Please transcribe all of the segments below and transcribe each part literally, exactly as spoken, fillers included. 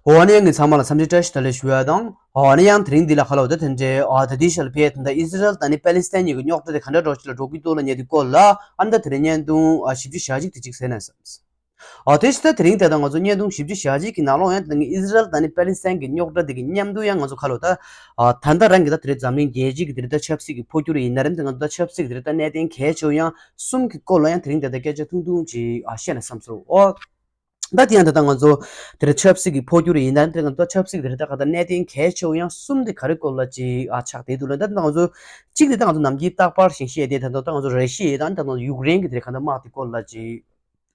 འོ་ནི་ཡང་ངས་ཚང་མ་ལ་འཚམས་འདྲི་བཀྲ་ཤིས་བདེ་ལེགས་ཞུ་ཡ་དང་། འོ་ནི་ཡང་དེ་རིང་འདི་ལ་ཁ་ལོ་ད་དེ་འདྲའི་ཨ་ད་ལྟའི་ཆར་ལ་ཕེ་ད་ལྟ་ཨི་ཟི་རལ་དང་ནི་པེ་ལི་སི་ཐན་གཉིས་ཀྱི་རྙོག་དྲ་དེ་ག་འདྲ་འགྲོ་ཅི་ལ་འགྲོ་གི་འདུག་ལ་ཉེ་དུས་སྐོར་ལ་ཨ་ད་དེ་རིང་བརྙན་ཐུང་ཨ་ཞིབ་ཅིག་ཞག་ཅིག་དེ་ཅིག་ཟེར་ན་བསམ། ཨ་དེ་ཕྱི་ད་དེ་རིང་དེ་དང་ང་ཚོ་བརྙན་ཐུང་ཞིབ་ཅིག་ཞག་ཅིག་གི་ནང་ལོགས་ཡང་དེ་ཨི་ཟི་རལ་དང་ནི་པེ་ལི་སི་ཐན་གྱི་རྙོག་དྲ་དེ་གི་མཉམ་དུ་ཡང་ང་ཚོ་ཁ་ལོ་ད་ཨ་ད་ལྟ་རང་གི་ད་དེ་རིང་འཛམ་གླིང་རྒྱལ་སྤྱི་གི་དེ་རིང་ད་ཆབ་སྲིད་ཀྱི་འཕོ་འགྱུར་ཡིན་ན་རེད། དེ་ང་ཚོ་ད་ཆབ་སྲིད་ཀྱི་དེ་རིང་ད་གནད་དོན་གལ་ཆེ་བ་ཡང་གསུམ་གྱི་སྐོར་ལ་ཡང་དེ་རིང་དེ་ད་སྐད་ཆ་ཐུང་ཐུང་ཅིག་ཨ་བཤད་ན་བསམ་སོང་། ཨོ། ད་དེ་ཡང་ད་ལྟ་ང་ཚོ་དེ་རིང་ཆབ་སྲིད་ཀྱི་འཕོ་འགྱུར་ཡིན་ན་དེ་ང་ཚོ་ཆབ་སྲིད་དེ་རིང་ད་ག་ད་གནད་དོན་གལ་ཆེ་བ་ཡང་གསུམ་དེ་ག་རེ་སྐོར་ལ་ཅིག་ཨ་ཆགས་བསྡད་འདུག་ལ། ད་ལྟ་ང་ཚོ་གཅིག་དེ་ད་ང་ཚོ་ནམ་རྒྱུན་རྟག་པར་བཞིན་བཤད་དེ་ད་ལྟ་ད་ང་ཚོ་ར་ཤི་ཡ་དང་ད་ང་ཚོ་ཡུཀ་རེན་གྱི་དེ་རིང་ག་ད་དམག་དེ་སྐོར་ལ་ཅིག་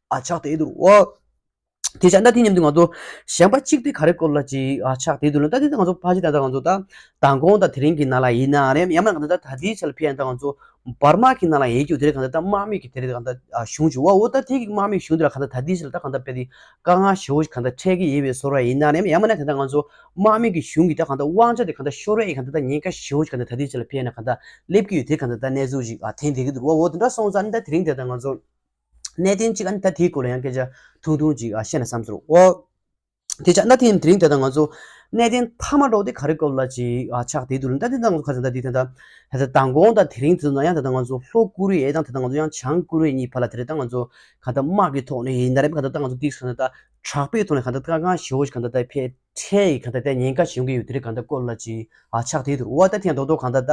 ཨ་ཆགས་བསྡད་འདུག་ཨོ། དེ་ཆ་ད་དེ་མཉམ་དུ་ང་ཚོ་གཞན་པ་གཅིག་དེ་ག་རེ་སྐོར་ལ་ཅིག་ཨ་ཆགས་བསྡད་འདུག་ལ། ད་དེ་ད་ང་ཚོ་ཕལ་ཆེར་ད་ལྟ་ང་ཚོ་ད་མདང་དགོང་དང་དེ་རིང་གི་ནང་ལ་ཡིན་ན་རེད། ཡང་མིན་ན་ག་ད་ད་ལྟའི་ཆ་ལ་ཕེ་ཡང་ད་ང་ཚོ་འབར་མ་གི་ནང་ལ་ཡོད་རྒྱུ་དེ་རེད། གང་ལྟར་ད་དམག་མི་གི་དེ་རེད། གང་ལྟར་ཨ་གཞུང་ཅིག་ཡོད་པ་འོ། ད་དེ་གི་དམག་མི་གཞུང་དེ་ལ་གང་ལྟར་ད་ལྟའི་ཆ་ལ་ད་གང་ལྟར་དཔེ་དེ་དཀའ་ངལ་ཞེ་པོ་ཞིག་གང་ལྟར་འཕྲད་ཀྱི་ཡོད་པའི་བཟོ་འདྲ་ཡིན་ན་རེད། ཡང་མིན་ན་གང་ལྟར་ང་ཚོ་དམག་མི་གི་གཞུང་གི་ད་གང་ལྟར་དབང་ཆ་དེ་གང་ལྟར་ཤོར་ཡས་གང་ལྟར་ད་ཉེན་ཁ་ཞེ་པོ་ཞིག་གང་ལྟར་ད་ལྟའི་ཆ་ལ་ཕེ་ན་གང་ལྟར་སླེབས་ཀྱི་ཡོད། དེ་གང་ལྟར་ད་གནས་ཚུལ་ཞིག་ཨ་ཐོན་བསྡད་ཀྱི་འདུག་པ་འོ། དེ་འདྲ་སོང་ཙང་ད་དེ་རིང་དེ་ད་ང་ཚོ་གནད་དོན་གཅིག་ཨ་ནི་ད་དེའི་སྐོར་ལ་ཡང་སྐད་ཆ་ཐུང་ཐུང་ཅིག་ཨ་བཤད་ན་བསམ་སོང་འོ། དེ་ཆ་ད་དེ་དེ་རིང་དེ་ད་ང་ཚོ་གནད་དོན་མཐའ་མ་འགྲོ་དེ་ག་རེ་སྐོར་ལ་ཅིག་ཨ་ཆགས་བསྡད་འདུག་ལ། ད་དེ་ད་ང་ཚོ་ཁ་སང་ད་དེ་ད་ད་ད་མདང་དགོང་དང་དེ་རིང་དེ་ཚོ་ན་ཡང་ད་ད་ང་ཚོ་ལྷོ་ཀོ་རི་ཡ་དང་ད་ད་ང་ཚོ་ཡང་བྱང་ཀོ་རི་ཡ་གཉིས་བར་ལ་དེ་རེད། ད་ང་ཚོ་ག་ད་དམག་གི་ཐོག་ནས་ཡིན་ད་རེད། ག་ད་ད་ང་ཚོ་ཏིག་སོང་ན་ད་དྲག་པོའི་ཐོག་ནས་ག་ད་དཀའ་ངལ་ཞེ་པོ་ཞིག་ག་ད་ད་ཕེ་ཁྲལ་གྱི་གང་ལྟར་ད་ཉེན་ཁ་ཞིག་ཡོང་གི་ཡོད་དེ་རིགས་གང་ལྟར་སྐོར་ལ་ཅིག་ཨ་ཆགས་བསྡད་འདུག་པ། ད་ཐེངས་རྡོག་རྡོག་གང་ལྟར་ད་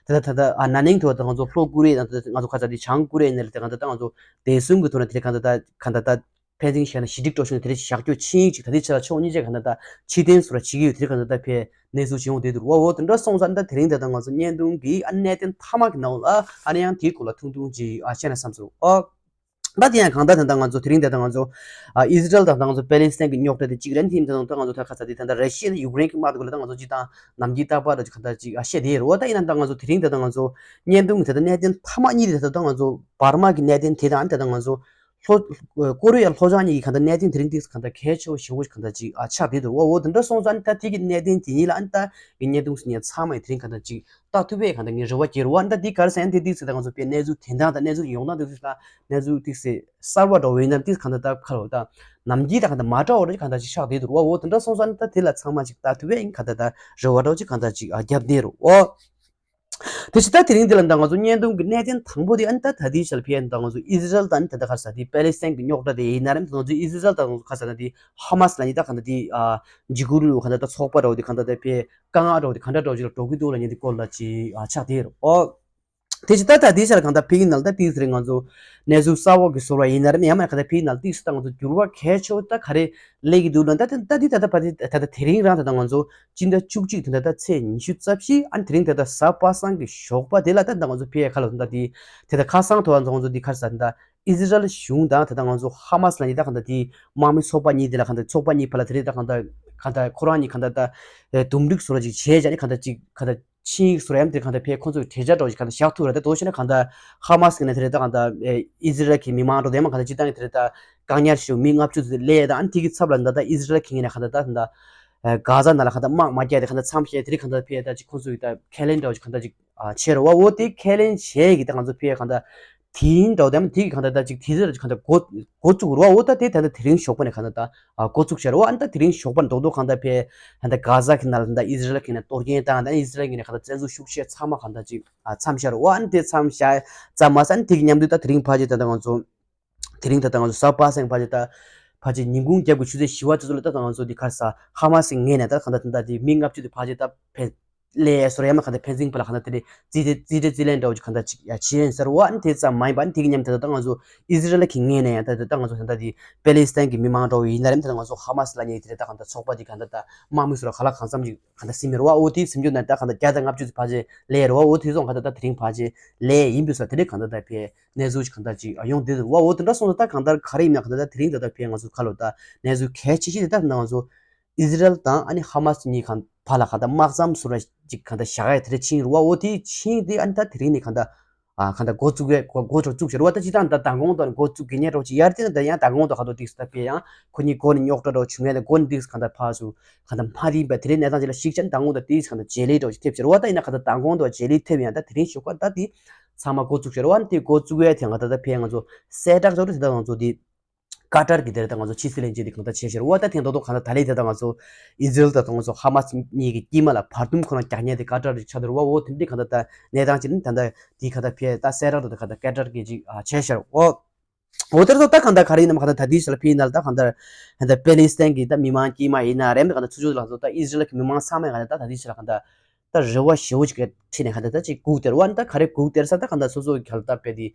ད་ད་ད་ད་ཨ་ན་ནིང་དུ་ད་ང་ཚོ་ལྷོ་ཀོ་རི་ཡ་དང་ད་ང་ཚོ་ཁ་ཚ་དེ་བྱང་ཀོ་རི་ཡ་ནས་ལ་ད་གང་ལྟར་ད་ང་ཚོ་བདེ་སྲུང་གི་ཐོག་ནས་དེ་རིགས་གང་ལྟར་ད་གང་ལྟར་ད་ཕན་ཚུན་བཤད་ན་ཞི་འགྲིག་སྤྲོ་ཤོས་ནས་དེ་རིགས་བཞག་རྒྱུ་ཆིངས་ཡིག་ཅིག་ད་ལྟའི་ཆ་ལ་ཕྱོགས་གཉིས་ཆ་གང་ལྟར་ད་ཕྱིར་འཐེན་སོགས་ལ་བྱེད་ཀྱི་ཡོད་དེ་རིགས་གང་ལྟར་ད་ཕེ་གནས་ཚུལ་ཅིག་ཡོང་བསྡད་འདུག་པ། འོ་དེ་འདྲ་སོང་ཙང་ད་དེ་རིང་ད་ད་ང་ཚོ་བརྙན་ཐུང་གི་ཨ་གནད་དོན་མཐའ་མ་གི་ནང་ལ་ཨ་ནི་ཡང་དེའི་སྐོར་ལ་ཐུང་ཐུང་ཅིག་ཨ་བཤད་ན་བསམ་སོང་ཨ། ད་དེ་ཡང་གང་ལྟར་ད་ལྟ་ང་ཚོ་དེ་རིང་ད་ལྟ་ང་ཚོ་ཨ་ཨི་ཟི་རལ་དང་ད་ང་ཚོ་པེ་ལི་སི་ཐན་གྱི་རྙོག་དྲ་དེ་གཅིག་རེད། དེ་ཡིན་ད་ལྟ་ང་ཚོ་ད་ཁ་ཚ་དེ་ད་ལྟ་ར་ཤི་ཡ་ནས་ཡུཀ་རེན་གྱི་དམག་དེ་གུ་ལ་ད་ང་ཚོ་སྤྱི་བཏང་ནམ་རྒྱུན་རྟག་པར་ད་ཅིག་གང་ལྟར་ཅིག་ཨ་བཤད་དེ་ཡོད་རེད་པ། ད་ཡིན་ན་ད་ང་ཚོ་དེ་རིང་ད་ལྟ་ང་ཚོ་བརྙན་ཐུང་གི་ད་ལྟ་གནད་དོན་མཐའ་མ་གཉིས་དེ་ད་ལྟ་ང་ཚོ་འབར་མ་གི་གནད་དོན་དེ་དང་ད་ལྟ་ང་ཚོ་ལྷོ་ཀོ་རི་ཡ་ལྷོ་བྱང་གཉིས་ཀྱི་གང་ལྟར་གནད་དོན་དེ་རིང་ཏིག་གང་ལྟར་གལ་ཆེ་བ་ཞེ་པོ་ཞིག་གང་ལྟར་ཅིག་ཨ་ཆགས་བསྡད་འདུག་པ། འོ་དེ་འདྲ་སོང་ཙང་ད་དེ་གི་གནད་དོན་དེ་གཉིས་ལ་ཨ་ནི་ད་གི་བརྙན་ཐུང་ཟེར་མཁན་ཚང་མ་ཡི་དེ་རིང་གང་ལྟར་ཅིག་ལྟ་ཐུབ་པའི་གང་ལྟར་ངས་རེ་བ་བསྐྱེད་རོགས། ཨ་ནི་ད་འདི་ག་རེ་ཟེར་ན་དེ་ཏིག་ཟེར་ད་ང་ཚོ་དཔེ་གནས་ཚུལ་དེ་འདྲ་དང་གནས་ཚུལ་ཡོང་སྟངས་དེ་ཚོ་དང་གནས་ཚུལ་ཏིག་ཟེར་གསར་བ་འདྲ་བོ་ཡིན་ན་ཏིག་གང་ལྟར་ད་ཁ་ལོ་ད་ནམ་རྒྱུན་ད་གང་ལྟར་མ་འདྲ་བ་འདྲ་གང་ལྟར་ཅིག་ཆགས་བསྡད་འདུག་པ། འོ་དེ་འདྲ་སོང་ཙང་ད་དེ་ལ་ཚང་མ་ཅིག་ལྟ་ཐུབ་པའི་གང་ལྟར་ད་རེ་བ་འདྲ་བོ་ཅིག་གང་ལྟར་ཅིག་ཨ་བརྒྱབ་བསྡད་རོགས། འོ། དེ་ཕྱི་ད་དེ་རིང་འདི་ལ་ད་ང་ཚོ་བརྙན་ཐུང་གི་གནད་དོན་དང་པོ་དེ་ཨ་ནི་ད་ད་ལྟའི་ཆར་ཕེ་ཡ་ད་ང་ཚོ་ཨི་ཟི་རལ་དང་ཨ་ནི་ད་ད་ག་རེ་ཟེར་དེ་པེ་ལི་སི་ཐན་གྱི་རྙོག་དྲ་དེ་ཡིན་ན་རེད། ད་ང་ཚོ་ཨི་ཟི་རལ་དང་ང་ཚོ་ག་རེ་ཟེར་ན་དེ་ཧ་མ་སི་ལ་ནི་ད་གང་ལྟར་དེ་ཨ་འཇིགས་སྐུལ་རུ་གང་ལྟར་ད་ཚོགས་པ་འདྲ་བོ་དེ་གང་ལྟར་ད་ཕེ་དཀའ་ངལ་འདྲ་བོ་དེ་གང་འདྲ་འདྲ་བོ་ཅིག་ལ་འགྲོ་གི་འདུག་ལ་ཉེ་དུས་སྐོར་ལ་ཅིག་ཨ་ཆགས་བསྡད་རོགས། དེ་ཕྱི་ད་ད་དེའི་ཆར་གང་ལྟར་ཕེ་གི་ནང་ལ་ད་ཏིག་ཟེར་ང་ཚོ་གནས་ཚུལ་གསར་བ་གི་བཟོ་འདྲ་ཡིན་ན་རེད། ཡང་མིན་ན་གང་ལྟར་ཕེ་གི་ནང་ལ་ཏིག་ད་ང་ཚོ་འགྱུར་བ་གལ་ཆེ་བ་ད་ག་རེ་སླེབས་ཀྱི་འདུག་ལ། ད་ད་ད་འདི་ད་ད་ད་ད་དེ་རིང་རང་ད་ད་ང་ཚོ་སྤྱི་ཟླ་བཅུ་གཅིག་དེ་འདྲ་ད་ཚེས་ཉི་ཤུ་རྩ་བཞི་ཨ་ནི་དེ་རིང་ད་ད་གཟའ་པ་སངས་ཀྱི་ཞོགས་པ་དེ་ལ་ད་ད་ང་ཚོ་ཕེ་ཡ་ཁ་ལོ་ད་འདི་དེ་ད་ཁ་སང་ཐོག་ང་ཚོ་ང་ཚོ་འདི་ཁར་ས་ད་ཨི་ཟི་རལ་གཞུང་དང་ད་ད་ང་ཚོ་ཧ་མ་སི་ལ་ནི་ད་གང་ལྟར་དེ་དམག་མི་ཚོགས་པ་གཉིས་དེ་ལ་གང་ལྟར་ཚོགས་པ་གཉིས་བར་ལ་དེ་རིང་ད་གང་ལྟར་གང་ལྟར་ཁོ་རང་གཉིས་གང་ལྟར་ད་འདུམ་འགྲིག་བཟོ་འདྲ་ཅིག་བྱས་བྱས་ནས་གང་ལྟར་ཅིག་གང་ལྟར་ཆིངས་ཡིག་བཟོ་འདྲ་ཡང་དེ་གང་ལྟར་ཕེ་ཁོང་ཚོས་གྲོས་འཆར་འདྲ་བོ་ཞིག་གང་ལྟར་བཞག་ཐུབ་ར། ད་དོ་ཤེ་ན་གང་ལྟར་ཧ་མ་སི་གི་ནས་དེ་རེད། ད་གང་ལྟར་ཨི་ཟི་རལ་གྱི་མི་མང་འགྲོ་དེ་མ་གང་ལྟར་སྤྱི་བཏང་གི་དེ་རེད། ད་བཀག་ཉར་ཞུ་མི་ལྔ་བཅུ་ཙམ་ལས་ད་ཨ་ནི་དེ་གི་ཚབ་ལ་ད་ད་ཨི་ཟི་རལ་གྱི་ངོས་ནས་གང་ལྟར་ད་ད་གྷ་ཛ་ནང་ལ་གང་ལྟར་དམག་མ་རྒྱག་དེ་གང་ལྟར་མཚམས་བཞག་དེ་རིགས་གང་ལྟར་ཕེ་ད་ཅིག་ཁོང་ཚོས་ད་ཁས་ལེན་འདྲ་བོ་ཞིག་གང་ལྟར་ཅིག་བྱས་ར་བ། འོ་དེ་ཁས་ལེན་བྱས་ཀྱི་ད་ང་ཚོ་ཕེ་གང་ལྟར་དེ་ཡིན་འདྲ་བོ་དེ་མ་དེ་གི་གང་ལྟར་ད་ཅིག་དེ་ཚོ་གང་ལྟར་འགོ་འགོ་བཙུགས་ར་བ། འོ་ད་དེ་ད་ད་དེ་རིང་ཞོགས་པ་ནས་གང་ལྟར་ད་ཨ་འགོ་བཙུགས་བྱས་ར་བ། ཨ་ནི་ད་དེ་རིང་ཞོགས་པ་རྡོག་རྡོག་གང་ལྟར་ཕེ་ད་ད་གྷ་ཛ་གི་ནང་ལ་ད་ཨི་ཟི་རལ་གྱི་ནས་གཏོར་སྐྱོན་བཏང་། ད་ཨི་ཟི་རལ་གྱི་ནས་གང་ལྟར་བཙན་འཛུལ་ཤུགས་ཆེ་ཚང་མ་གང་ལྟར་ཅིག་ཨ་མཚམས་བཞག་ར་བ། ཨ་ནི་དེ་མཚམས་བཞག་ཙམ་མ་ཟད་ཨ་ནི་དེ་གི་མཉམ་དུ་ད་དེ་རིང་ཕལ་ཆེར་ད་ད་ང་ཚོ་དེ་རིང་ད་ད་ང་ཚོ་གཟའ་པ་སངས་ཕལ་ཆེར་ད་ཕལ་ཆེར་ཉིན་གུང་རྒྱབ་ཀྱི་ཆུ་ཚོད་བཞི་པ་དེ་ཚོ་ལ་ད་ད་ང་ཚོ་འདི་ཁར་ས་ཧ་མ་སི་ངོས་ནས་ད་གང་ལྟར་ད་ད་དེ་མི་ལྔ་བཅུ་དེ་ཕལ་ཆེར་ད་ཕེ་ལས་སོར་ཡ་མ་གང་ལྟར་ཕན་ཚུན་བར་ལ་གང་ལྟར་དེ་རེད་རྩིས་ཏེ་རྩིས་ཏེ་རྩིས་ལེན་འདྲ་བོ་ཅིག་གང་ལྟར་ཅིག་ཡ་བྱེད་ཡིན་ཟེར་བ། ཨ་ནི་དེ་ཙམ་མ་ཡིན་པ་ཨ་ནི་དེ་གི་མཉམ་དུ་ད་ང་ཚོ་ཨི་ཟི་རལ་གྱི་ངོས་ནས་ཡང་ད་ད་ང་ཚོ་ད་ད་དེ་པེ་ལི་སི་ཐན་གྱི་མི་མང་འདྲ་བོ་ཡིན་ན་རེད། ད་ང་ཚོ་ཧ་མ་སི་ལབ་མཁན་དེ་རེད། ད་གང་ལྟར་ཚོགས་པ་དེ་གང་ལྟར་ད་དམག་མི་ཚོ་ལ་ག་ལ་གང་འཚམ་ཅིག་གང་ལྟར་ཟིན་མེད་རེད་བ། འོ་དེ་ཟིན་རྒྱུ་ན་ད་གང་ལྟར་བརྒྱ་དང་ལྔ་བཅུ་ཙམ་ཕལ་ཆེར་ལས་རེད་བ། འོ་དེ་ཚོ་གང་ལྟར་ད་དེ་རིང་ཕལ་ཆེར་ལས་ཡིན་པས་སོ་དེ་རིང་གང་ལྟར་ད་ཕེ་གནས་ཚུལ་ཅིག་གང་ལྟར་ཅིག་ཡོང་བསྡད་འདུག་བ། འོ་དེ་འདྲ་སོང་ཙང་ད་གང་ལྟར་ག་རེ་ཡིན་ན་གང་ལྟར་ད་དེ་རིང་ད་ད་ཕེ་ང་ཚོ་ཁ་ལོ་ད་གནས་ཚུལ་གལ་ཆེ་ཤོས་དེ་ད་ང་ཚོ་ཨི་ཟི་རལ་དང་ཨ་ནི་ཧ་མ་སི་གཉིས་གང་བར་ལ་གང་ལྟར་དམག་མཚམས་སུ་ར་ཅིག་གང་ལྟར་བཞག་ཡ་དེ་རེད་ཆིངས་རེད་བ། འོ་དེ་ཆིངས་དེ་ཨ་ནི་ད་དེ་རིང་ནས་གང་ལྟར་ཨ་གང་ལྟར་འགོ་བཙུགས་ཡ་འགོ་འགོ་འགོ་བཙུགས་བྱས་རེད་བ། ད་སྤྱི་བཏང་ད་མདང་དགོང་དང་འགོ་བཙུགས་དགོས་མཁན་འདྲ་བོ་ཅིག་ཡར་བལྟས་ན་ད་ཡང་མདང་དགོང་དང་ཁ་ཐོག་ཏིག་ཙམ་ད་དཔེ་ཡང་ཁོ་གཉིས་སྒོ་ནས་རྙོག་དྲ་འདྲ་བོ་བྱུང་ཡ་ད་སྒོ་ནས་ཏིག་ཙམ་གང་ལྟར་ཕར་ཚུར་གང་ལྟར་མ་བདེན་པ་དེ་རིང་གནས་སྟངས་ཅིག་ལ་གཞིགས་བྱས་ན་མདང་དགོང་དང་ཏིག་ཙམ་གང་ལྟར་བརྗེ་ལེ་འདྲ་བོ་ཅིག་ཐེབས་བྱས་རེད་བ། ད་ཡིན་ན་གང་ལྟར་མདང་དགོང་དང་བརྗེ་ལེ་ཐེབས་ཡང་ད་དེ་རིང་ཞོགས་ཀ་ད་དེ་ཚང་མ་འགོ་བཙུགས་བྱས་རེད་བ། དེ་འགོ་བཙུགས་ཡ་དེ་གང་ལྟར་ད་དཔེ་ང་ཚོ་གསལ་བསྒྲགས་འདྲ་བོ་དེ་ད་ང་ཚོ་དེ། ཀ་ཏར་གྱི་དེར་ད་ང་ཚོ་ཕྱི་སྲིད་བློན་ཆེན་དེ་གང་ལྟར་བྱས་ཤར་བ། ད་ཐེངས་ད་དུང་གང་ལྟར་ད་ལས་དེ་ད་ང་ཚོ་ཨི་ཟི་རེལ་ད་ང་ཚོ་ཧ་མ་སི་གཉིས་ཀྱི་དཀྱིལ་མ་ལ་བར་འདུམ་ཁོ་རང་རྒྱག་མཁན་དེ་ཀ་ཏར་ཆགས་འདུག་བ། འོ་དེ་འདྲའི་གང་ལྟར་ད་གནས་སྟངས་ཅིག་ནི་ད་ལྟ་དེ་གང་ལྟར་ཕེ་ད་གསལ་རང་དུ་ད་གང་ལྟར་ཀ་ཏར་གྱི་ཅིག་བྱས་ཤར་བ། འོ་དེར་ཚོ་ད་གང་ལྟར་ག་རེ་ཡིན་ནམ་གང་ལྟར་ད་དེའི་ཆ་ལ་ཕེ་ཡིན་ན་ལ་ད་གང་ལྟར་ད་པེ་ལི་སི་ཐན་གྱི་ད་མི་མང་དཀྱིལ་མ་ཡིན་ན་རེད། གང་ལྟར་ཚུར་ཚུར་ལ་ཚོ་ད་ཨི་ཟི་རེལ་གྱི་མི་མང་ཚང་མས་གང་ལྟར་ད་ད་དེའི་ཆ་ལ་གང་ལྟར། ད་རེ་བ་ཞེ་པོ་ཅིག་ཁྲིད་ནས་གང་ལྟར་ད་ཅིག་སྒུག་སྡོད་རེད་བ། ད་ག་རེ་སྒུག་སྡོད་ས། ད་གང་ལྟར་སོ་སོ་གི་ག་ལ་ད་དཔེ་དེ་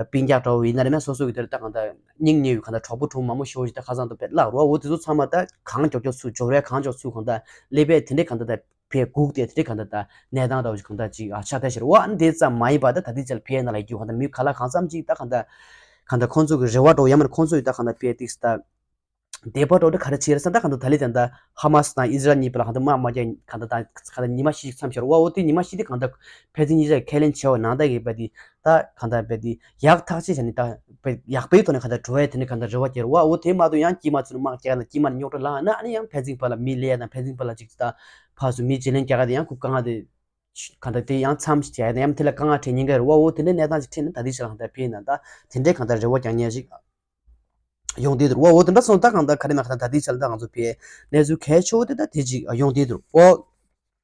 སྤུན་ཀྱག་འདྲ་བོ་ཡིན་ན་རེད་མ། སོ་སོ་གི་དེར་ད་གང་ལྟར་སྙིང་ཉེ་བའི་གང་ལྟར་གྲོགས་པོ་གྲོགས་མོ་མང་པོ་ཞེ་པོ་ཅིག་ད་ཁ་སང་དུ་དཔེ་བརླག་རེད་བ། འོ་དེ་ཚོ་ཚང་མ་ད་གང་མགྱོགས་མགྱོགས་ཚུར་འབྱོར་རེད། གང་མགྱོགས་ཚུར་གང་ལྟར་སླེབས་པས་དེ་འདྲའི་གང་ལྟར་ད་དཔེ་སྒུག་སྡོད་དེ་འདྲའི་གང་ལྟར་ད་གནས་སྟངས་འདྲ་བོ་ཅིག་གང་ལྟར་ཅིག་ཆགས་བསྡད་ཤག་རེད་བ། ཨ་ནི་དེ་ཙམ་མ་ཡིན་པ་ད་ད་ལྟའི་ཆར་ཕེ་ཡིན་ན་ལ་ཡོད་རྒྱུ་གང་ལྟར་མི་ག་ལ་གང་འཚམ་ཅིག་ད་གང་ལྟར་གང་ལྟར་ཁོང་ཚོ་གི་རེ་བ་འདྲ་བོ་ཡང་མིན་ཁོང་ཚོ་ཡི་ད་གང་ལྟར་དཔེ་ཏིག་ད། དེ་པར་འགྲོ་དུས་ག་རེ་བྱེད་རེད་ཟེར་ན། ད་གང་ལྟར་ད་ལན་ད་ལྟ་ཧ་མ་སི་དང་ཨི་ཟི་རལ་གཉིས་བར་ལ་གང་ལྟར་དམག་མ་རྒྱག་གང་ལྟར་ད་གང་ལྟར་ཉི་མ་བཞི་ཞིག་མཚམས་བཞག་རེད་བ། འོ་དེ་ཉི་མ་བཞི་དེ་གང་ལྟར་ཕན་ཚུན་གཉིས་ཆ་ཁས་ལེན་བྱས་པ་ནང་ལྟར་གྱི་བ་དེ་ད་གང་ལྟར་བ་དེ་ཡག་ཐག་ཆོད་བྱས་ནས་ད་བ་ཡག་པོའི་ཐོག་ནས་གང་ལྟར་འགྲོ་ཡ་དེ་ནས་གང་ལྟར་རེ་བ་རྒྱག་རེད་བ། འོ་དེ་མ་གཏོགས་ཡང་དཀྱིལ་མ་ཚུར་དམག་རྒྱག་ན་དཀྱིལ་མ་ནས་རྙོག་དྲ་ལངས་ན་ཨ་ནི་ཡང་ཕན་ཚུན་བར་ལ་མི་ལས་ཡ་དང་ཕན་ཚུན་བར་ལ་ཅིག་ད་ཕར་ཚུར་མི་བརྗེ་ལེན་རྒྱག་ག་དེ་ཡང་ཁུ་དཀའ་ངལ་དེ་གང་ལྟར་དེ་ཡང་མཚམས་བཞག་ཡ་དང་ཡང་དེ་ལ་དཀའ་ངལ་འཕྲད་ཉེན་ཁ་རེད་བ། འོ་དེ་འདྲའི་གནས་སྟངས་ཅིག་འཕྲད་ན་ད་ལྟའི་ཆར་གང་ལྟར་ཕེ་ཡིན་ན་ད་དེ་འདྲའི་གང་ལྟར་རེ་བ་རྒྱག་མཁན་ཅིག་ཡོང་བསྡད་འདུག་བ། འོ་དེ་འདྲ་སོང་ད་གང་ལྟར་ག་རེ་མ་གང་ལྟར་ད་ལྟའི་ཆར་ད་ང་ཚོ་ཕའི་གནས་ཚུལ་གལ་ཆེ་བོ་དེ་ད་དེ་ཅིག་ཡོང་བསྡད་འདུག་བ།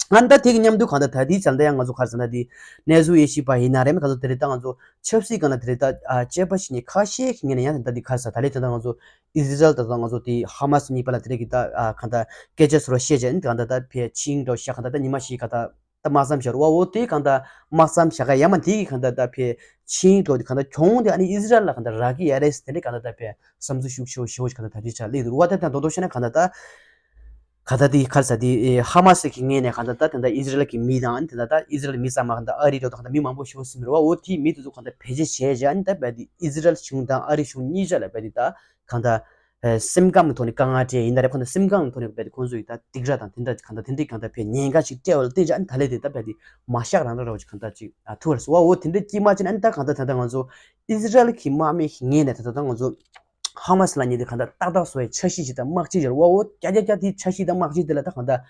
ཨ་ནི་ད་དེ་གི་མཉམ་དུ་གང་ལྟར་ད་ལྟའི་ཆར་ད་ཡང་ང་ཚོ་ག་རེ་ཟེར་ན་དེ་གནས་ཚུལ་དབྱེ་ཞིབ་པ་ཡིན་ན་རེད་མ་གང་ལྟར་དེ་རེད་ད་ང་ཚོ་ཆབ་སྲིད་སྒང་ལ་དེ་རེད་ད་དཔྱད་པ་བྱེད་མཁན་ཁ་ཤས་ཀྱི་ངོས་ནས་ཡང་ད་དེ་ག་རེ་ཟེར་ད་ལྟའི་ཆར་ད་ང་ཚོ་ཨི་ཟི་རལ་ད་ད་ང་ཚོ་དེ་ཧ་མ་སི་གཉིས་བར་ལ་དེ་རེད་གི་ད་གང་ལྟར་སྐད་ཆ་ཟེར་བ་བཤད་བྱས་ཨ་ནི་གང་ལྟར་ད་ཕའི་ཆིངས་འདྲ་བོ་བཞག་གང་ལྟར་ད་ཉི་མ་བཞི་གང་ལྟར། ད་དམག་མཚམས་བཞག་རོགས་བ། འོ་དེ་གང་ལྟར་དམག་མཚམས་བཞག་ག་ཡ་མ་དེ་གི་གང་ལྟར་ད་ཕའི་ཆིངས་འགྲོ་དེ་གང་ལྟར་གྱོང་དེ་ཨ་ནི་ཨི་ཟི་རལ་ལ་གང་ལྟར་རག་གི་ཡ་རེད་ཟེར་དེ་འདྲའི་གང་ལྟར་ད་ཕའི་བསམ་ཚུལ་ཤུགས་ཆེ་བོ་ཞེ་བོ་ཞིག་གང་ལྟར་ད་དེ་ཆ་སླེབས་འདུག་རོགས་བ། ད་ད་མདོར་མདོར་བཤད་ན་གང་ལྟར་ད་གང་ལྟར་དེ་ཧ་མ་སི་དེ་ག་རེ་ཟེར་དེ་ཧ་མ་སི་གི་ངོས་ནས་གང་ལྟར་ད་དེ་འདྲ་ཨི་ཟི་རལ་གི་མི་དང་ཨ་ནི་དེ་འདྲ་ད་ཨི་ཟི་རལ་མི་ཚང་མ་གང་ལྟར་ཨ་རི་འགྲོ་དང་གང་ལྟར་མི་མང་པོ་ཞེ་བོ་ཟིན་རོགས་བ། འོ་དེ་མི་དེ་ཚོ་གང་ལྟར་བེད་སྤྱོད་བྱས་བྱས་ཨ་ནི་ད་བས་དེ་ཨི་ཟི་རལ་གཞུང་དང་ཨ་རི་གཞུང་གཉིས་ཆ་ལ་བས་དེ་ད་གང་ལྟར། ཨེ། སེམས་ཁམས་ཀྱི་ཐོག་ནས་དཀའ་ངལ་འཕྲད་ཡིན་ན་རེད། ཁོང་ཚོ་སེམས་ཁམས་ཀྱི་ཐོག་ནས་བས་ཏེ་ཁོང་ཚོ་ཡི་ད་སྡིགས་ར་དང་དེ་འདྲ་གང་ལྟར་དེ་འདྲའི་གང་ལྟར་བས་ཉེན་ཁ་ཞིག་སྤྲད་པ་ལ་བརྟེན་ཅིག་ཨ་ནི་ད་ལས་དེ་ད་བས་ཏེ་མ་བཞག་རང་ར་ར་བ་ཅིག་གང་ལྟར་ཅིག་ཨ་ཐུག་པ་རེད་ཟེར་བ། འོ་དེ་འདྲའི་དཀྱིལ་མ་ཅིག་ཨ་ནི་ད་གང་ལྟར་ད་ལྟ་ང་ཚོ་ཨི་ཟི་རལ་གྱི་དམག་མི་ཞིག་ངེས་ནས་ད་ལྟ་ད་ང་ཚོ་ཧ་མ་སི་ལ་ཉེ་དེ་གང་ལྟར་ཏག་ཏག་བཟོ་བའི་འཆར་གཞི་ཞིག་དང་དམག་སྤྱི་ཡོད་རེད་བ། འོ་རྒྱ་རྒྱ་རྒྱ་དེའི་འཆར་གཞི་དང་དམག་སྤྱི་དེ་ལ་ད་གང་ལྟར་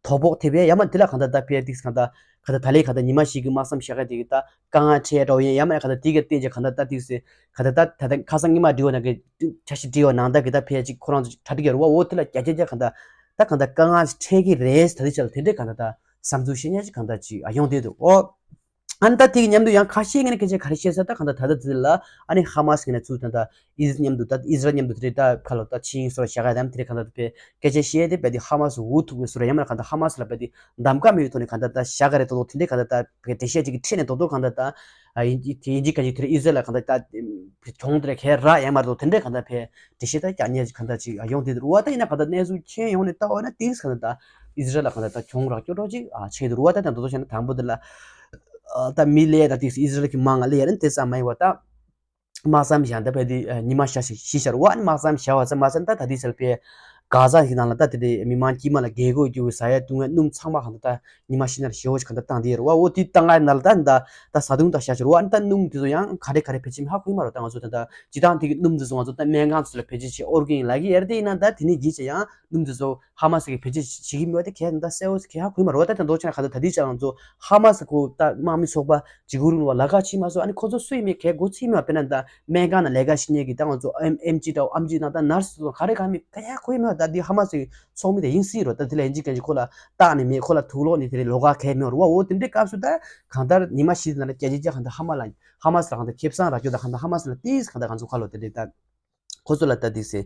དོ་ཕོག་ཐེབས་ཡས་ཡ་མ་དེ་ལ་གང་ལྟར་ད་ཕེ་ཏིག་གང་ལྟར་གང་ལྟར་ད་ལས་གང་ལྟར་ཉི་མ་ཞིག་གི་དམག་མཚམས་བཞག་ག་དེ་གི་ད་དཀའ་ངལ་འཕྲད་འགྲོ་ཡིན་ཡ་མ་གང་ལྟར་དེ་གི་བརྟེན་ཅིག་གང་ལྟར་ད་ཏིག་སེ་གང་ལྟར་ད་ད་ལྟ་ཁ་སང་ཉི་མ་འབྲི་བ་ན་གི་འཆར་གཞི་བྲིས་པ་ནང་ལྟར་གི་ད་ཕལ་ཅིག་ཁོ་རང་ཚོ་གྲ་སྒྲིག་ཡོད་རེད་བ། འོ་དེ་ལ་རྒྱ་རྒྱ་རྒྱ་གང་ལྟར་ད་གང་ལྟར་དཀའ་ངལ་འཕྲད་ཀྱི་རེད། ད་དེ་ཆ་ལ་དེ་འདྲས་གང་ལྟར་ད་བསམ་ཚུལ་བཤད་མཁན་ཅིག་གང་ལྟར་ཅིག་ཡོང་བསྡད་འདུག་ཨོ། ཨ་ནི་ད་དེ་གི་མཉམ་དུ་ཡང་ཁ་ཤས་ངས་ནི་སྐད་ཆ་ག་རེ་བཤད་ས་ད་གང་ལྟར་ད་ལྟ་དེ་ལ་ཨ་ནི་ཧ་མ་སི་ངས་ནི་ཚུར་ད་ལྟ་ཨི་ཟི་མཉམ་དུ་ད་ཨི་ཟི་རལ་མཉམ་དུ་དེ་རེད་ད་ཁ་ལོ་ད་ཆིངས་སོར་བཞག་ག་དམ་དེ་རེད་གང་ལྟར་དེ་སྐད་ཆ་བཤད་དེ་བས་དེ་ཧ་མ་སི་འུ་ཐུག་པའི་སོར་ཡང་མ་གང་ལྟར་ཧ་མ་སི་ལ་བས་དེ་གདམ་ག་མེད་པའི་ཐོག་ནས་གང་ལྟར་ད་བཞག་ག་རེད་ད་ལོ་དེ་འདྲས་གང་ལྟར་ད་བས་འགྲེལ་བཤད་ཅིག་གི་ཁྲིད་ནས་ད་ལོ་གང་ལྟར་ད་ཨ་ཡིན་གྱི་དེ་ཡིན་གྱི་ག་ཅིག་དེ་རེད་ཨི་ཟི་རལ་ལ་གང་ལྟར་ད་གྱོང་དེ་རེད་གས་ར་ཡང་མ་རེད་དོ་དེ་འདྲས་གང་ལྟར་བས་འགྲེལ་བཤད་ད་རྒྱག་མཁན་ཅིག་གང་ལྟར་ཅིག་ཡོང་དེ་རུ་བ་ད་ཡིན་ན་གང་ལྟར་གནས་ཚུལ་མཁྱེན་ཡོང་ནས་ལྟ་བ་ན་དེ་གང་ལྟར་ད་ཨི་ཟི་རལ་ལ་གང་ལྟར་ད་གྱོང་རག་སྐྱོ་གྲོགས་ཅིག་ཨ་ཆེ་དུ་རུ་བ་ད་དང་དོ་དོ་བྱས་ན་དང་པོ་དེ་ལ་ཨ་ད་མི་ལས་ད་དེ་ཨི་ཟི་རལ་གྱི་མང་ང་ལས་ཡར་དེ་ཙམ་མ་ཡིན་བ་ད་དམག་མཚམས་བཞག་ད་བས་དེ་ཉི་མ་ཤ་ཞིག་ཤི་ཤར་བ་ཨ་ནི་དམག་མཚམས་བཞག་བ་ཙམ་མ་ཟད་ད་ད་དེ་ཚལ་པའི་ག་ཟ་ཞིག་ནང་ལ་ད་དེ་དེ་མི་མང་དཀྱིལ་མ་ལ་རྒྱལ་སྒོ་རྒྱུ་ཟ་ཡ་བཏུང་ཡ་སྣུམ་ཚང་མ་གང་ལྟར་ད་ཉི་མ་ཤི་ན་ལ་ཞེ་བོ་ཞིག་གང་ལྟར་བཏང་དེ་ཡོད་རེད་བ། འོ་དེ་བཏང་ང་ན་ལ་ད་ད་ད་བཟའ་བཏུང་ད་བཞག་ཤར་བ་ཨ་ནི་ད་སྣུམ་དེ་ཚོ་ཡང་ག་རེ་ག་རེ་ཕལ་ཆེར་ཧ་གོ་ཡི་མ་རེད། ད་ང་ཚོ་ད་ད་སྤྱི་བཏང་དེ་གི་སྣུམ་དེ་ཚོ་ང་ཚོ་ད་སྨན་ཁང་ཚོ་ལ་ཕལ་ཆེར་བྱས་ཨོར་གན་ལག་གི་ཡར་དེ་ཡིན་ན་ད་དེ་ནས་རྗེས་ཆ་ཡང་སྣུམ་དེ་ཚོ་ཧ་མ་སི་གི་བེད་སྤྱོད་བྱེད་ཀྱི་མེད་པ་དེ་གས་ད་གསལ་བོ་གས་ཧ་གོ་ཡི་མ་རེད་བ། ད་དེ་འདོགས་ཆ་ན་ག་ད་ད་དེ་ཆ་ང་ཚོ་ཧ་མ་སི་ཁོ་ད་དམག་མི་ཚོགས་པ་ཇི་གུ་རུ་ལ་ལ་ཁ་ཕྱིན་མ་སོང་། ཨ་ནི་ཁོ་ཚོ་སུ་ཡིན་མིན་གས་མགོ་ཚོད་མེད། དཔེར་ན་ད་སྨན་ཁང་ན་ལས་ཀ་བྱེད་མཁན་གྱི་ད་ང་ཚོ་ཨེམ་ཨེམ་ཆི་འདྲ་བོ་ཨམ་ཆི་དང་ད་ནར་སི་ཚོ་ག་རེ་ག་མིན་གས་ཧ་གོ་ཡི་མེད་པ། ད་དེ་ཧ་མ་སི་ཚོགས་མི་དེ་ཡིན་སྲིད་རོ། ད་དེ་ལ་ཡིན་གཅིག་ཀྱང་གཅིག་ཁོ་ལ་བརྟག་ནི་མེད། ཁོ་ལ་དུག་ལོག་ནི་དེ་རེད་ལོགས་ཀ་གས་མེད་རོ་བ། འོ་དེ་འདྲའི་སྐབས་སུ་ད་གང་ལྟར་ཉི་མ་བཞི་ཙམ་ལ་སྐྱ་ཅི་སྐྱ་གང་ལྟར་ཧ་མ་ལ་ཧ་མ་སི་ལ་གང་ལྟར་ཁེ་བཟང་རག་རྒྱུ་ད་གང་ལྟར་ཧ་མ་སི་ལ་ཏིས་གང་ལྟར་ང་ཚོ་ཁ་ལོ་དེ་རེད་ད། ཁོ་ཚོ་ལ་ལྟ་དུས་སེ།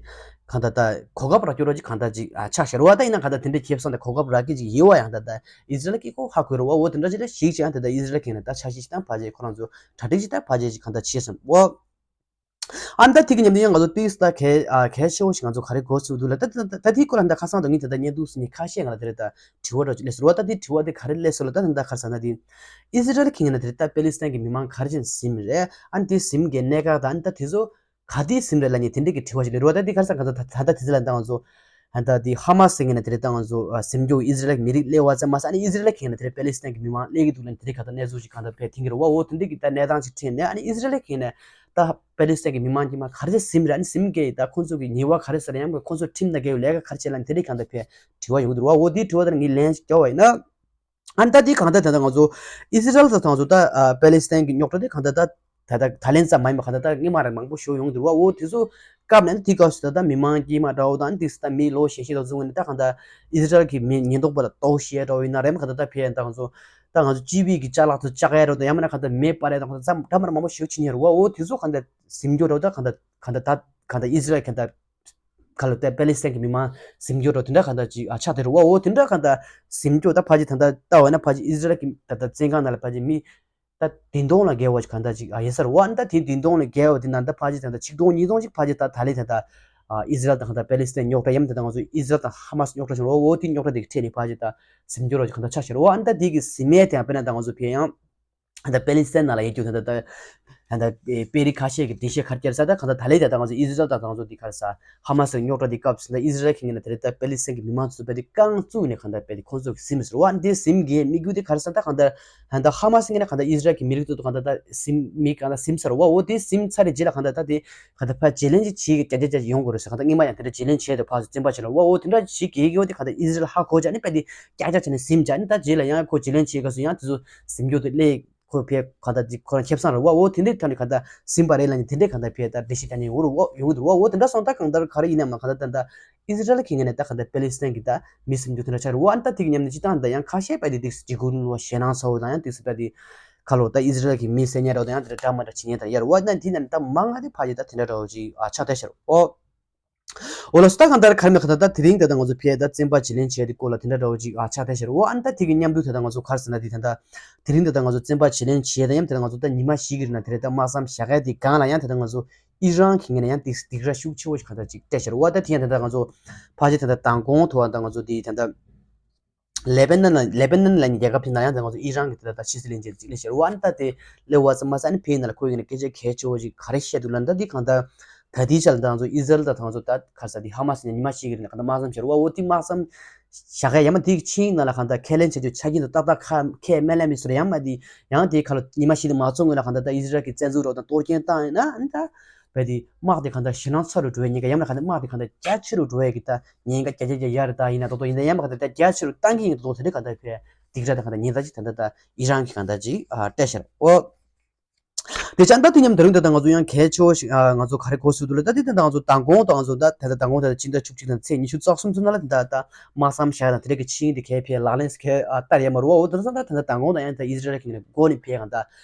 གང་ལྟར་ད་གོ་སྐབས་རག་སྐྱོ་རོགས་ཅིག་གང་ལྟར་ཅིག་ཨ་ཆགས་ཤར་བ། ད་ཡིན་ན་གང་ལྟར་དེ་འདྲའི་ཁེ་བཟང་དང་གོ་སྐབས་རག་གི་ཅིག་ཡོད་བ། ཡང་ད་ལྟ་ཨི་ཟི་རལ་གྱི་ཁོ་ཧ་གོ་རོགས་བ། འོ་དེ་འདྲ་ཅིག་ལ་ཞིག་ཅིག་ཡང་ད་ལྟ་ཨི་ཟི་རལ་གྱི་ན་ད་ཆ་ཤས་ཤིག་དང་ཕ་ཇེ་ཁོ་རང་ཚོ་གྲ་སྒྲིག་ཅིག་ད་ཕ་ཇེ་ཅིག་གང་ལྟར་བྱས་སམ་འོ། ཨ་ད་ཐིག་གི་ཉམས་ལེན་ཡང་ང་ཚོ་ཏིས་ད་གལ་ཨ་གལ་ཆེ་བོ་ཞིག་ང་ཚོ་ག་རེ་གོ་ཚུལ་འདུག་ལ། ད་ད་ད་ཐིག་ཁོ་ལ་ད་ཁ་སང་དང་ངས་ད་ལྟ་བརྙན་ཐུང་སི་ནི་ཁ་ཤས་ང་ལ་དེ་རེད་ད་དྲི་བ་རོགས་ཅིག་སླེབས་སོང་བ། ད་དེ་དྲི་བ་དེ་ག་རེ་སླེབས་སོང་ལ་ད་ད་ད་ཁ་སང་ན་དེ་ཨི་ཟི་རལ་གྱི་ན་དེ་རེད་ད་པེ་ལི་སི་ཐན་གྱི་མི་མང་ག་རེ་ཅན་ཟིན་རེད། ཨ་ནི་དེ་ཟིན་གྱི་གནད་འགག་ད་ཨ་ནི་ད་དེ་ཚོ། ག་དུས་ཟིན་རེད་ལབ་ནས་དེ་འདྲས་ཀྱི་དྲི་བ་ཞིག་སླེབས་རེད་བ། ད་འདི་ག་རེ་ཟེར་ག་ད་ད་ད་དེ་ཚོ་ལ་ད་ང་ཚོ་ད་ལྟ་འདི་ཧ་མ་སི་ཟེར་མཁན་ནས་དེ་རེད་ད་ང་ཚོ་ཟིན་རྒྱུ་ཨི་ཟི་རལ་མི་རིགས་སླེབས་པ་ཙམ་མ་ཟད་ཨ་ནི་ཨི་ཟི་རལ་མཁན་ནས་དེ་རེད་པེ་ལི་སི་ཐན་གྱི་མི་མང་སླེབས་ཀྱི་འདུག་ལབ་ནས་དེ་རེད་ག་ད་གནས་ཚུལ་ཞིག་ག་ད་དཔེ་ཐོན་གྱི་རེད་བ། འོ་དེ་འདྲས་ཀྱི་ད་གནས་སྟངས་ཞིག་འཕྲད་ནས་ཨ་ནི་ཨི་ཟི་རལ་མཁན་ནས་ད་པེ་ལི་སི་ཐན་གྱི་མི་མང་དཀྱུས་མ་ག་རེ་ཟིན་རེད། ཨ་ནི་ཟིན་གྱི་ད་ཁོང་ཚོ་གི་ཉེས་པ་ག་རེ་ཟེར་ཡང་ཁོང་ཚོ་ཁྲིམས་དང་འགལ་བའི་ལས་ཀ་ག་རེ་བྱས་ལབ་ནས་དེ་རེད་ག་ད་དཔེ་དྲི་བ་ཡོང་གི་འདུག་རེད་བ། འོ་དེའི་དྲི་བ་དེ་ངས་ལན་ཞིག་རྒྱག་པ་ཡིན་ན། ཨ་ནི་ད་འདི་གང་ལྟར་ད་ལྟ་ང་ཚོ་ཨི་སི་རལ་དང་ང་ཚོ་ད་ཨ་པེ་ལི་སི་ཐན་གྱི་རྙོག་དྲ་འདི་གང་ལྟར་ད་ ད་ལྟ་ད་ལན་ཙམ་མ་ཡིན་པ་གང་ལྟར་ད་སྔོན་མ་རང་མང་པོ་ཞིག་ཡོང་འདུག་བ། འོ་དེ་ཚོ་སྐབས་ནས་དེ་སྐབས་སུ་ད་ལྟ་མི་མང་དཀྱུས་མ་འདྲ་བོ་དང་དེ་སུ་ད་མི་ལོ་གཞོན་ཤོས་དང་ཚོ་ནི་ད་གང་ལྟར་ཨི་ཟི་རལ་གྱི་མི་ཉེན་རྟོག་པ་ལ་ལྟོགས་ཤེས་འདྲ་བོ་ཡིན་ན་རེད་མ་གང་ལྟར་ད་ཕེ་ཡང་ད་ང་ཚོ་ད་ང་ཚོ་སྤྱི་པའི་གི་ཅ་ལག་ཚོ་བཅག་ཡ་རོ་དང་ཡང་མིན་ན་གང་ལྟར་མེ་སྤར་ཡ་དང་གང་ལྟར་ཙམ་འདྲ་མ་འདྲ་མང་པོ་ཞིག་ཕྱིན་ཡོད་རེད་བ། འོ་དེ་ཚོ་གང་ལྟར་ཟིན་རྒྱུ་རེད་བ། ད་གང་ལྟར་གང་ལྟར་ད་གང་ལྟར་ཨི་ཟི་རལ་གང་ལྟར་ག་ལ་ཏེ་པེ་ལི་སི་ཐན་གྱི་མི་མང་ཟིན་སྐྱོ་འགྲོ་དེ་འདྲ་གང་ལྟར་ཅིག་ཨ་ཆགས་དེ་རུ་བ། འོ་དེ་འདྲ་གང་ལྟར་ཟིན་སྐྱོ་ད་ཕ་ཅིག་ད་ལྟ་ལྟ་བ་ན་ཕ་ཅིག་ཨི་ཟི་རལ་གྱི་ད་ལྟ་བཙོན་ཁང་ནང་ལ་ཕ་ཅིག་མི་ད་བདུན་སྟོང་ལ་བརྒལ་བ་ཅིག་གང་ལྟར་ཅིག་ཨ་ཡིན་ས་རུ་བ། ད་དེ་བདུན་སྟོང་ལ་བརྒལ་བ་དེ་ནང་ད་ཕ་ཅིག་ད་ལྟ་ཆིག་སྟོང་ཉིས་སྟོང་ཅིག་ཕ་ཅིག་ད་ད་ལེ་ད་ལྟ་ཨི་ཟི་རལ་དང་གང་ལྟར་པེ་ལི་སི་ཐན་རྙོག་དྲ་ཡམ་ད་ལྟ་ང་ཚོ་ཨི་ཟི་རལ་དང་ཧ་མ་སི་རྙོག་དྲ་བྱུང་རོ། འོ་དེ་རྙོག་དྲ་དེ་གི་ཁྲེལ་ནས་ཕ་ཅིག་ད་ཟིན་སྐྱོ་རོ་ཅིག་གང་ལྟར་ཆགས་རུ་བ། ད་དེ་གི་ཟིན་མེད་དེ་ཡང་དཔེར་ན་ད་ང་ཚོ་ཕེ་ཡང་ད་པེ་ལི་སི་ཐན་ནང་ལ་ཡོད་རྒྱུ་ད་ད་ད་ད་དཔེ་རིགས་ཁ་ཤས་ཀྱི་འགྲེལ་བཤད་ཁ་བསྐྱལ་ས་ད་གང་ལྟར་ད་ལེ་ད་ད་ང་ཚོ་ཨི་ཟི་རལ་ད་ད་ང་ཚོ་འདི་གར་ས་ཧ་མ་སི་རྙོག་དྲ་འདི་སྐབས་སུ་ད་ཨི་ཟི་རལ་གྱི་ངོས་ནས་ད་ལེ་ད་པེ་ལི་སི་ཐན་གྱི་མི་མང་ཚོ་དཔེ་དེ་རྐང་བཙུགས་ནས་གང་ལྟར་དཔེ་དེ་ཁོང་ཚོ་གི་ཟིན་མི་ཟེར་བ། འདི་ཟིན་གྱི་དམིགས་ཡུལ་དེ་ག་རེ་ཟེར་ད་གང་ལྟར་ད་ད་ཧ་མ་སི་ངོས་ནས་གང་ལྟར་ཨི་ཟི་རལ་གྱི་མི་རིགས་ཚོ་གང་ལྟར་ད་ཟིན་མི་གང་ལྟར་ཟིན་ཚར་བ། འོ་དེ་ཟིན་ཚར་རེད་རྗེས་ལ་གང་ལྟར་ད་དེ་གང་ལྟར་ཕར་བརྗེ་ལེན་ཅིག་བྱེད་ཀྱི་རྒྱ་རྒྱ་རྒྱ་ཡོང་དགོས་རེད་ཟེར། གང་ལྟར་སྔོན་མ་ཡང་དེ་འདྲ་བརྗེ་ལེན་བྱས་ཏེ་ཕར་ཚོ་བཙོན་པ་བྱས་ལ་བ། འོ་དེ་འདྲ་ཞིག་གི་ཡོད་དེ་གང་ལྟར་ཨི་ཟི་རལ་ཧ་གོ་བྱས་ནས་དཔེ་དེ་ཀྱག་ཀྱག་བྱས་ནས་ཟིན་བྱས་ནས་ད་རྗེས་ལ་ཡང་ཁོ་བརྗེ་ལེན་བྱེད་སྐབས་སུ་ཡང་དེ་ཚོ་ཟིན་རྒྱུ་དེ་སླེབས། ཁོ་ཕེ་ག་ད་ཅིག་ཁོ་རང་ཁེ་བཟང་རེད་བ། འོ་དེ་འདྲའི་ཐོག་ནས་ག་ད་ཟིན་པ་རེད་ལབ་ནས་དེ་འདྲའི་ག་ད་ཕེ་ད་འགྲེལ་བཤད་རྒྱག་མཁན་ཡོང་རུ་འོ་ཡོང་གི་འདུག་བ། འོ་དེ་འདྲ་སོང་ད་གང་ལྟར་ག་རེ་ཡིན་ནའང་ག་ད་ད་ད་ཨི་ཟི་རལ་གྱི་ངོས་ནས་ད་ག་ད་པེ་ལི་སི་ཐན་གྱི་ད་མི་ཟིན་རྒྱུ་དེ་འདྲ་ཆགས་རེད་བ། ཨ་ད་དེ་གི་མཉམ་དུ་སྤྱི་བཏང་ད་ཡང་ཁ་ཤས་པ་དེ་ཏིག་ཅིག་གུ་ལུ་བ་ཞེད་སྣང་ཚ་བོ་དང་ཡང་ཏིག་སི་པ་དེ་ཁ་ལོ་ད་ཨི་ཟི་རལ་གྱི་མི་བསད་ཉེ་རོ་དང་ཡང་དེ་འདྲ་འདྲ་མ་འདྲ་བྱེད་ཉེ་ད་ཡར་བ་ན་དེ་ནས་ད་མང་ང་དེ་ཕ་ཡི་ད་དེ་འདྲ་འདྲ་བོ་ཅིག་ཨ་ཆགས་ཐལ་ཤར་འོ། འོ་ལགས་སོ། ད་གང་ལྟར་ག་རེ་མེད་ག་ད་ད་དེ་རིང་ད་ད་ང་ཚོ་ཕེ་ད་བཙན་པ་བརྗེ་ལེན་བྱས་ཏེ་སྐོར་ལ་དེ་འདྲ་འདྲ་བོ་ཅིག་ཨ་ཆགས་ཐལ་ཤར་འོ། ཨ་ནི་ད་དེ་གི་མཉམ་དུ་ད་ད་ང་ཚོ་ག་རེ་ཟེར་ན་དེ་ད་ད་དེ་རིང་ད་ད་ང་ཚོ་བཙན་པ་བརྗེ་ལེན་བྱས་ད་ཡང་ད་ད་ང་ཚོ་ད་ཉི་མ་བཞི་གི་རིང་ན་དེ་རེད་ད་དམག་མཚམས་བཞག་ཡ་དེ་སྒང་ལ་ཡང་ད་ད་ང་ཚོ་ཨི་རན་གྱི་ངོས་ནས་ཡང་ཏིག་སྡིགས་ར་ཤུགས་ཆེ་བོ་ཞིག་ག་ད་ཅིག་སྤྲད་ཤར་འོ། ད་དེ་ཡང་ད་ད་ང་ཚོ་ཕལ་ཆེར་ད་ད་མདང་དགོང་ཐོག་ད་ང་ཚོ་དེ་ད་ད་ལེ་པེ་ནན་ལ་ལེ་པེ་ནན་ལ་ནི་རྒྱལ་ཁབ་དེ་ན་ཡང་ད་ང་ཚོ་ཨི་རན་གྱི་དེ་ད་ད་ཕྱི་སྲིད་བློན་ཆེན་གཅིག་སླེབས་ཤར་འོ། ཨ་ནི་ད་དེ་སླེབས་པ་ཙམ་མ་ཟད་ཨ་ནི་ཕེ་ཡིན་ན་ལ་ཁོའི་ངོས་ནས་སྐད་ཆ་གལ་ཆེ་བོ་ཞིག་ག་རེ་བཤད་འདུག་ལབ་ན་ད་འདི་གང་ལྟར་ད་ལྟའི་ཆར་ལ་ད་ང་ཚོ་ཨི་ཟི་རལ་དང་ད་ང་ཚོ་ད་ག་རེ་ཟེར་དེ་ཧ་མ་སི་ནས་ཉི་མ་གཅིག་གི་རིང་ལ་གང་ལྟར་དམག་མཚམས་བཞག་རོ་བ། འོ་དེ་དམག་མཚམས་བཞག་ཡ་མ་དེ་གི་ཆིངས་ནང་ལ་གང་ལྟར་ཁས་ལེན་བྱ་རྒྱུ་ཆ་རྐྱེན་དང་ཏག་ཏག་ཁ་ཁས་མེད་ལ་མི་སོར་ཡ་མ་དེ་ཡང་དེ་ཁ་ལོ་ཉི་མ་བཞི་དེ་མ་ཚོགས་སྔོན་ལ་གང་ལྟར་ད་ཨི་ཟི་རལ་གྱི་བཙན་འཛུལ་རོགས་དང་གཏོར་སྐྱོན་བཏང་ཡིན་ན་ཨ་ནི་ད་བས་དེ་དམག་དེ་གང་ལྟར་ཞེད་སྣང་ཚ་རུ་འགྲོ་བའི་ཉེན་ཁ་ཡང་ན་གང་ལྟར་དམག་དེ་གང་ལྟར་རྒྱ་ཆེ་རུ་འགྲོ་བའི་གི་ད་ཉེན་ཁ་རྒྱ་རྒྱ་རྒྱ་ཡར་ད་ཡིན་ན་ཏོག་ཏོག་ཡིན་ན་ཡང་མ་གང་ལྟར་ད་རྒྱ་ཆེ་རུ་བཏང་གི་ཡིན་ཏོག་ཏོག་དེ་འདྲ་གང་ལྟར་བས་སྡིགས་ར་དང་གང་ལྟར་ཉེན་བརྡ་ཅིག་ད་ལྟ་ད་ཨི་རན་གྱི་གང་ལྟར་ཅིག་ཨ་སྤྲད་ཤར་འོ། དེ་ཅང་ད་དེ་མཉམ་དུ་རིང་ད་ལྟ་ང་ཚོ་ཡང་གལ་ཆེ་བོ་ཞིག་ཨ་ང་ཚོ་ག་རེ་གོ་ཚུལ་འདུག་ལ་ད་དེ་ད་ལྟ་ང་ཚོ་མདང་དགོང་དང་ང་ཚོ་ད་ད་ལྟ་མདང་དགོང་ད་ལྟ་ཕྱི་ཟླ་བཅུ་གཅིག་དང་ཚེས་ཉི་ཤུ་རྩ་གསུམ་ཚུན་ད་ལ་དེ་ད་ད་དམག་མཚམས་བཞག་དང་དེ་འདྲ་གི་ཆིངས་དེ་གལ་ཕེ་ལག་ལེན་གལ་ཨ་ལྟར་ཡ་མ་རུ་བ། འོ་དེ་ཚོ་ད་ད་ལྟ་མདང་དགོང་དང་ཡང་ད་ཨི་ཟི་རལ་གྱི་ངོས་ནས་འགོ་ནས་ཕེ་གང་ད་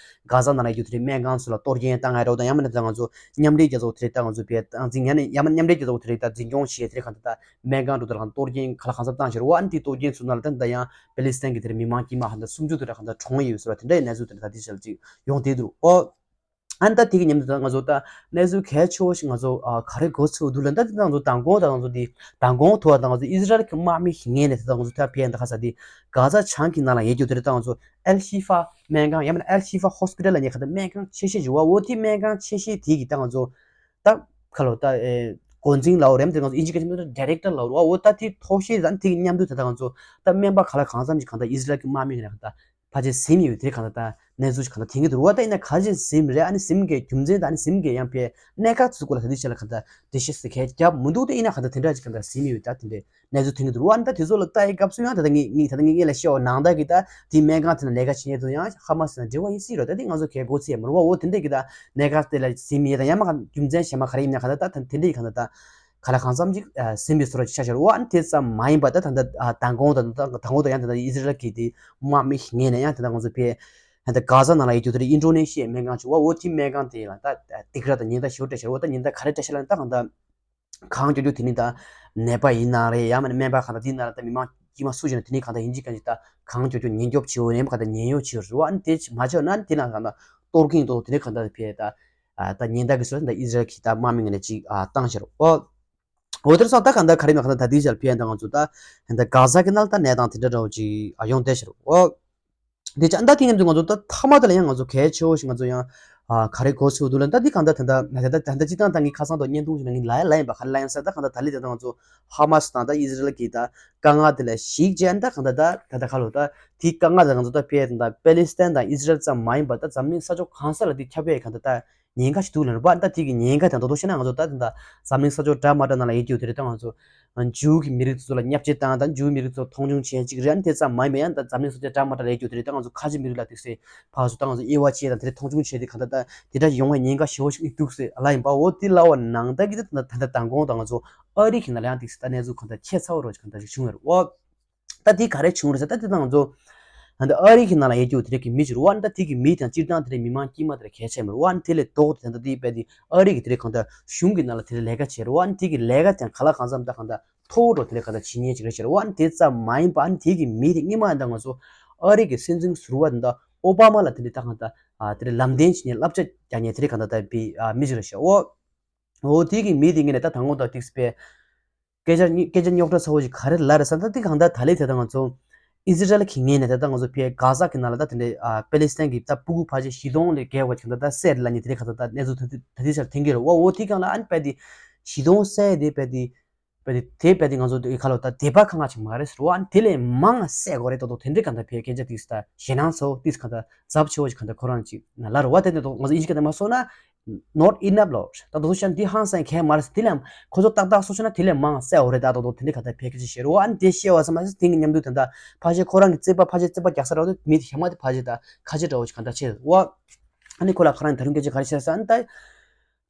གྷ་ཟ་ནང་ལ་ཡོད་དེ་རེད་སྨན་ཁང་ཚོ་ལ་གཏོར་སྐྱོན་བཏང་ཡ་རོགས་དང་ཡང་མིན་ན་ད་ང་ཚོ་མཉམ་འབྲེལ་རྒྱལ་ཚོགས་དེ་རེད་ད་ང་ཚོ་བས་ད་འཛིན་ཡང་ནས་ཡང་མིན་མཉམ་འབྲེལ་རྒྱལ་ཚོགས་དེ་རེད་ད་འཛིན་སྐྱོང་བྱས་དེ་རེད་གང་ད་ད་སྨན་ཁང་འགྲོ་དེ་ལ་གང་གཏོར་སྐྱོན་ག་ལ་གང་ས་བཏང་ཤེར་བ། ཨ་ནི་དེ་གཏོར་སྐྱོན་ཚོ་ནང་ལ་ད་ད་ཡང་པེ་ལི་སི་ཐན་གྱི་དེ་རེད་མི་མང་དཀྱུས་མ་གང་ད་སུམ་ཅུ་དེ་རེད་གང་ད་གྲོངས་ཡོད་ཟེར་བ་དེ་འདྲ་ཡི་གནས་ཚུལ་དེ་རེད་ད་དེ་ཞལ་ཅིག་ཡོང་བསྡད་འདུག་ཨོ། ཨ་ནི་ད་དེ་གི་མཉམ་དུ་ད་ང་ཚོ་ད་གནས་ཚུལ་གལ་ཆེ་བོ་ཞིག་ང་ཚོ་ཨ་ག་རེ་གོ་ཚུལ་འདུག་ལབ་ན་ད་ད་ང་ཚོ་མདང་དགོང་ད་ང་ཚོ་འདི་མདང་དགོང་ཐོག་ད་ང་ཚོ་ཨི་ཟི་རལ་གྱི་དམག་མི་ཞིག་ངོས་ནས་ད་ད་ང་ཚོ་ད་ཕེ་ད་ག་ས་འདི་གྷ་ཟ་བྱང་གི་ནང་ལ་ཡོད་རྒྱུ་དེ་རེད་ད་ང་ཚོ་ཨལ་ཤི་ཧྥ་སྨན་ཁང་ཡང་མིན་ན་ཨལ་ཤི་ཧྥ་ཧོ་སི་པི་ཊལ་ལ་ཉེ་ཁ་ད་སྨན་ཁང་ཆེ་ཤོས་ཞིག་བ། འོ་དེ་སྨན་ཁང་ཆེ་ཤོས་དེ་གི་ད་ང་ཚོ་ད་ཁ་ལོ་ད་ཨེ་འགོ་འཛིན་ལའོ་རེམ་དེ་ང་ཚོ་ཨིན་ཇི་སྐད་ཐོག་ཌའི་རེག་ཊར་ལའོ་རེད་བ། འོ་ད་དེ་ཐོག་ཤེས་ད་དེ་གི་མཉམ་དུ་ད་ད་ང་ཚོ་ད་སྨན་པ་ག་ལ་གང་འཚམ་ཞིག་གང་ད་ཨི་ཟི་རལ་གྱི་དམག་མི་ངོས་ནས་གང་ད། ཕལ་ཆེར་ཟིན་ཡོད་དེ་གང་ལྟར་ད་གནས་ཚུལ་གང་ལྟར་ཐོན་གྱི་འདུག་བ། ད་ཡིན་ན་ག་ཅིག་ཟིན་རེད། ཨ་ནི་ཟིན་གྱི་རྒྱུ་མཚན་དང་ཨ་ནི་ཟིན་གྱི་ཡང་པའི་གནད་འགག་ཚོའི་སྐོར་ལ་ད་ལྟའི་ཆ་ལ་གང་ལྟར་འགྲེལ་བཤད་ཟེར་མཁན་རྒྱབ་མི་འདུག་དེ་ཡིན་ན་གང་ལྟར་དེ་འདྲ་ཅིག་གང་ལྟར་ཟིན་ཡོད་ད་དེ་འདྲའི་གནས་ཚུལ་ཐོན་གྱི་འདུག་བ། ཨ་ནི་ད་དེ་ཚོ་ལ་ལྟ་ཡི་སྐབས་སུ་ཡང་ད་ལྟ་ངས་ངས་ད་ལྟ་ངས་ངས་ལ་བཤད་པ་ནང་ལྟར་གྱི་ད་དེ་སྨན་ཁང་དེ་ན་ལས་ཀ་བྱེད་མཁན་ཚོ་ཡང་ཧ་མ་སི་དང་འབྲེལ་བ་ཡིན་སྲིད་རོགས། ད་དེ་ང་ཚོ་གལ་གོ་ཚད་མ་རུང་བ། འོ་དེ་འདྲ་གི་ད་གནད་འགག་དེ་ལ་ཟིན་མེད་ད་ཡང་མ་ག་རྒྱུ་མཚན་གཞན་མ་ག་རེ་ཡིན་ན་གང་ལྟར་ད་དེ་འདྲ་གི་གང་ལྟར་ད། ག་ལ་གང་འཚམ་ཅིག་ཟིན་པའི་བཟོ་འདྲ་ཅིག་ཆགས་ཤར་བ། ཨ་ནི་དེ་ཙམ་མ་ཡིན་པ་ད་ད་ལྟ་མདང་དགོང་དང་ད་མདང་དགོང་དང་ཡང་ད་ལྟ་ཨི་ཟི་རལ་གྱི་དེ་དམག་མི་ངོས་ནས་ཡང་ད་ལྟ་ང་ཚོ་ཕའི་ད་ལྟ་གྷ་ཟ་ནང་ལ་ཡོད་རྒྱུ་དེ་ཨིན་ཌོ་ནེ་ཤི་ཡའི་སྨན་ཁང་ཅིག་བ། འོ་དེ་སྨན་ཁང་དེ་ལ་ད་སྡིགས་ར་དང་ཉེན་བརྡ་ཞེ་པོ་སྤྲད་ཤར་བ། ད་ཉེན་བརྡ་ག་རེ་སྤྲད་ཤར་ལ་ད་གང་ལྟར་གང་མགྱོགས་མགྱོགས་དེ་ནི་ད་ནད་པ་ཡིན་ན་རེད། ཡང་མིན་ན་སྨན་པ་གང་ལྟར་དེ་ནང་ལ་ད་མི་མང་དཀྱུས་མ་སུ་ཞིག་ན་དེ་ནི་གང་ལྟར་ཡིན་གཅིག་གང་ཅིག་ད་གང་མགྱོགས་མགྱོགས་ཉེན་སྐྱོབ་བྱེད་འོ་ནས་གང་ལྟར་ཉེན་གཡོལ་བྱེད་འོ་རེད་བ། ཨ་ནི་དེ་མ་བྱས་ན་དེ་ནང་གང་ལྟར་གཏོར་གིན་གཏོར་དེ་ནི་གང་ལྟར་ཕའི་ད། ད་ཉེན་བརྡ་གི་སྲོལ་ད་ཨི་ཟི་རལ་གྱི་ད་དམག་མི་ངོས་ནས་ཅིག་བཏང་ཤར། འོ་འོ་དེར་སོང་ད་གང་ལྟར་ག་རེ་མེད་གང་ལྟར་ད་དེའི་ཞལ་ཕན་ད་ང་ཚོ་ད་ད་གྷ་ཟ་གི་ནང་ད་གནས་སྟངས་དེ་འདྲ་འདྲ་བོ་ཅིག་ཡོང་བསྡད་ཤར། འོ་དེ་ཅང་ད་དེ་ངེད་ཚོ་ང་ཚོ་ད་མཐའ་མ་དེ་ལ་ཡང་ང་ཚོ་གལ་ཆེ་བོ་ཞིག་ང་ཚོ་ཡང་ག་རེ་གོ་ཚུལ་འདུག་ལ་ད་དེ་གང་ལྟར་ད་ད་ད་ད་ད་ཅི་ད་ད་ངས་ཁ་སང་དང་བརྙན་ཐུང་ཞིག་ན་ངས་ལ་ཡ་ལ་ཡིན་པ་ག་རེ་ལ་ཡིན་ས་ད་གང་ལྟར་ད་ལི་ད་ད་ང་ཚོ་ཧ་མ་སི་དང་ད་ཨི་ཟི་རལ་གྱི་ད་དཀའ་ངལ་དེ་ལ་ཞིག་ཅན་ད་གང་ལྟར་ད་ད་ད་ག་ལོ་ད་དེའི་དཀའ་ངལ་ད་ང་ཚོ་ད་ཕེ་ད་པེ་ལི་སི་ཐན་དང་ཨི་ཟི་རལ་ཙམ་མ་ཡིན་པ་ད་འཛམ་གླིང་ས་ཕྱོགས་གང་ས་ལ་དེ་ཁྱབ་པའི་གང་ལྟར་ད། ཉེན་ཁ་ཞིག་འདུག་ལབ་རེད་པ། ད་དེ་གི་ཉེན་ཁ་དང་ད་དུང་བཤད་ན་ང་ཚོ་ད་ད་འཛམ་གླིང་ས་ཕྱོགས་འདྲ་མ་འདྲ་ནང་ལ་ཡོད་རྒྱུ་དེ་རེད། ད་ང་ཚོ་འཇུའུ་གི་མི་རིགས་ཚོ་ལ་བརྙས་བཅོས་བཏང་དང་འཇུའུ་མི་རིགས་ཚོ་མཐོང་ཆུང་བྱེད་ཅིག་རེད། ཨ་ནི་དེ་ཙམ་མ་ཡིན་པ་ཡང་ད་འཛམ་གླིང་ས་ཕྱོགས་འདྲ་མ་འདྲ་ལ་ཡོད་རྒྱུ་དེ་རེད། ད་ང་ཚོ་ཁ་ཆེ་མི་རིགས་ལ་དེ་སེ་ཕར་ཚུར་ད་ང་ཚོ་དབྱེ་བ་ཕྱེ་དང་དེ་འདྲ་མཐོང་ཆུང་བྱེད་དེ་གང་ལྟར་ད་དེ་འདྲ་ཡོང་བའི་ཉེན་ཁ་ཞེ་པོ་ཞིག་འདུག་ཟེར་ལབ་ཡིན་པ། འོ་དེ་ལབ་པ་ནང་ལྟར་གྱི་ད་ད་ད་མདང་དགོང་ད་ང་ཚོ་ཨ་རི་གི་ནང་ལ་ཡང་དེ་སེ་ད་གནས་ཚུལ་གང་ལྟར་ཁྱད་མཚར་པོ་རོ་ཅིག་གང་ལྟར་ཞིག་བྱུང་ཡོད་རེད། འོ། ད་དེ་ག་རེ་བྱུང་རེད་ཟེར་ད་དེ་ད་ང་ཚོ་ད་ཨ་རི་གི་ནང་ལ་ཡོད་རྒྱུ་དེ་རིགས་ཀྱི་མི་ཞིག་རེད་པ། ད་དེ་གི་མི་དང་སྤྱིར་བཏང་དེ་རིགས་མི་མང་དཀྱུས་མ་དེ་རིགས་གལ་ཆེ་མི་རེད་པ། ཨ་ནི་དེ་ལས་ལྡོག་སྟེ་ད་ལྟ་དེ་དཔེ་དེ་ཨ་རི་གི་དེ་རིགས་གང་ལྟར་གཞུང་གི་ནང་ལ་དེ་རིགས་ལས་ཀ་བྱེད་རེད་པ། ཨ་ནི་དེ་གི་ལས་ཀ་དེ་ག་ལ་གང་འཚམ་ད་གང་ལྟར་མཐོ་བོ་འགྲོ་དེ་ལས་གང་ལྟར་བྱེད་མཁན་ཅིག་རེད་ཤག་རེད་པ། ཨ་ནི་དེ་ཙམ་མ་ཡིན་པ་ཨ་ནི་དེ་གི་མི་དེ་སྔོན་མ་ཡིན་ད་ང་ཚོ་ཨ་རི་གི་སྲིད་འཛིན་ཟུར་པ་དེ་ད་ཨོ་བྷ་མ་ལ་དེ་རིགས་ད་གང་ལྟར་དེ་རིགས་ལམ་སྟོན་བྱེད་མཁན་བསླབ་བྱ་རྒྱག་མཁན་དེ་རིགས་གང་ལྟར་ད་དཔེ་མི་ཞིག་རེད་ཤག་འོ། འོ་དེ་གི་མི་དེ་ངས་ནས་ད་དང་པོ་ད་ཏིག་སྤེ། སྐད་ཆ་སྐད་ཆ་རྙོག་དྲ་ཚ་བོ་ཞིག་ག་རེ་ལབ་རེད་ཟེར་ན་ད་དེ་གང་ལྟར་ད་ལས་དེ་ད་ང་ཚོ་ཨི་ཟི་རལ་གི་ངོས་ནས་ད་ལྟ་ང་ཚོ་ཕའི་གྷ་ཟ་གི་ནང་ལ་ད་དེ་འདྲའི་ཨ་པེ་ལི་སི་ཐན་གི་ད་སྤུ་གུ་ཕལ་ཆེར་བཞི་སྟོང་ལས་བརྒལ་བ་ཞིག་ད་ད་བསད་ལབ་མཁན་དེ་འདྲའི་གང་ལྟར་ད་གནས་ཚུལ་ད་དེ་ད་དེ་ཆར་ཐོན་གྱི་རེད། འོ་འོ་དེ་གང་ལ་ཨ་ནི་དཔེ་དེ་བཞི་སྟོང་བསད་དེ་དཔེ་དེ་དཔེ་དེ་དེ་དཔེ་དེ་ང་ཚོ་དེ་ག་ལ་ད་དེ་བ་ཁ་ང་ཅིག་མ་རེད་ཟེར་བ། ཨ་ནི་དེ་ལས་མང་བསད་དགོས་རེད། ད་དོ་དེ་འདྲའི་གང་ལྟར་ཕའི་སྐད་ཆ་ཏིག་ད་ཞེད་སྣང་ཚ་བོ་ཏིག་གང་ལྟར་ཚབས་ཆེ་བོ་ཞིག་གང་ལྟར་ཁོ་རང་ཅིག་ན་ལ་རེད་པ། དེ་ནས་ང་ཚོ་ཨིན་ཇི་སྐད་དུ་མ་སོང་ན། Not enough ལོ། ད་དུང་ཤ་འདི་ཧང་སང་གལ་མ་རེད། དེ་ལས་ཁོ་ཚོ་ཏག་ཏག་སོ་ཤ་ན་དེ་ལས་མང་བསད་འོ་རེད། ད་དུང་དེ་འདྲའི་ག་ད་ཕལ་སྐད་ཆ་བཤད་རོ། ཨ་ནི་དེ་བཤད་བ་ཙམ་མ་ཟད་དེ་གི་མཉམ་དུ་ད་ད་ཕལ་ཆེར་ཁོ་རང་གི་རྩེད་པ་ཕལ་ཆེར་རྩེད་པ་རྒྱག་ས་ར་བ་དེ་མི་དེ་ཧ་མ་དེ་ཕལ་ཆེར་ད་ཁ་ཆེ་འདྲ་བོ་ཞིག་ག་ད་ཆེ་བ། ཨ་ནི་ཁོ་ལ་ཁ་རང་ད་རུང་སྐད་ཆ་ག་རེ་བཤད་ས་ཨ་ནི་ད་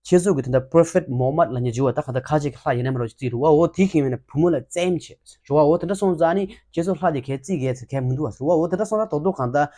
ཁྱེད་ཚོ་གི་ད་ད་Prophet Muhammad ལབ་མཁན་ཅིག་ཡོད་པ། ད་ག་ད་ཁ་ཆེ་གི་ལྷ་ཡིན་ན་མ་རོ་ཅིག་རྩིས་རུ་བ། འོ་དེ་གི་མིན་ན་བུ་མོ་ལ་བཙེམ་བྱེད་རུ་བ། འོ་དེ་འདྲ་སོང་ཙང་ཨ་ནི་ཁྱེད་ཚོ་ལྷ་དེ་གལ་རྩིས་གལ་ཚེ་གལ་མི་འདུག་བ་རུ་བ། འོ་དེ་འདྲ་སོང་ཙང་ད་དོག་དོག་གང་ད།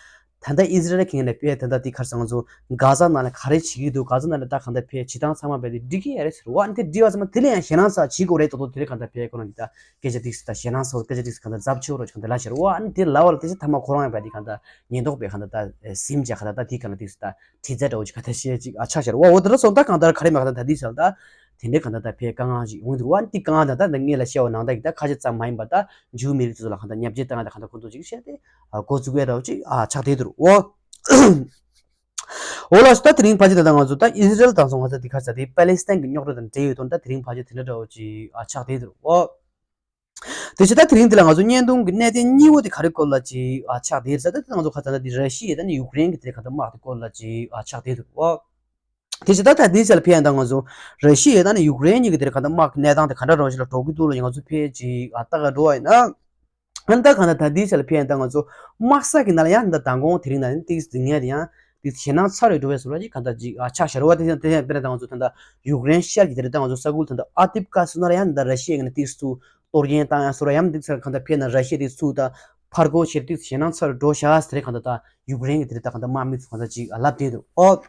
ད་ལྟ་ཨི་ཟི་རལ་གྱི་ངོས་ནས་དཔེ་ད་ལྟ་དེ་ག་རེ་ཟེར་ང་ཚོ་གྷ་ཟ་ནང་ལ་ག་རེ་བྱེད་ཀྱི་འདུག་གྷ་ཟ་ནང་ལ་ད་གང་ལྟར་དཔེ་བྱེད་སྟངས་ཚང་མ་དཔེ་དེ་འགྲིག་གི་ཡོད་རེད་ཟེར་བ། ཨ་ནི་དེ་འགྲིག་པ་ཚང་མ་དེ་ལས་ཡང་ཞེད་སྣང་ཚ་བྱེད་དགོས་རེད། ད་དོ་དེ་ལས་གང་ལྟར་དཔེ་ཁོ་རང་གི་ད་སྐད་ཆ་ཏིག་སི་ད་ཞེད་སྣང་ཚ་བོ་སྐད་ཆ་ཏིག་སི་གང་ལྟར་ཚབས་ཆེ་བོ་རོ་གང་ལྟར་ལབ་ཤར་བ། ཨ་ནི་དེ་ལབ་པ་ལ་དེ་ཚེ་ཐ་མ་ཁོ་རང་ཡང་དཔེ་དེ་གང་ལྟར་ཉེན་རྟོག་པས་གང་ལྟར་ད་ཟིན་བྱས་གང་ལྟར་ད་དེ་གང་ལྟར་ཏིག་སི་ད་དྲི་རྩད་འདྲ་བོ་ཅིག་ག་ད་བཤད་ཅིག་ཨ་ཆགས་ཤར་བ། འོ་དེ་འདྲ་སོང་ད་གང་ལྟར་ག་རེ་མ་གང་ལྟར་ད་དེ་ཚེ་ད། དེ་འདྲའི་གང་ལྟར་ད་ཕའི་དཀའ་ངལ་ཞིག་ཡོང་འདུག་བ། འདི་དཀའ་ངལ་ད་ལྟ་ད་ངས་ལ་བཤད་པ་ནང་ལྟར་གྱི་ད་ཁ་ཆེ་ཙམ་མ་ཡིན་པ་ད་འཇུ་མི་རིགས་ཚོ་ལ་གང་ལྟར་ཉམས་བཅོས་བཏང་ཡ་ད་གང་ལྟར་ཁོ་ཚོ་ཅིག་བཤད་དེ་འགོ་བཙུགས་ཡ་འདྲ་བོ་ཅིག་ཨ་ཆགས་བསྡད་འདུག་འོ། འོ་ལགས་སོ། ད་དེ་རིང་ཕལ་ཆེར་ད་ལྟ་ང་ཚོ་ད་ཨི་ཟི་རལ་དང་སོང་ང་ཚོ་འདི་ག་ས་དེ་པ་ལེ་སི་ཐན་གྱི་རྙོག་དྲ་དང་འབྲེལ་ཡོད་དོན་ད་དེ་རིང་ཕལ་ཆེར་དེ་འདྲ་འདྲ་བོ་ཅིག་ཨ་ཆགས་བསྡད་འདུག་འོ། དེ་བཞིན་ད་དེ་རིང་འདི་ལ་ང་ཚོ་བརྙན་ཐུང་གི་གནད་དོན་གཉིས་པོ་དེ་ག་རེ་སྐོར་ལ་ཅིག་ཨ་ཆགས་བསྡད་ཟེར་ད་ད་ང་ཚོ་ཁ་ཚ་ན་འདི་ར་ཤི་ཡ་དང་ནི་ཡུཀ་རེན་གྱི་དེ་ག་ད་དམག་དེ་སྐོར་ལ་ཅིག་ཨ་ཆགས་བསྡད་འདུག་འོ། དེ་བཞིན་ད་ད་འདི་ཆ་ལ་ཕེབས་ཡང་ད་ང་ཚོ་ར་ཤི་ཡ་དང་ནི་ཡུཀ་རེན་གཉིས་ཀྱི་དེ་ག་ད་དམག་གི་གནས་སྟངས་དེ་ག་འདྲ་རང་ཞིག་ལ་འགྲོ་གི་འདུག་ལ་ང་ཚོ་ཕེབས་ཅིག་ཨ་ལྟ་ག་འགྲོ་བ་ཡིན་ན། ཨ་ནི་ད་གང་ལྟར་ད་འདི་ཆ་ལ་ཕེབས་ཡང་ད་ང་ཚོ་དམག་ས་གི་ནང་ལ་ཡང་ད་མདང་དགོང་དེ་རིང་ན་ནི་ཏིག་ཙི་ངས་དེ་ཡང་ཏིག་ཙི་ཞེད་སྣང་ཚ་རུ་འགྲོ་བའི་བཟོ་འདྲ་ཅིག་གང་ལྟར་ཅིག་ཨ་ཆགས་ཤར་བ། དེ་ཡང་དེ་ཡང་དཔེར་ན་ད་ང་ཚོ་ད་ལྟ་ཡུཀ་རེན་ཤར་གྱི་དེ་རེད། ད་ང་ཚོ་ས་ཁུལ་ད་ལྟ་ཨ་ཏིབ་ཀ་སུ་ན་ལ་ཡང་ད་ར་ཤི་ཡའི་ངོས་ནས་ཏིག་ཙི་ཚུར་གཏོར་སྐྱོན་བཏང་ཡང་སུ་ར་ཡང་ཏིག་ཙི་གང་ལྟར་ཕེབས་ན་ར་ཤི་ཡ་ཏིག་ཙི་ཚུར་ད་ཕར་རྒོལ་བྱེད་ཏིག་ཙི་ཞེད་སྣང་ཚ་རུ་འགྲོ་ཤག་ཟེར་གང་ལྟར་ད་ཡུཀ་རེན་གྱི་དེ་རེད། ད་གང་ལྟར་དམག་མི་ཚོ་གང་ལྟར་ཅིག་ཨ་ལབ་བསྡད་འདུག་ཨོ།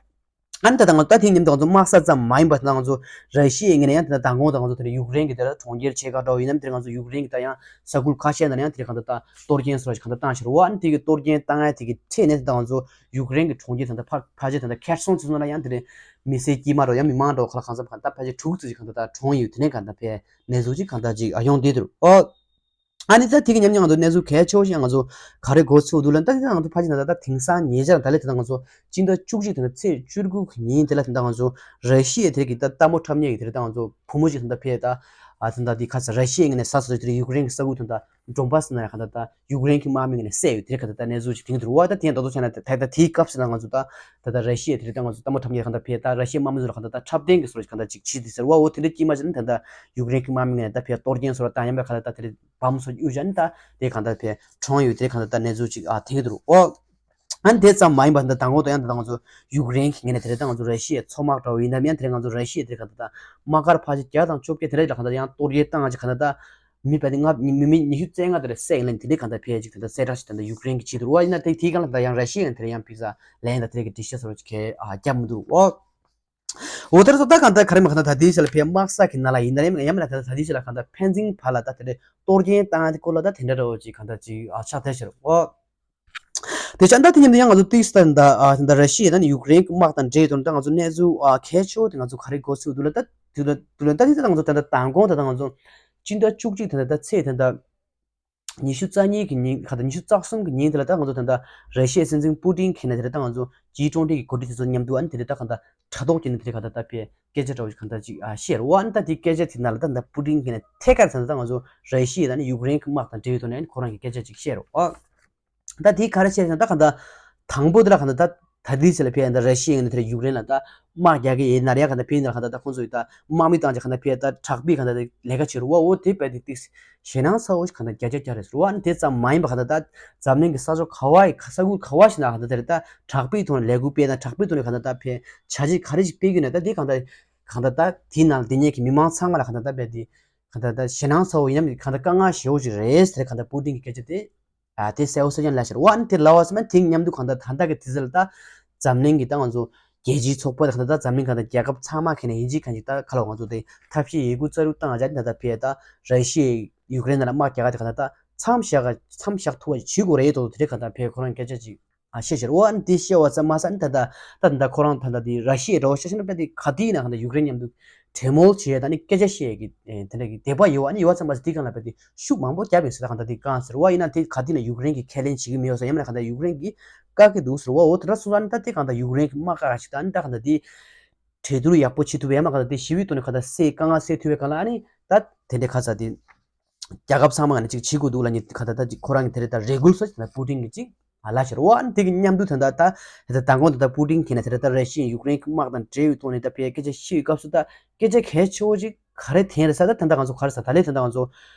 ཨ་ནི་ད་ལྟ་ང་ཚོ་ད་དེ་མཉམ་དུ་ང་ཚོ་དམག་ས་ཙམ་མ་ཡིན་པ་ད་ང་ཚོ་ར་ཤི་ཡའི་ངོས་ནས་ཡང་དེ་ད་མདང་དགོང་ད་ང་ཚོ་དེ་ཡུཀ་རེན་གྱི་དེ་ལ་གྲོང་ཁྱེར་ཆེ་ཁག་འདྲ་བོ་ཡིན་ནམ་དེ་ང་ཚོ་ཡུཀ་རེན་གྱི་ད་ཡང་ས་ཁུལ་ཁ་ཤས་ནང་ཡང་དེ་གང་ལྟར་ད་གཏོར་སྐྱོན་སོགས་གང་ལྟར་བཏང་ཤར་བ། ཨ་ནི་དེ་གི་གཏོར་སྐྱོན་བཏང་ཡ་དེ་གི་འཕྲེད་ནས་ད་ང་ཚོ་ཡུཀ་རེན་གྱི་གྲོང་ཁྱེར་ད་ད་ཕ་ཕལ་ཆེར་ད་ད་ཁེར་སོང་ཚོ་ན་ཡང་དེ་རེད་མི་སེར་དཀྱུས་མ་རོ་ཡང་མི་མང་འདྲ་བོ་ག་ལ་གང་འཚམ་གང་ལྟར་ཕལ་ཆེར་དྲུག་ཙམ་ཞིག་གང་ལྟར་ད་གྲོངས་ཡོད། དེ་ནས་གང་ལྟར་ཕའི་གནས་ཚུལ་ཅིག་གང་ལྟར་ཅིག་ཨ་ཡོང་བསྡད་འདུག་ཨོ། ཨ་ནི་ད་དེ་གི་ཉམས་མྱོང་ང་ཚོ་གནས་ཚུལ་གལ་ཆེ་བོ་ཞིག་ང་ཚོ་ག་རེ་གོ་ཚུལ་འདུག་ལ། ད་དེ་ང་ཚོ་ཕ་ཅི་ན་ད་ད་དེང་སང་ཉེ་ཆར་ད་ལས་དེ་ད་ང་ཚོ་སྤྱི་ཟླ་བཅུ་གཅིག་དེ་ད་ཚེས་བཅུ་དགུ་གི་ཉིན་དེ་ལ་དེ་ད་ང་ཚོ་ར་ཤི་ཡའི་དེ་གི་ད་ལྟད་མོ་འཁྲབ་མཁན་གྱི་དེ་ད་ང་ཚོ་བུ་མོ་ཞིག་དེ་ད་ཕེ་ད་ཨ་དེ་ད་དེ་ཁ་ས་ར་ཤི་ཡའི་ངོས་ནས་ས་སོ་དེ་ཡུཀ་རེན་གྱི་ས་ཁུལ་དེ་ད་ཌོན་བྷ་སི་ན་ཡ་ག་ད་ད་ཡུཀ་རེན་གྱི་དམག་མི་ངོས་ནས་བསད་ཡོད། དེ་ག་ད་ད་གནས་ཚུལ་ཞིག་དེ་འདུག་བ། ད་དེ་ད་དོ་ཆ་ན་ད་ད་དེའི་སྐབས་སུ་ད་ང་ཚོ་ད་ད་ད་ར་ཤི་ཡའི་དེ་ད་ང་ཚོ་ལྟད་མོ་འཁྲབ་མཁན་ག་ད་ཕེ་ད་ར་ཤི་ཡའི་དམག་མི་ཚོ་ལ་ག་ད་ད་འཁྲབ་སྟོན་གྱི་སོ་ར་ག་ད་ཅིག་བྱེད་དེ་ཟེར་བ། འོ་དེ་འདྲ་དཀྱུས་མ་ཞིག་ནི་ད་ད་ཡུཀ་རེན་གྱི་དམག་མི་ངོས་ནས་ད་ཕེ་གཏོར་སྐྱོན་སོ་ར་བཏང་ཡང་བའི་ག་ད་ད་དེ་རེད། བམ་སོགས་གཡུག་བཞག་ནི་ད་དེ་གང་ལྟར་ཕེ་གྲོངས་ཡོད། དེ་གང་ལྟར་ད་གནས་ཚུལ་ཅིག་ཨ་ཐེངས་འདུག་ཨོ། ཨ་ནི་དེ་ཙམ་མ་ཡིན་པར་ད་དང་པོ་ད་ཡང་ད་ང་ཚོ་ཡུཀ་རེན་གྱི་ངོས་ནས་དེ་རེད། ད་ང་ཚོ་ར་ཤི་ཡའི་མཚོ་དམག་འདྲ་བོ་ཡིན་ནམ་ཡང་དེ་རེད། ང་ཚོ་ར་ཤི་ཡའི་དེ་གང་ལྟར་ད་དམག་སྒར་ཕལ་ཆེར་བརྒྱ་དང་བཅོ་བརྒྱད་དེ་རེད་ལ་གང་ལྟར་ཡང་གཏོར་རྒྱག་བཏང་ཅིག་གང་ལྟར་ད་མི་ཕལ་ཆེར་ལྔ་མི་མི་ཉི་ཤུ་རྩ་ལྔ་དེ་རེད་བསད་ཡིན་ལ་དེ་འདྲའི་གང་ལྟར་ཕལ་ཆེར་ཅིག་ད་ལྟ་གསལ་བསྒྲགས་ཅིག་ད་ལྟ་ཡུཀ་རེན་གྱིས་བྱས་འདུག་བ། ཡིན་ན་དེ་དེའི་སྒང་ལ་ད་ཡང་ར་ཤི་ཡ་ཡང་དེ་རེད་ཡང་ཕི་ཟ་ལན་ད་དེ་རེད་གི་འགྲེལ་བཤད་སོགས་ཅིག་གས་ཨ་བརྒྱབ་མི་འདུག་ཨོ། འོ་དེར་སོ་ད་གང་ལྟར་ག་རེ་མ་གང་ལྟར་ད་ལྟའི་ཆ་ལ་ཕའི་དམག་ས་གི་ནང་ལ་ཡིན་ན་ཡང་ཡང་མིན་ན་ད་ལྟ་ལྟའི་ཆ་ལ་གང་ལྟར་ཕན་ཚུན་བར་ལ་ད་དེ་འདྲའི་གཏོར་སྐྱོན་བཏང་ཡ་དེ་སྐོར་ལ་ད་དེ་འདྲ་འདྲ་བོ་ཅིག་གང་ལྟར་ཅིག་ཨ་ཆགས་བསྡད་ཤག་རེད་འོ། དེ་ཆ་ད་དེ་ཉིན་དུ་ཡང་ང་ཚོ་ཏིག་སི་ད་ད་ཨ་ད་ར་ཤི་ཡ་ད་ནི་ཡུཀ་རེན་གྱི་དམག་དང་འབྲེལ་དོན་ད་ང་ཚོ་གནས་ཚུལ་ཨ་གལ་ཆེ་བོ་དེ་ང་ཚོ་ག་རེ་གོ་ཚུལ་འདུག་ལ། ད་དུས་ལ་དུས་ལ་ད་ནི་ད་ང་ཚོ་ད་ད་དང་གོང་ད་ད་ང་ཚོ་སྤྱི་ཟླ་བཅུ་གཅིག་ད་ད་ད་ཚེས་ད་ད། ཉི་ཤུ་རྩ་གཉིས་ཀྱི་ཉིན་ཁ་དང་ཉི་ཤུ་རྩ་གསུམ་གྱི་ཉིན་དེ་ལ་ད་ང་ཚོ་ད་ལྟ་ར་ཤི་ཡའི་སྲིད་འཛིན་པུ་ཏིན་གྱིས་ནས་དེ་ལ་ད་ང་ཚོ་ཇི་ཊུ་ཝེན་ཊི་གི་འགོ་ཁྲིད་དེ་ཚོ་མཉམ་དུ་ཨ་ནི་དེ་ལ་ད་གང་ལྟར་དྲ་ཐོག་བརྒྱུད་ནས་དེ་ལ་གང་ལྟར་ད་ཕེ་སྐད་ཆ་འདྲ་བོ་ཞིག་གང་ལྟར་ཅིག་ཨ་བཤད་རེད་པ། ཨ་ནི་ད་དེ་སྐད་ཆ་དེ་ནང་ལ་ད་ད་པུ་ཏིན་གྱིས་ནས་ཐད་ཀར་ད་ད་ང་ཚོ་ར་ཤི་ཡ་ད་ནི་ཡུཀ་རེན་གྱི་དམག་དང་འབྲེལ་བའི་ཐོག་ནས་ཨ་ནི་ཁོ་རང་གི་སྐད་ཆ་ཅིག་བཤད་རེད་པ། ཨ་ད་དེ་ག་རེ་བཤད་ཟེར་ན་ད་གང་ལྟར་དང་པོ་དེ་ལ་གང་ལྟར་ད། ད་ལྟའི་ཆ་ལ་ཕེ་ཡ་ད་ར་ཤི་ཡའི་ངོས་ནས་དེར་ཡུཀ་རེན་ལ་ད་དམག་རྒྱག་གི་ཡིན་ན་རེད། གང་ལྟར་ཕེ་ཡིན་ན་གང་ལྟར་ད་ཁོང་ཚོ་ཡི་ད་དམག་མི་བཏང་ཅིག་གང་ལྟར་ཕེ་ཡ་ད་དྲག་པོའི་གང་ལྟར་ལས་ཀ་བྱེད་རུ་བ། འོ་དེ་བས་དེ་ཏིག་ཞེད་སྣང་ཚ་བོ་ཞིག་གང་ལྟར་བརྒྱ་ཆ་བརྒྱ་རེད་ཟེར་བ། ཨ་ནི་དེ་ཙམ་མ་ཡིན་པ་གང་ལྟར་ད་འཛམ་གླིང་གི་ས་ཕྱོགས་ག་བ་ཡི་ས་ཁུལ་ག་བ་ཞིག་ན་གང་ལྟར་དེར་ད་དྲག་པོའི་ཐོག་ནས་ལས་འགུལ་སྤེལ་ན་དྲག་པོའི་ཐོག་ནས་གང་ལྟར་ད་ཕེ་བྱ་བྱེད་ག་རེ་ཞིག་སྤེལ་གི་ཡོད་ན་ད་དེ་གང་ལྟར་གང་ལྟར་ད་དེའི་ནང་ལ་དེ་ཉིད་ཀྱི་མི་མང་ཚང་མ་ལ་གང་ལྟར་ད་བས་དེ་གང་ལྟར་ད་ཞེད་སྣང་ཚ་བོ་ཡིན་ནམ་གང་ལྟར་དཀའ་ངལ་ཞེ་བོ་ཞིག་རེད་ཟེར་གང་ལྟར་པུ་ཏིན་གྱི་སྐད་ཆ་དེ། ཨ་དེ་གསལ་བོ་གསལ་རྐྱང་ལབ་ཤར་བ། ཨ་ནི་དེ་ལབ་པ་ཙམ་དེ་མཉམ་དུ་གང་ལྟར་ད་ལྟ་གི་དུས་ཚོད་ལ་ད་འཛམ་གླིང་གི་ད་ང་ཚོ་རྒྱལ་སྤྱིའི་ཚོགས་པ་དང་གང་ལྟར་ད་འཛམ་གླིང་གང་ལྟར་རྒྱལ་ཁབ་ཚང་མ་ཁེ་ནས་ཡིན་གཅིག་གང་གཅིག་ད་ག་ལ་ང་ཚོ་དེ་ཐབས་ཤེས་ཡོད་རྒུ་རྩལ་རུ་བཏང་བྱས་ད་ལྟ་ཕེ་ད་ར་ཤི་ཡའི་ཡུཀ་རེན་ནང་ལ་དམག་རྒྱག་ག་དེ་གང་ལྟར་ད་མཚམས་བཞག་ག་མཚམས་བཞག་ཐུབ་པ་ཞིག་བྱེད་དགོས་རེད་དོ། དེ་རེད་གང་ལྟར་ཕེ་ཁོ་རང་སྐད་ཆ་ཅིག་ཨ་བཤད་ཤར་བ། ཨ་ནི་དེ་བཤད་པ་ཙམ་མ་ཟད་ཨ་ནི་ད་ལྟ་ད་ད་ལྟ་ཁོ་རང་ད་ལྟ་དེ་ར་ཤི་ཡའི་འགྲོ་བ་ཤ་ཤ་ན་ཕེ་དེ་ག་དུས་ཡིན་ན་གང་ལྟར་ཡུཀ་རེན་མཉམ་དུ་གྲོས་མོལ་བྱེད་ཡས་དང་ནི་སྐད་ཆ་བཤད་ཡས་ཀྱི་ཨེ་དེ་འདྲ་གི་འདོད་པ་ཡོད་པ། ཨ་ནི་ཡོད་པ་ཙམ་པ་ཟེར་དེ་གང་ལ་བས་དེ་ཤུགས་མང་པོ་བརྒྱབ་ཡོད་ཟེར་ད་གང་ལྟར་དེ་གང་ཟེར་བ་ཡིན་ན་དེ་ག་དུས་ན་ཡུཀ་རེན་གྱི་ཁས་ལེན་བྱེད་ཀྱི་མེད་ཡོད་ཟེར། ཡང་མིན་ན་གང་ལྟར་ཡུཀ་རེན་གྱིས་བཀག་གི་འདུག་ཟེར་བ། འོ་དེ་འདྲ་སོང་ཙང་ཨ་ནི་ད་དེ་གང་ལྟར་ཡུཀ་རེན་གྱི་དམག་བཀག་ཞིག་དང་ཨ་ནི་ད་གང་ལྟར་དེ་གྲོས་བསྡུར་ཡག་པོ་བྱེད་ཐུབ་པའི་ཡང་མིན་ན་གང་ལྟར་དེ་ཞི་བའི་ཐོག་ནས་གང་ལྟར་སེལ་དཀའ་ངལ་སེལ་ཐུབ་པའི་གང་ལ་ཨ་ནི་ད་དེ་འདྲའི་ཁ་ཚ་དེ་རྒྱལ་ཁབ་ཚང་མ་གང་ལྟར་ཅིག་བྱེད་དགོས་འདུག་ལབ་ནི་གང་ལྟར་ད་ཅིག་ཁོ་རང་གི་དེ་རེད་ད་རེ་སྐུལ་སོགས་ད་པུ་ཏིན་གྱིས་ཅིག་ཨ་ལ་ཤར་བ། ཨ་ནི་དེ་གི་མཉམ་དུ་ད་ལྟ་ད་ད་མདང་དགོང་ད་ལྟ་པུ་ཏིན་གྱིས་ནས་དེ་ལྟར་ད་ར་ཤི་ཡའི་ཡུཀ་རེན་གྱི་དམག་དང་འབྲེལ་བའི་ཐོག་ནས་ད་ཕེ་སྐད་ཆ་བཤད་པའི་སྐབས་སུ་ད་སྐད་ཆ་གལ་ཆེ་བོ་ཅིག་ག་རེ་འཐེན་རེད་ཟེར་ད་ད་ལྟ་ང་ཚོ་ག་རེ་ཟེར་ད་ལས་ད་ལྟ་ང་ཚོ་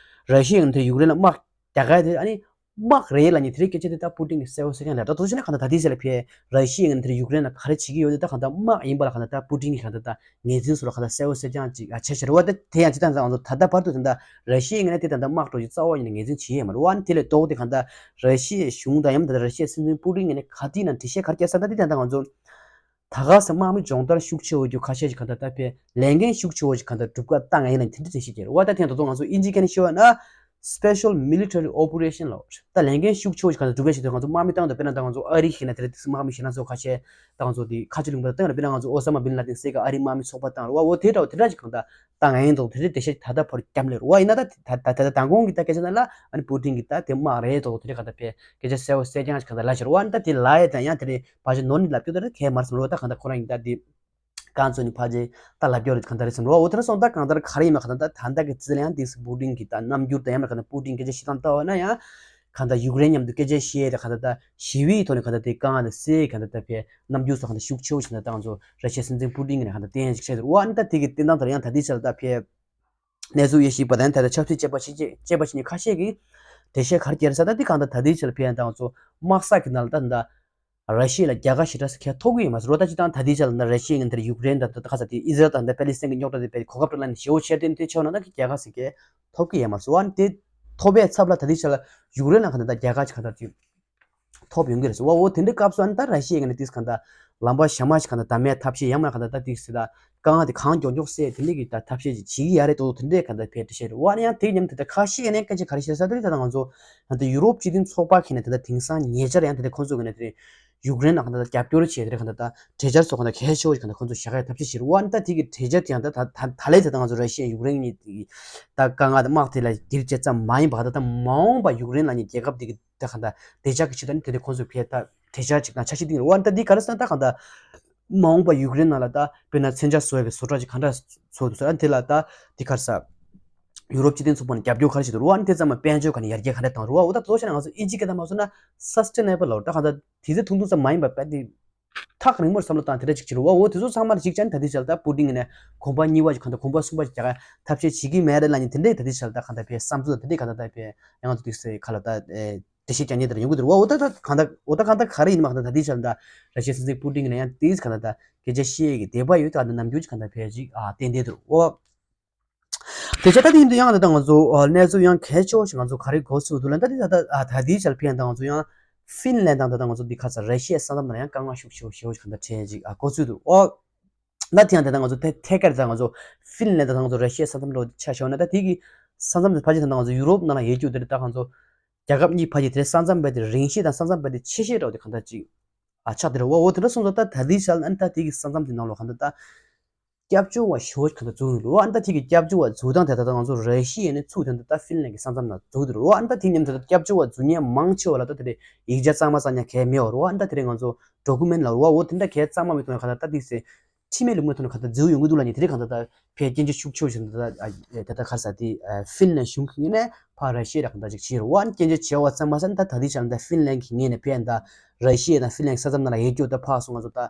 ར་ཤི་ཡ་ནས་དེ་ཡུཀ་རེན་ལ་དམག་རྒྱག་ག་དེ་ཨ་ནི་དམག་རེད་ལབ་ནི་དེ་རིང་སྐད་ཆ་དེ་ད་པུ་ཏིན་གྱིས་གསལ་བོ་གསལ་རྐྱང་ལབ་ད་དུ་ཕྱིན་ན་གང་ལྟར་ད་ལྟའི་ཆ་ལ་ཕེ་ར་ཤི་ཡ་ནས་དེ་ཡུཀ་རེན་ལ་ག་རེ་བྱེད་ཀྱི་ཡོད་དེ་ད་གང་ལྟར་དམག་ཡིན་པ་ལ་གང་ལྟར་ད་པུ་ཏིན་གྱིས་གང་ལྟར་ད་ངོས་འཛིན་སོགས་ལ་གང་ལྟར་གསལ་བོ་གསལ་རྐྱང་ཅིག་ཨ་བྱས་ཤར་བ། ད་དེ་ཡང་ཅི་ལྟར་ད་ང་ཚོ་ད་ལྟ་བར་དུ་ད་ལྟ་ར་ཤི་ཡའི་ངོས་ནས་དེ་ད་ལྟ་དམག་འགྲོ་རྒྱུ་རྩ་བ་ཉིད་ནས་ངོས་འཛིན་བྱེད་ཡས་མ་རེད་བ། ཨ་ནི་དེ་ལས་ལྡོག་སྟེ་གང་ལྟར་ར་ཤི་ཡའི་གཞུང་དང་ཡང་མིན་ད་ལྟ་ར་ཤི་ཡའི་སྲིད་འཛིན་པུ་ཏིན་ངོས་ནས་ག་དུས་ན་འགྲེལ་བཤད་ག་རེ་བརྒྱབ་ས་ད་དེ་ད་ལྟ་ང་ཚོ་ད་ག་ས་དམག་མི་སྦྱོང་བརྡར་ཤུགས་ཆེ་བོ་རྒྱུ་ཁ་ཤས་ཤིག་གང་ལྟར་ད་ཕེ་ལས་འགན་ཤུགས་ཆེ་བོ་ཞིག་གང་ལྟར་སྒྲུབ་ཀ་བཏང་ཡིན་ལ་དེ་འདྲ་དེ་ཞིག་ཀྱི་རེད་བ། ད་ཐེངས་ད་དུང་ང་ཚོ་དབྱིན་ཇིའི་སྐད་ནས་བཤད་པ་ན་Special Military Operation ལ་ད་ལས་འགན་ཤུགས་ཆེ་བོ་ཞིག་གང་ལྟར་སྒྲུབ་ཡ་ཞིག་ད་ང་ཚོ་དམག་མི་བཏང་དུ་དཔེར་ན་ད་ང་ཚོ་ཨ་རི་ཞིག་ན་དེ་རེད་དེ་དམག་མི་ཞིག་ན་ཚོ་ཁ་ཤས་ད་ང་ཚོ་དེ་ཁ་ཆེ་ལུང་པ་བཏང་རེད། དཔེར་ན་ང་ཚོ་ཨོ་ས་མ་བིན་ལ་དིན་སེ་ག་ཨ་རི་དམག་མི་ཚོགས་པ་བཏང་རེད་བ། འོ་དེ་འདྲ་བ་དེ་འདྲ་ཞིག་གང་ལྟར་བཏང་ཡིན་དང་དེ་འདྲ་དེ་ཤ་ད་ལྟ་བར་རྒྱབ་ལེ་རེད་བ། ཡིན་ན་ད་ད་ད་ད་མདང་དགོང་གི་ད་སྐད་ཆ་ན་ལ་ཨ་ནི་པུ་ཏིན་གྱིས་ད་དེ་དམག་རེད་དོ་དེ་འདྲ་གང་ལྟར་ཕེ་སྐད་ཆ་གསལ་བོ་གསལ་རྐྱང་ཞིག་གང་ལྟར་ལབ་ཤར་བ། ཨ་ནི་ད་དེ་ལ་ཡ་ད་ཡང་དེ་རེད་ཕ་ཆེ་ནོར་ནི་ལབ་རྒྱུ་ད་རེད་གས་མར་སོང་རོ། ད་གང་ལྟར་ཁོ་རང་ཡིན་ད་དེ་གང་ཚོ་ནི་ཕ་ཆེ་ད་ལབ་རྒྱུ་རེད་གང་ལྟར་རེད་སོང་རོ། འོ་དེ་འདྲ་སོང་ད་གང་ལྟར་ག་རེ་ཡིན་མ་གང་ལྟར་ད་ད་ལྟ་གི་ཚིག་ལ་ཡང་དེ་སི་པུ་ཏིན་གྱིས་ད་རྣམ་འགྱུར་ད་ཡང་མ་གང་ལྟར་པུ་ཏིན་སྐད་ཆ་བཤད་སྟངས་ལྟ་བ་ན་ཡང་གང་ལྟར་ཡུཀ་རེན་མཉམ་དུ་སྐད་ཆ་བཤད་ཡས་ད་གང་ལྟར་ད་ཞི་བའི་ཐོག་ནས་གང་ལྟར་དེ་དཀའ་ངལ་དེ་སེལ་གང་ལྟར་ད་ཕེ་རྣམ་འགྱུར་སོགས་གང་ལྟར་ཤུགས་ཆེ་བོ་ཞིག་ད་ད་ང་ཚོ་ར་ཤི་ཡའི་སྲིད་འཛིན་པུ་ཏིན་གྱིས་ནས་གང་ལྟར་བསྟན་ཡས་ཅིག་བཤད་འདུག་འོ་ཨ་ནི་ད་དེ་གི་བསྟན་སྟངས་ལྟར་ཡང་ད་ལྟའི་ཆར་ད་ཕེ་གནས་ཚུལ་དབྱེ་ཞིབ་པ་དང་ད་ལྟ་ཆབ་སྲིད་དཔྱད་པ་ཞིག་དཔྱད་པ་ཞིག་ནས་ཁ་ཤས་ཀྱིས་འགྲེལ་བཤད་ག་རེ་བརྒྱབ་རེད་ཟེར་ད་དེ་གང་ལྟར་ད་ལྟའི་ཆར་ཕེ་ཡང་ད་ང་ཚོ་དམག་ས་གི་ནང་ལ་ད་ད་ར་ཤི་ཡ་ལ་རྒྱལ་ཁ་ཞེ་དྲག་ཟེར་ཁས་ཐོབ་ཀྱི་ཡོད་མ་རེད་རོ། ད་སྤྱིར་བཏང་ད་ལྟའི་ཆར་ལ་ད་ར་ཤི་ཡ་ངན་དེར་ཡུཀ་རེན་དང་ད་ཁ་ས་དེ་ཨི་ཟི་རལ་དང་ད་པེ་ལི་སི་ཐན་གྱི་རྙོག་དྲ་དེ་དཔེ་གོ་སྐབས་བར་ལ་ནས་ཞེ་བོ་ཆེར་བསྟན་དེ་ཆེ་བ་ན་ད་རྒྱལ་ཁ་ཟེར་ཁས་ཐོབ་ཀྱི་ཡོད་མ་རེད་སོ། ཨ་ནི་དེ་ཐོབ་པའི་ཚབ་ལ་ད་ལྟའི་ཆར་ལ་ཡུཀ་རེན་ལ་གང་ལྟར་ད་རྒྱལ་ཁ་ཅིག་གང་ལྟར་ཅིག་ཐོབ་ཡོང་གི་རེད་ཟེར་བ། འོ་དེ་འདྲའི་སྐབས་སུ་ཨ་ནི་ད་ར་ཤི་ཡའི་ངོས་ནས་ཏིས་གང་ལྟར་ལམ་པ་གཞན་མ་ཞིག་གང་ལྟར་བདམས་ཡས་ཐབས་ཤེས་ཡང་མ་གང་ལྟར་ད་ཏིས་ཟེར་ད་དཀའ་ངལ་དེ་གང་མགྱོགས་མགྱོགས་སེལ་དེ་འདྲའི་གི་ད་ཐབས་ཤེས་ཅིག་བྱེད་ཀྱི་ཡ་རེད་དོ། དེ་འདྲའི་གང་ལྟར་ཕེ་འགྲེལ་བཤད་རེད་བ། ཨ་ནི་ཡང་དེ་མཉམ་དུ་ད་ཁ་ཤས་ནས་སྐད་ཆ་ག་རེ་བཤད་ས་ད་རེད་ད་ང་ཚོ་ད་ལྟ་ཡུ་རོབ་སྤྱི་མཐུན་ཚོགས་པ་ཁེ་ནས་ད་ལྟ་དེང་སང་ཉེ་ཆར་ཡང་ད་ལྟ་ཁོང་ཚོ་གི་ནས་དེ་ཡུཀ་རེན་ལ་གང་ལྟར་རྒྱབ་སྐྱོར་བྱས་དེ་གང་ལྟར་ད་གྲོས་འཆར་སོགས་གང་ལྟར་གལ་ཆེ་བོ་ཞིག་གང་ལྟར་ཁོང་ཚོ་བཞག་ཡ་ཐབས་ཤེས་བྱེད་རེད་བ། ཨ་ནི་ད་དེ་གི་གྲོས་འཆར་དེ་ཡང་ད་ད་ད་ད་ལས་ད་ད་ང་ཚོ་ར་ཤི་ཡ་ཡུཀ་རེན་གཉིས་ད་དཀའ་ངལ་དང་དམག་དེ་ལ་སྒེར་བཅས་ཙམ་མ་ཡིན་པ་གང་ལྟར་ད་མ་འོངས་པ་ཡུཀ་རེན་ལ་ནི་རྒྱལ་ཁབ་དེ་གི་ད་གང་ལྟར་བདེ་འཇགས་ཀྱི་ཆེད་དུ་ནི་དེ་འདྲའི་ཁོང་ཚོས་ཕེ་ད་གྲོས་འཆར་ཅིག་དང་འཆར་གཞི་བཏིང་རེད་བ། ཨ་ནི་ད་འདི་ག་རེ་ཟེར་ན་ད་གང་ལྟར་མ་འོངས་པ་ཡུཀ་རེན་ནང་ལ་ད་དཔེར་ན་མཚོན་ཆ་བཟོ་ཡ་གི་བཟོ་གྲྭ་ཅིག་ག་འདྲ་བཟོ་འདུག་ཟེར། ཨ་ནི་དེ་ལ་ད་འདི་ག་རེ་ཟེར་ཡུ་རོབ་སྤྱི་མཐུན་ཚོགས་པ་ནས་རྒྱབ་སྐྱོར་ག་རེ་བྱེད་འདུག་རེད་བ། ཨ་ནི་དེ་ཚང་མ་དཔལ་འབྱོར་ག་ནས་ཡར་རྒྱས་ག་འདྲ་བཏང་རེད་བ། འོ་ད་དོ་ཤ་ན་ང་ཚོ་ཨིན་ཇི་སྐད་ད་མ་བཟོ་ན་sustainable ལ་ད་གང་ལྟར་དུས་ཚོད་ཐུང་ཐུང་ཙམ་མ་ཡིན་པ་དཔེ་དེ་ཐག་རིང་མོར་བསམ་བློ་བཏང་དེ་འདྲ་ཅིག་བྱེད་རོགས། འོ་དེ་ཚོ་ཚང་མ་ལ་གཅིག་ཅན་ད་ལྟའི་ཆར་ད་པུ་ཏིན་ནས་གོམ་པ་གཉིས་པ་ཅིག་གང་ལྟར་གོམ་པ་གསུམ་པ་ཅིག་རྒྱག་ཐབས་ཤེས་བྱེད་ཀྱི་མེད་རེད་ལབ་ནས་དེ་འདྲའི་ད་ལྟའི་ཆར་ད་གང་ལྟར་ཕེ་བསམ་ཚུལ་དེ་འདྲའི་གང་ལྟར་ད་ཕེ་ཡང་དུ་དུས་སེ་ཁ་ལ་ད་འགྲེལ་བཤད་རྒྱག་མཁན་དེ་འདྲ་ཡོང་གི་འདུག་འོ་ད་ད་གང་ལྟར་འོ་ད་གང་ལྟར་ག་རེ་ཡིན་མ་གང་ལྟར་ད་ལྟའི་ཆར་ད་ར་ཤི་ཡའི་སྲིད་འཛིན་པུ་ཏིན་གྱིས་ནས་ཡང་དེས་གང་ལྟར་ད་སྐད་ཆ་བཤད་ཀྱི་འདོད་པ་ཡོད། ད་གང་ལྟར་ནམ་རྒྱུན་གྱི་གང་ལྟར་ཕེ་ཅིག་ཨ་ཏན་ཏན་འདུག་འོ། དེ་བྱས་ད་དེ་ཡིན་དུས་ཡང་ད་ལྟ་ང་ཚོ་ཨ་གནས་ཚུལ་ཡང་གལ་ཆེ་བ་ཞིག་ང་ཚོ་ག་རེ་གོ་ཚུལ་འདུག་ལབ་ན་ད་དེ་ད་ད་ལྟའི་ཆར་ཕེ་ཡང་ད་ང་ཚོ་ཡང་ཧྥིན་ལན་དང་ད་ལྟ་ང་ཚོ་འདི་ཁ་ཚ་ར་ཤི་ཡའི་ས་མཚམས་ནང་ཡང་དཀའ་ངལ་ཤུགས་ཆེ་བོ་ཞེ་བོ་ཞིག་གང་ལྟར་འཕྲད་ཅིག་ཨ་གོ་ཚུལ་འདུག་ཨོ། ད་དེ་ཡང་ད་ལྟ་ང་ཚོ་ཐད་ཐད་ཀར་ད་ང་ཚོ་ཧྥིན་ལན་དང་ང་ཚོ་ར་ཤི་ཡའི་ས་མཚམས་འགྲོ་ཆ་བཞག་ན་ད་དེ་གི་ས་མཚམས་དེ་ཕལ་ཆེར་ད་ལྟ་ང་ཚོ་ཡུ་རོབ་ནང་ལ་ཡོད་རྒྱུ་དེ་རེད། ད་ང་ཚོ་རྒྱལ་ཁབ་གཉིས་ཕལ་ཆེར་དེ་ས་མཚམས་བར་དེ་རིང་ཤོས་དང་ས་མཚམས་བར་དེ་ཆེ་ཤོས་འདྲ་བོ་དེ་གང་ལྟར་ཅིག་ཨ་ཆགས་དེ་རེད་བ། འོ་དེ་འདྲ་སོང་ཙང་ད་ད་ལྟའི་ཆར་ཨ་ནི་ད་དེ་གི་ས་མཚམས་དེ་ནང་ལོགས་གང་ལྟར་ད། སྐྱབས་བཅོལ་བ་ཞེ་པོ་གང་ལྟར་འཛུལ་ཡོང་འདུག་རོ། ཨ་ནི་ད་དེ་གི་སྐྱབས་བཅོལ་བ་འཛུལ་སྟངས་དེ་ད་ལྟ་ང་ཚོ་ར་ཤི་ཡ་ནས་ཚུར་དེ་འདྲ་ད་ཧྥིན་ལན་གྱི་ས་མཚམས་ནང་འཛུལ་འདུག་རོ། ཨ་ནི་ད་དེ་མཉམ་དུ་ད་སྐྱབས་བཅོལ་བ་འཛུལ་མཁན་མང་ཆེ་བ་ལ་ད་དེ་འདྲའི་ཡིག་ཆ་གཙང་མ་གཙང་རྐྱང་གང་ཡང་མེད་པ་རོ། ཨ་ནི་ད་དེ་འདྲའི་ང་ཚོ་ཌོ་ཀུ་མེན་ལབ་རོ། འོ་དེ་འདྲ་གང་ཡང་གཙང་མ་མེད་དུས་གང་ལྟར་ད་དེ་སེ་ ཁྲིམས་མེད་ལུགས་མེད་ཐོག་ནས་གང་ལྟར་འཛུལ་ཡོང་གི་འདུག་ལབ་ནས། དེ་རིང་གང་ལྟར་ད་ཕར་སྐྱོན་བརྗོད་ཤུགས་ཆེ་བོ་ཞིག་ད་ལྟ་ཨ་ད་ལྟ་ག་རེ་ཟེར་དེ་ཨ་ཧྥིན་ལན་གཞུང་གི་ངོས་ནས་ཕར་ར་ཤི་ཡ་ལ་གང་ལྟར་ཅིག་བྱས་རེད་པ། སྐྱོན་བརྗོད་བྱས་པ་ཙམ་མ་ཟད། ད་ད་ལྟའི་ཆར་ད་ཧྥིན་ལན་གྱི་ངོས་ནས་ཕར་ད་ར་ཤི་ཡ་དང་ཧྥིན་ལན་གྱི་ས་མཚམས་ནང་ལ་ཡོད་རྒྱུ་ད་ཕར་སོང་ང་ཚོ་ད་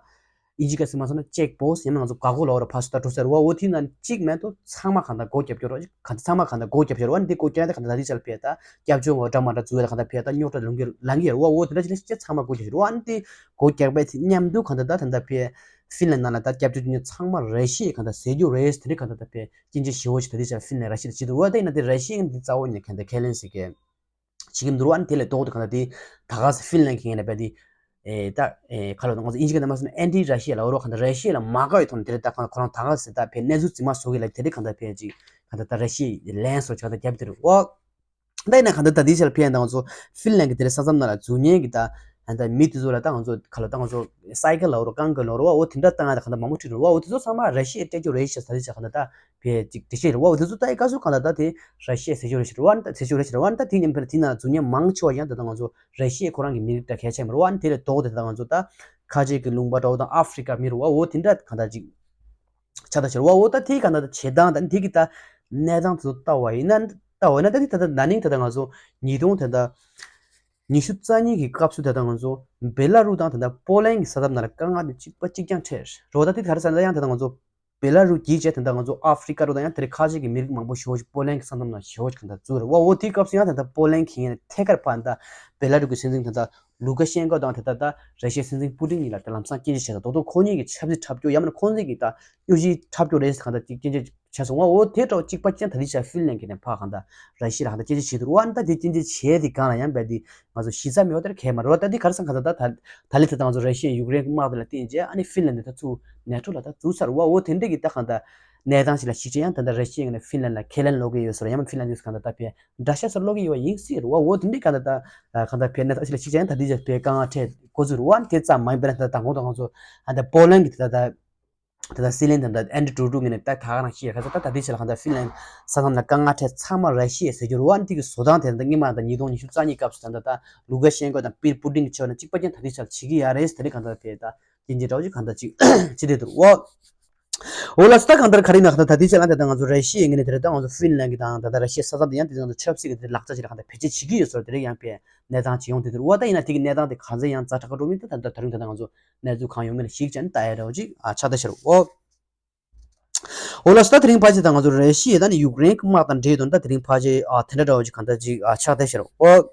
ཨིན་ཇི་སྐད་ཟེར་མ་སོང་ན་ཅེག་པོ་སི་ཊི་ཡང་ན་ང་ཚོ་འགག་སྒོ་ལབ་རེད་པ། ཕར་ཚུར་ད་འགྲོ་ས་རེད་པ། འོ་དེ་ནང་གཅིག་མེད་དུ་ཚང་མ་གང་ལྟར་སྒོ་བརྒྱབ་ཀྱི་རེད་པ། གང་ལྟར་ཚང་མ་གང་ལྟར་སྒོ་བརྒྱབ་ཀྱི་རེད་པ། ཨ་ནི་དེ་སྒོ་བརྒྱབ་ཡ་དེ་གང་ལྟར་ད་ལྟའི་ཆར་ཕར་ད་སྐྱབས་བཅོལ་བ་འདྲ་མི་འདྲ་འཛུལ་ཡ་ལ་གང་ལྟར་ཕར་ད་རྙོག་དྲ་ལངས་ཀྱི་རེད་པ། འོ་དེ་འདྲ་ཅིག་ལ་ཅིག་ཚང་མ་སྒོ་བརྒྱབ་ཀྱི་རེད་པ། ཨ་ནི་དེ་སྒོ་བརྒྱབ་པའི་མཉམ་དུ་གང་ལྟར་ད་ད་ལྟ་ཕར་ཧྥིན་ལན་ནང་ལ་ད་སྐྱབས་བཅོལ་བྱེད་མཁན་ཚང་མ་ར་ཤི་ཡས་གང་ལྟར་ཟས་རྒྱུ་རེད། དེ་འདྲ་གང་ལྟར་ད་ཕར་སྐྱོན་བརྗོད་ཞེ་པོ་ཅིག་ད་ལྟའི་ཆར་ཧྥིན་ལན་ར་ཤི་ཡ་ལ་བྱེད་འདུག་རེད་པ། ད་ཡིན་ན་དེ་ར་ཤི་ཡ་ངོས་ནས་དེ་རྩ་བ་ཉིད་ནས་གང་ལྟར་ཁས་ལེན་བྱེད་ཀྱི་བྱེད་ཀྱི་མི་འདུག་རེད་པ། ཨ་ནི་དེ་ལས་ལྡོག་སྟེ་གང་ལྟར་དེ་ད་ག་ས་ཧྥིན་ལན་གྱི་ངོས་ནས་ཕར་དེ་ཨེ་ད་ཨེ་ག་ལབ་དགོས། ང་ཚོ་ཨིན་ཇི་སྐད་ནང་མ་སོང་ན་ཨེན་ཊི་ར་ཤི་ཡ་ལབ་རེད་པ། གང་ལྟར་ར་ཤི་ཡ་ལ་མ་དགའ་བའི་ཐོག་ནས་དེ་རིང་ད་ཁོ་རང་ཁོ་རང་ད་ག་ས་ད་ཕར་གནས་ཚུལ་རྫུན་མ་བཟོ་གི་ལབ། དེ་རིང་གང་ལྟར་ཕར་ཅིག་གང་ལྟར་ད་ར་ཤི་ཡས་ལན་སོགས་ཅིག་གང་ལྟར་བརྒྱབ་དེ་རེད་པ། ད་ཡིན་ན་གང་ལྟར་ད་ལྟའི་ཆར་ཕར་ད་ང་ཚོ་ཧྥིན་ལན་གྱི་དེ་རིང་ས་མཚམས་ནང་ལ་འཛུལ་མཁན་གྱི་ད་ད་མི་དེ་ཚོ་ལ་ད་ང་ཚོ་ག་ལབ་ད་ང་ཚོ་སའི་ཀལ་ལབ་རེད་པ། རྐང་འཁོར་ལབ་རེད་པ། འོ་དེ་འདྲ་བཏང་ཡ་ད་གང་ལྟར་མང་པོ་ཁྲིད་འགྲོ་རེད་པ། འོ་དེ་ཚོ་ཚང་མ་ར་ཤི་ཡས་སྤྲད་རྒྱུ་རེད་ཤག་ད་ལྟའི་ཆར་གང་ལྟར་ད་ཕར་ཅིག་འགྲེལ་བཤད་རེད་པ། འོ་དེ་ཚོ་ལྟ་ཡི་སྐབས་སུ་གང་ལྟར་ད་དེ་ར་ཤི་ཡས་ཟས་རྒྱུ་རེད་ཤག་རེད་པ། ད་ཟས་རྒྱུ་རེད་ཤག་རེད་པ། ད་དེ་ཡིན་ནའི་ཕར་དེ་ནང་འཛུལ་མཁན་མང་ཆེ་བ་ཡང་ད་ལྟ་ང་ཚོ་ར་ཤི་ཡས་ཁོ་རང་གི་མི་རིགས་འདྲ་གལ་ཆེ་མ་རེད་པ། ཨ་ནི་དེ་ལས་ལྡོག་སྟེ་ད་ལྟ་ང་ཚོ་ད་ཁ་ཆེ་གི་ལུང་པ་འདྲ་པོ་དང་ཨ་ཧྥི་རི་ཀ་མི་རེད་པ། འོ་དེ་འདྲ་གང་ལྟར་ཅིག་ཆགས་ཚར་ཤག་རེད་པ། འོ་ད་དེ་གང་ལྟར་ད་བྱེད་སྟངས་དང་དེ་གི་ད་གནས་སྟངས་དེ་ཚོ་ལྟ་བ་ཡིན་ན་ལྟ་བ་ཡིན་ན་ད་དེ་ད་ལྟ་ན་ནིང་ད་ལྟ་ང་ཚོ་ཉིས་སྟོང་ད་ལྟ་ཉི་ཤུ་རྩ་གཉིས་ཀྱི་སྐབས་སུ་ད་ལྟ་ང་ཚོ་བེ་ལ་རུ་དང་ད་ལྟ་པོ་ལན་གྱི་ས་མཚམས་ནང་ལ་དཀའ་ངལ་དེ་གཅིག་པ་གཅིག་རྐྱང་འཕྲད་རེད་པ། ད་དེ་ག་རེ་ཟེར་ན་ད་ཡང་ད་ལྟ་ང་ཚོ་བེ་ལ་རུ་བརྒྱུད་བྱས་ད་ལྟ་ང་ཚོ་ཨ་ཧྥི་རི་ཀ་རུ་དང་ཡང་དེ་རིང་ཁ་ཆེ་གི་མི་རིགས་མང་པོ་ཞེ་པོ་ཅིག་པོ་ལན་གྱི་ས་མཚམས་ནང་ཞེ་པོ་ཅིག་གང་ལྟར་འཛུལ་རེད་པ། འོ་དེའི་སྐབས་སུ་ཡང་ད་ལྟ་པོ་ལན་གྱི་ངོས་ནས་ཐད་ཀར་ཕར་ད་བེ་ལ་རུ་གི་སྲིད་འཛིན་ད་ལྟ་ལུ་ཀ་ཤན་ཀོ་དང་དེ་ད་ལྟ་ར་ཤི་ཡའི་སྲིད་འཛིན་པུ་ཏིན་གཉིས་ལ་ད་ལམ་སང་སྐྱོན་བརྗོད་བྱས་ད་རྡོག་རྡོག་ཁོ་གཉིས་ཀྱི་ཆབ་སྲིད་འཁྲབ་སྐྱོར་ཡང་མིན་ན་ཁོང་ཚོ་གི་ད་གཡོ་ཇུས་འཁྲབ་སྐྱོར་རེད་ཟེར་གང་ལྟར་ཅིག་སྐྱོན་བརྗོད་བྱས་སོང་བ། འོ་དེ་འདྲ་པོ་གཅིག་པ་གཅིག་རྐྱང་ད་ལྟའི་ཆར་ཧྥིན་ལན་གྱི་ནས་ཕར་གང་ལྟར་ར་ཤི་ཡ་ལ་གང་ལྟར་སྐྱོན་བརྗོད་བྱེད་འདུག་རེད་པ། ཨ་ནི་ད་དེ་སྐྱོན་བརྗོད་བྱས་དེ་སྒང་ལ་ཡང་རྦད་དེ་ང་ཚོ་གཞི་རྩ་མེད་པ་དེ་འདྲ་གང་ཡང་མ་རེད་པ། ད་དེ་ག་རེ་ཟེར་གང་ལྟར་ད་ད་ད་ལན་ད་ལྟ་ང་ཚོ་ར་ཤི་ཡ་ཡུཀ་རེན་གྱི་དམག་དེ་ལ་བརྟེན་བྱས་ཨ་ནི་ཧྥིན་ལན་དེ་ད་ཚུར་ནེ་ཊོ་ལ་ད་འཛུལ་ཚར་རེད་པ། འོ་དེ་འདྲ་གི་ད་གང་ལྟར་གནས་སྟངས་ཤིག་ལ་གཞིགས་བྱས་ཡང་ད་ལྟ་ར་ཤི་ཡ་ངོས་ནས་ཧྥིན་ལན་ལ་ཁས་ལེན་ལོག་གི་ཡོད་ཟེར་ཡང་མིན་ཧྥིན་ལན་དེ་གང་ལྟར་ད་ཕར་དགྲ་ཤ་ཟ་ལོག་གི་ཡོད་པ་ཡིན་སྲིད་རེད་པ། འོ་དེ་འདྲའི་གང་ལྟར་ད་གང་ལྟར་ཕར་གནས་སྟངས་ཤིག་ལ་གཞིགས་བྱས་ཡང་ད་ལྟའི་ཆར་ཕར་དཀའ་ངལ་འཕྲད་འགོ་ཚུགས་རེད་པ། དེ་ཙམ་མ་ཡིན་པ་ན་ད་ལྟ་དང་གོང་དུ་ང་ཚོ་ད་ལྟ་པོ་ལན་གྱི་ད་ལྟ་ད་ལྟ་སྲིད་བློན་ད་ལྟ་ཨན་ཌྲི་ཌུ་ཌུ་ངོས་ནས་ད་ད་ག་རང་ཞིག་ཡོད་ཁ་ཚ་ད་ད་ལྟའི་ཆར་ལ་གང་ལྟར་ཧྥིན་ལན་ས་མཚམས་ལ་དཀའ་ངལ་འཕྲད་ཚང་མ་ར་ཤི་ཡས་ཟེར་རྒྱུ་རེད་པ། ཨ་ནི་དེ་གི་བཟོ་སྟངས་དེ་ད་ལྟ་སྔོན་མ་ད་ཉིས་སྟོང་ཉི་ཤུ་རྩ་གཉིས་སྐབས་སུ་ད་ལྟ་ད་ལུ་ཀ་ཤན་ཀོ་དང་པིར་པུ་ཏིན་གྱི་ཕྱོགས་ནས་གཅིག་པ་རྐྱང་ད་ལྟའི་ཆར་བྱེད་ཀྱི་ཡོད་རེད། དེ་ནས་གང་ལྟར་ཕར་ད་སྐྱོན་བརྗོད་འདྲ་པོ་ཅིག་གང་ལྟར་ཅིག་བྱེད་བསྡད་འདུག་རེད་པ། འོ་ལགས་སོ། ད་གང་ལྟར་ག་རེ་ཡིན་ན་གང་ལྟར་ད་ལྟའི་ཆར་ལ་ད་ལྟ་ང་ཚོ་ར་ཤི་ཡའི་ངོས་ནས་དེ་རེད་ད་ང་ཚོ་ཧྥིན་ལན་གྱི་དང་ད་ལྟ་ར་ཤི་ཡའི་ས་མཚམས་དེ་ཡང་དེ་ང་ཚོ་ཆབ་སྲིད་ཀྱི་དེ་ལག་ཆ་ཅིག་ལ་གང་ལྟར་བེད་སྤྱོད་བྱེད་ཀྱི་ཡོད་ཟེར་དེ་རེད་ཡང་ཕར་གནས་སྟངས་ཅིག་ཡོང་བསྡད་འདུག་རེད་པ། ད་ཡིན་ན་དེ་གི་གནས་སྟངས་དེ་ག་ཚོད་ཡང་ཛ་དྲག་ག་འགྲོ་མིན་ད་ད་ད་རིང་ད་ལྟ་ང་ཚོ་གནས་ཚུལ་གང་ཡོང་མིན་ལ་གཞིགས་བྱས་ནས་ལྟ་ཡ་འདྲ་པོ་ཅིག་ཨ་ཆགས་བསྡད་ཤག་རེད་པ། འོ་ལགས་སོ། ད་དེ་རིང་ཕལ་ཆེར་ད་ང་ཚོ་ར་ཤི་ཡ་ད་ནི་ཡུཀ་རེན་གྱི་དམག་དང་འབྲེལ་དོན་ད་དེ་རིང་ཕལ་ཆེར་ཨ་དེ་འདྲ་འདྲ་པོ་ཅིག་གང་ལྟར་ཅིག་ཨ་ཆགས་བསྡད་ཤག་རེད་པ།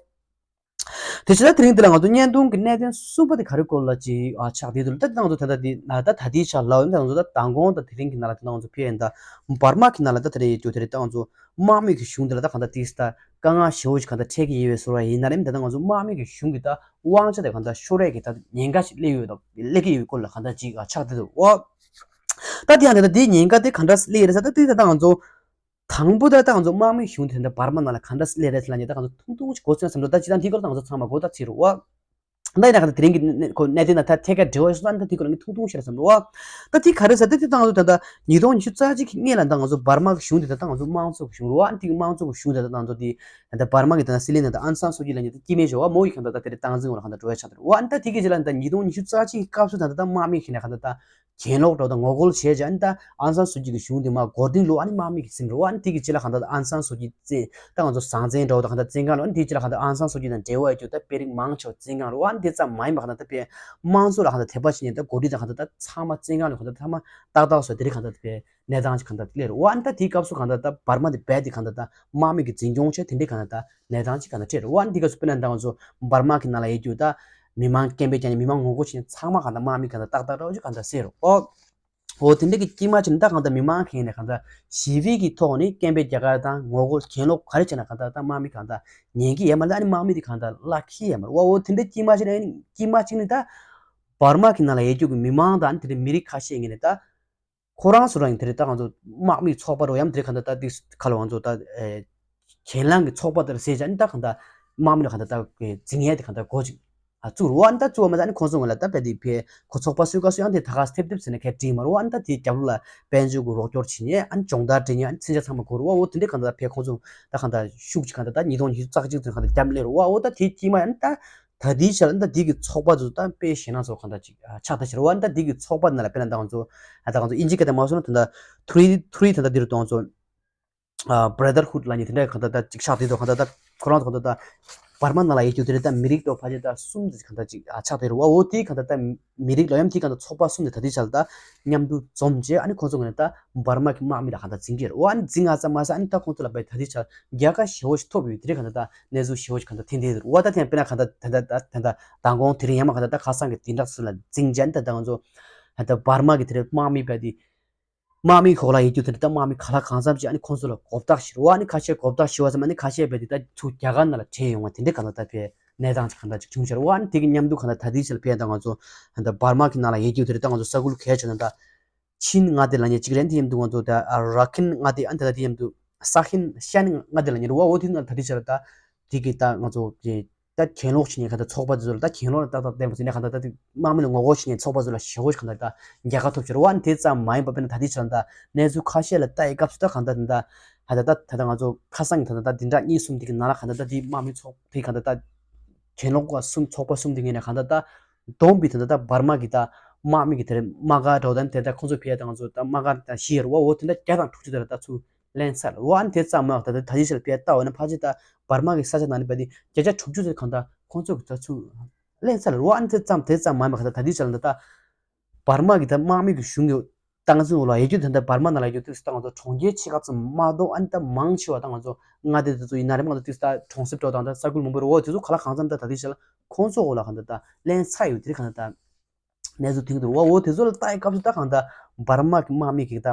དེ་བྱས་ད་དེ་རིང་འདི་ལ་ང་ཚོ་བརྙན་ཐུང་གི་གནད་དོན་གསུམ་པ་དེ་ག་རེ་སྐོར་ལ་ཅིག་ཨ་ཆགས་བསྡད་འདུག་ལ། ད་ང་ཚོ་ད་ལྟ་འདི་ད་ད་ལྟའི་ཆར་ལབ་ཡོད་ན་ད་ང་ཚོ་ད་མདང་དགོང་དང་དེ་རིང་གི་ནང་ལ་ད་ང་ཚོ་ཕར་ཡིན་ད་འབར་མ་གི་ནང་ལ་ད་དེ་རིང་ཡོད་རྒྱུ་དེ་རེད། ད་ང་ཚོ་དམག་མི་གི་གཞུང་དེ་ལ་ད་གང་ལྟར་དེ་ད་དཀའ་ངལ་ཞེ་པོ་ཞིག་གང་ལྟར་འཕྲད་ཀྱི་ཡོད་པའི་བཟོ་འདྲ་ཡིན་ན་རེད། ད་ད་ང་ཚོ་དམག་མི་གི་གཞུང་གི་ད་དབང་ཆ་དེ་གང་ལྟར་ཤོར་ཡས་ཀྱི་ད་ཉེན་ཁ་ཞིག་སླེབས་ཡོད་ད་སླེབས་ཀྱི་ཡོད་པའི་སྐོར་ལ་གང་ལྟར་ཅིག་ཨ་ཆགས་བསྡད་འདུག་ཨོ། ད་དེ་ཡང་ད་ལྟ་དེའི་ཉེན་ཁ་དེ་ག་འདྲ་སླེབས་རེད་ཟེར་ད་དེ་ད་ལྟ་ང་ཚོ་དང་པོ་ད་ལྟ་ང་ཚོ་དམག་མི་གཞུང་དེ་འདྲ་འབར་མ་ནང་ལ་ག་འདྲ་སླེབས་རེད་ཟེར་ལབ་ཉེན་ད་ང་ཚོ་ཐུང་ཐུང་ཞིག་གོ་ཚོད་བསམ་འགྲོ། ད་ཅི་ད་འདི་སྐོར་ད་ང་ཚོ་ཚང་མ་གོ་ད་ཚིག་རུ་བ། ད་ཡིན་ན་ག་ད་དེ་རིང་གི་གནས་གནས་ཁོ་གནད་དོན་ད་ད་ཐད་ཀར་འབྲེལ་བ་ཡོད་སོང་ད་འདི་སྐོར་ངས་ཐུང་ཐུང་ཞིག་རེད་བསམ་འགྲོ་བ། ད་དེ་ག་རེ་ཟེར་ད་དེ་ད་ང་ཚོ་ད་ད་ཉིས་སྟོང་ཉི་ཤུ་རྩ་གཅིག་གི་སྔོན་ལ་ད་ང་ཚོ་འབར་མ་གི་གཞུང་དེ་ད་ད་ང་ཚོ་དམངས་གཙོ་གི་གཞུང་རུ་བ། ཨ་ནི་དེ་གི་དམངས་གཙོ་གི་གཞུང་དེ་ད་ད་ང་ཚོ་དེ་ད་འབར་མ་གི་ད་ད་སྲིད་བློན་ད་ད་ཨང་སན་སུ་ཅི་ལབ་ཉེན་ད་སྐྱེ་དམན་ཞོག་བ་མོ་ཡི་ག་ད་ད་དེ་རེད་སྟངས་འཛིན་འོག་ལ་ག་ད་འགྲོ་ཡ་ཆགས་ད་རུ་བ། ཨ་ནི་ད་དེ་གི་རྗེས་ལ་ད་ཉིས་སྟོང་ཉི་ཤུ་རྩ་གཅིག་གི་སྐབས་སུ་ད་ད་ད་དམག་མི་གི་ནས་ག་ད་ད་གྱེན་ལོག་འགྲོ་དང་ངོ་རྒོལ་བྱས་ཀྱང་ཨ་ནི་ད་ཨང་སན་སུ་ཅི་གི་གཞུང་དེ་མར་མགོ་རྟིང་སློག་ཨ་ནི་དམག་མི་གིས་ཟིན་རེད་པ། ཨ་ནི་དེ་གི་རྗེས་ལ་གང་ལྟར་ཨང་སན་སུ་ཅི་བཙོན་ད་ང་ཚོ་ཟང་བཙོན་འདྲ་པོ་དང་གང་ལྟར་བཙོན་ཁང་ལ་ཨ་ནི་དེ་གི་རྗེས་ལ་གང་ལྟར་ཨང་སན་སུ་ཅི་དང་འབྲེལ་བ་ཡོད་རྒྱུ་ད་དཔོན་རིགས་མང་ཆེ་བ་བཙོན་ཁང་ལ་རེད་པ། ཨ་ནི་དེ་ཙམ་མ་ཡིན་པ་གང་ལྟར་ད་དཔེ་དམངས་གཙོ་ལ་གང་ལྟར་དད་པ་བྱེད་མཁན་ད་འགོ་ཁྲིད་དང་གང་ལྟར་ད་ཚང་མ་བཙོན་ཁང་ལ་གང་ལྟར་ཚང་མ་ཏག་ཏག་བཟོ་དེ་རིགས་གང་ལྟར་དཔེ་གནས་སྟངས་ཅིག་གང་ལྟར་སླེབས་རེད་པ། ཨ་ནི་ད་དེའི་སྐབས་སུ་གང་ལྟར་ད་འབར་མ་དེ་རྦད་དེ་གང་ལྟར་ད་དམག་མི་གིས་འཛིན་སྐྱོང་བྱས་དེ་འདྲའི་གང་ལྟར་ད་གནས་སྟངས་ཅིག་གང་ལྟར་འཕྲད་རེད་པ། ཨ་ནི་དེ་སྐབས་སུ་དཔེར་ན་ད་ང་ཚོ་འབར་མ་གི་ནང་ལ་ཡོད་རྒྱུ་ད་མི་མང་སྐད་འབོད་རྒྱག་མཁན་མི་མང་ངོ་རྒོལ་བྱེད་མཁན་ཚང་མ་གང་ལྟར་དམག་མི་གང་ལྟར་ཏག་ཏག་འདྲ་པོ་ཅིག་གང་ལྟར་བསད་རེད་པ། འོ་དེ་འདྲ་གི་དཀྱིལ་མ་ཅིག་ནས་ད་གང་ལྟར་མི་མང་གི་ནས་གང་ལྟར་ཞི་བའི་གི་ཐོག་ནས་སྐད་འབོད་རྒྱག་ག་དང་ངོ་རྒོལ་གྱེན་ལོག་ག་རེ་བྱས་ན་གང་ལྟར་ད་དམག་མི་གང་ལྟར་ཉན་གི་ཡོད་མ་རེད། ཨ་ནི་དམག་མི་དེ་གང་ལྟར་བརླག་གི་ཡོད་མ་རེད་པ། འོ་དེ་འདྲ་དཀྱིལ་མ་ཅིག་ནས་དཀྱིལ་མ་ཅིག་ནས་ད་འབར་མ་གི་ནང་ལ་ཡོད་རྒྱུ་གི་མི་མང་དང་དེ་འདྲ་མི་རིགས་ཁ་ཤས་ཀྱི་ནས་ད་ཁོ་རང་ཚོ་རང་ཡིན་དེ་རེད། ད་ང་ཚོ་དམག་མིའི་ཚོགས་པ་རོ་ཡམ་དེ་རེད། གང་ལྟར་ད་དེ་ཁ་ལོ་ང་ཚོ་ད་ཨེ་གྱེན་ལངས་ཀྱི་ཚོགས་པ་དེར་ཟེར་བྱས་ནས་ད་གང་ལྟར་དམག་མི་ལ་གང་ལྟར་ད་འཛིང་ཡས་དེ་གང་ལྟར་འགོ་ཅིག་ཨ་བཙུགས་རུ་བ། ཨ་ནི་ད་བཙུགས་པ་མ་ཟད་ཨ་ནི་ཁོང་ཚོ་ངོས་ལ་ད་རྦད་དེ་ཕར་ཁོ་ཚོགས་པ་སུས་ག་སུ་ཡང་དེ་ད་ག་ཐེབས་ཐེབས་ཟེར་ནས་ག་དྲིས་མ་རུ་བ། ཨ་ནི་ད་དེའི་རྒྱབ་ལོགས་ལ་དཔལ་འབྱོར་གྱི་རོགས་སྐྱོར་བྱེད་ཉེན་ཨ་ནི་སྦྱོང་བརྡར་སྤྲད་ཉེན་ཨ་ནི་མཚོན་ཆ་ཚང་མ་དགོས་རུ་བ། འོ་དེ་འདྲའི་གང་ལྟར་ཕར་ཁོང་ཚོ་ད་གང་ལྟར་ཤུགས་ཀྱིས་གང་ལྟར་ད་ཉིས་སྟོང་ཉི་ཤུ་རྩ་གཅིག་ཚུན་གང་ལྟར་རྒྱབ་སླེབས་རུ་བ། འོ་ད་དེའི་དཀྱིལ་མ་ཨ་ནི་ད། ད་དེའི་ཆར་ད་དེ་གི་ཚོགས་པ་ཚོ་ད་དཔེ་ཞེད་སྣང་ཚོ་གང་ལྟར་ཅིག་ཆགས་ད་ཤར་བ། ད་དེ་གི་ཚོགས་པ་ནང་ལ་དཔེར་ན་ད་ང་ཚོ་ད་ང་ཚོ་ཨིན་ཇི་སྐད་དེ་མ་སོང་ན་ད་ད་ཐུ་རི་ཐུ་རི་ད་ད་དེ་རུ་ད་ང་ཚོ་ཨ་Brotherhood ལབ་མཁན་དེ་འདྲ་གང་ལྟར་ད་ཅིག་ཆགས་བསྡད་འདུག་གང་ལྟར་ད་ཁོ་རང་ཚོ་གང་ལྟར་ད་འབར་མ་ནང་ལ་ཡོད་རྒྱུ་དེ་རེད། ད་མི་རིགས་ཐོག་ཕལ་ཆེར་ད་གསུམ་དེ་གང་ལྟར་ཅིག་ཨ་ཆགས་བསྡད་རེད་བ། འོ་དེ་གང་ལྟར་ད་མི་རིགས་ལ་ཡང་དེ་གང་ལྟར་ཚོགས་པ་གསུམ་དེ་ད་ལྟའི་ཆར་ད་མཉམ་དུ་འཛོམས་རྗེས་ཨ་ནི་ཁོང་ཚོ་གང་ལྟར་ད་འབར་མ་གི་དམག་མི་ལ་གང་ལྟར་འཛིང་གི་རེད་བ། ཨ་ནི་འཛིང་ཨ་ཙམ་མ་ཟད་ཨ་ནི་ད་ཁོང་ཚོ་ལ་བས་ད་ལྟའི་ཆར་རྒྱལ་ཁ་ཞེ་བོ་ཞིག་ཐོབ་ཡོད། དེ་རེད་གང་ལྟར་ད་གནས་ཚུལ་ཞེ་བོ་ཞིག་གང་ལྟར་ཐོན་བསྡད་ཡོད་རེད་བ། ད་དེ་ཡང་དཔེར་ན་གང་ལྟར་ད་ད་ད་མདང་དགོང་དེ་རིང་ཡང་མ་གང་ལྟར་ད་ཁ་སང་གི་དེ་འདྲ་ཚོ་ལ་འཛིང་རྗེས་ཨ་ནི་ད་ད་ང་ཚོ་ད་འབར་མ་གི་དེ་རེད་དམག་མི་བས་དེ། དམག་མི་འོག་ལ་ཡོད་རྒྱུ་དེ་འདྲ་ད་དམག་མི་ག་ལ་གང་འཚམ་ཅིག་ཨ་ནི་ཁོང་ཚོ་ལ་མགོ་བཏགས་ཤི་རེད་བ། ཨ་ནི་ཁ་ཤས་མགོ་བཏགས་ཤི་བ་ཙམ་ཨ་ནི་ཁ་ཤས་བས་དེ་ད་ཚུར་རྒྱ་གར་ནང་ལ་བྲོས་ཡོང་བ་དེ་འདྲ་གང་ལྟར་ད་བས་གནས་སྟངས་ཅིག་གང་ལྟར་ཅིག་བྱུང་ཤར་བ། ཨ་ནི་དེ་གི་མཉམ་དུ་གང་ལྟར་ད་དེའི་ཆར་བས་ད་ང་ཚོ་ད་འབར་མ་གི་ནང་ལ་ཡོད་རྒྱུ་དེ་རེད། ད་ང་ཚོ་ས་ཁུལ་གལ་ཆེ་ན་ད་ཆིན་མངའ་སྡེ་ལབ་མཁན་གཅིག་རེད། དེ་མཉམ་དུ་ང་ཚོ་ད་ར་ཁིན་མངའ་སྡེ་ཨ་ནི་ད་ད་དེ་མཉམ་དུ་ས་ཧིན་ཤན་མངའ་སྡེ་ལབ་མཁན་རེད་བ། འོ་དེ་ནང་ད་དེའི་ཆར་ད་དེ་གི་ད་ང་ཚོ་གི་ད་གྱེན་ལོག་བྱེད་མཁན་གང་ལྟར་ཚོགས་པ་དེ་ཚོ་ལ་ད་གྱེན་ལོག་ལ་ཏག་ཏག་བསྟན་པ་ཚོ་ནས་གང་ལྟར་ད་དམག་མི་ལ་ངོ་རྒོལ་བྱེད་མཁན་ཚོགས་པ་ཚོ་ལ་ཞེ་བོ་ཞིག་གང་ལྟར་ད་རྒྱལ་ཁ་ཐོབ་ཤར་བ། ཨ་ནི་དེ་ཙམ་མ་ཡིན་པ་དཔེར་ན་ད་ལྟའི་ཆར་ད་གནས་ཚུལ་ཁ་ཤས་ལ་ལྟ་ཡི་སྐབས་སུ་ད་གང་ལྟར་ད་ད་ད་ད་ད་ང་ཚོ་ཁ་སང་གི་ད་ད་ད་འདི་འདྲ་གཉིས་གསུམ་དེ་གི་ནང་ལ་གང་ལྟར་ད་དེ་དམག་མི་ཚོགས་དེ་གང་ལྟར་ད་གྱེན་ལོག་ག་གསུམ་ཚོགས་པ་གསུམ་དེ་ངོས་ནས་གང་ལྟར་ད་བསྡོམས་པའི་ད་ད་ད་འབར་མ་གི་ད་དམག་མི་གི་དེ་རེད་དམག་སྒར་འདྲ་བོ་ད་ནི་དེ་ད་ཁོང་ཚོ་ཕེ་ད་ང་ཚོ་ད་དམག་སྒར་ད་བཞི་ཡོད་རེད་བ། འོ་དེ་འདྲ་བརྒྱ་དང་དྲུག་ཅུ་དེ་ལ་ད་ཚུར་ལེན་ཚར་རེད་བ། ཨ་ནི་དེ་ཙམ་མ་ད་ད་ད་ཅི་ཞིག་ལ་དཔེ་ལྟ་འོ་ན་ཕལ་ཆེར་ད་འབར་མ་གི་ས་ཆ་ནང་ནས་བས་ཏེ་བརྒྱ་ཆ་དྲུག་ཅུ་ཙམ་གང་ལྟར་ཁོང་ཚོ་གི་ད་ཚུར་ལེན་ཚར་རེད་བ། ཨ་ནི་དེ་ཙམ་དེ་ཙམ་མ་ཡིན་པ་གང་ལྟར་ད་ལྟའི་ཆར་ལ་ད་ད་འབར་མ་གི་ད་དམག་མི་གི་གཞུང་གི་སྟངས་འཛིན་འོག་ལ་ཡོད་རྒྱུ་དེ་འདྲ་འབར་མ་ནང་ལ་ཡོད་རྒྱུ་དེ་ད་ང་ཚོ་གྲོང་ཁྱེར་ཆེ་ཁག་ཙམ་མ་གཏོགས་ཨ་ནི་ད་མང་ཆེ་བ་ད་ང་ཚོ་མངའ་སྡེ་དེ་ཚོ་ཡིན་ན་རེད། མངའ་སྡེ་དེ་ད་གྲོང་གསེབ་འགྲོ་དང་ད་ས་ཁུལ་མང་པོ་རེད་བ། དེ་ཚོ་ག་ལ་གང་འཚམ་ད་ད་ལྟའི་ཆར་ལ་ཁོང་ཚོ་འོག་ལ་གང་ལྟར་ད་ལེན་ཚར་ཡོད་དེ་རེད་གང་ལྟར་ད། གནས་ཚུལ་ཐོན་གྱི་འདུག་བ། འོ་དེ་ཚོ་ལ་ལྟ་ཡི་སྐབས་སུ་ད་གང་ལྟར་འབར་མ་གི་དམག་མི་གིས་ད་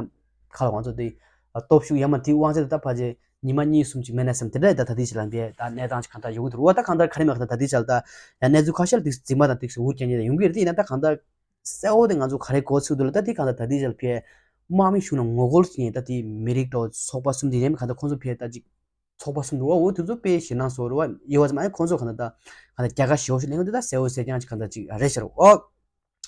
ཁ་ལ་ང་ཚོ་དེ་སྟོབས་ཤུགས་ཡ་མ་དེའི་དབང་ཆ་དེ་ད་ཕལ་ཆེར་ཉི་མ་གཉིས་གསུམ་ཅིག་མེད་ན་བསམ་དེ་འདྲ་ད་ད་ལྟའི་ཆར་ལ་འདི་ད་གནས་སྟངས་ཅིག་གང་ལྟར་ཡོང་གི་འདུག་བ། ད་གང་ལྟར་ག་རེ་མེད་གང་ལྟར་ད་ལྟའི་ཆར་ད་ཡང་གནས་ཚུལ་ཁ་ཤས་ལ་ཏིག་འཛིན་མ་དང་ཏིག་འུར་རྒྱག་མཁན་ཡོང་གི་རེད། དེ་ཡིན་ན་ད་གང་ལྟར་གསལ་བོ་དེ་ང་ཚོ་ག་རེ་གོ་ཚུལ་འདུག་ལ་ད་དེ་གང་ལྟར་ད་ལྟའི་ཆར་ལ་ཕེ་དམག་མི་གཞུང་ལ་ངོ་རྒོལ་བྱེད་མཁན་ད་དེ་མི་རིགས་ཐོག་ཚོགས་པ་གསུམ་དེ་ཡིན་ན་གང་ལྟར་ཁོང་ཚོ་ཕེ་ད་ཅིག་ཚོགས་པ་གསུམ་འདུག་བ། འོ་དེ་ཚོ་དཔེ་ཞེད་སྣང་བཟོ་འདྲ་བ་ཡོད་པ་ཙམ་ཨ་ནི་ཁོང་ཚོ་གང་ལྟར་ད་གང་ལྟར་རྒྱལ་ཁ་ཞེ་པོ་ཞིག་ལེན་གྱི་འདུག་ད་གསལ་བོ་གསལ་རྐྱང་ཅིག་གང་ལྟར་ཅིག་རེད་ཤག་འོ།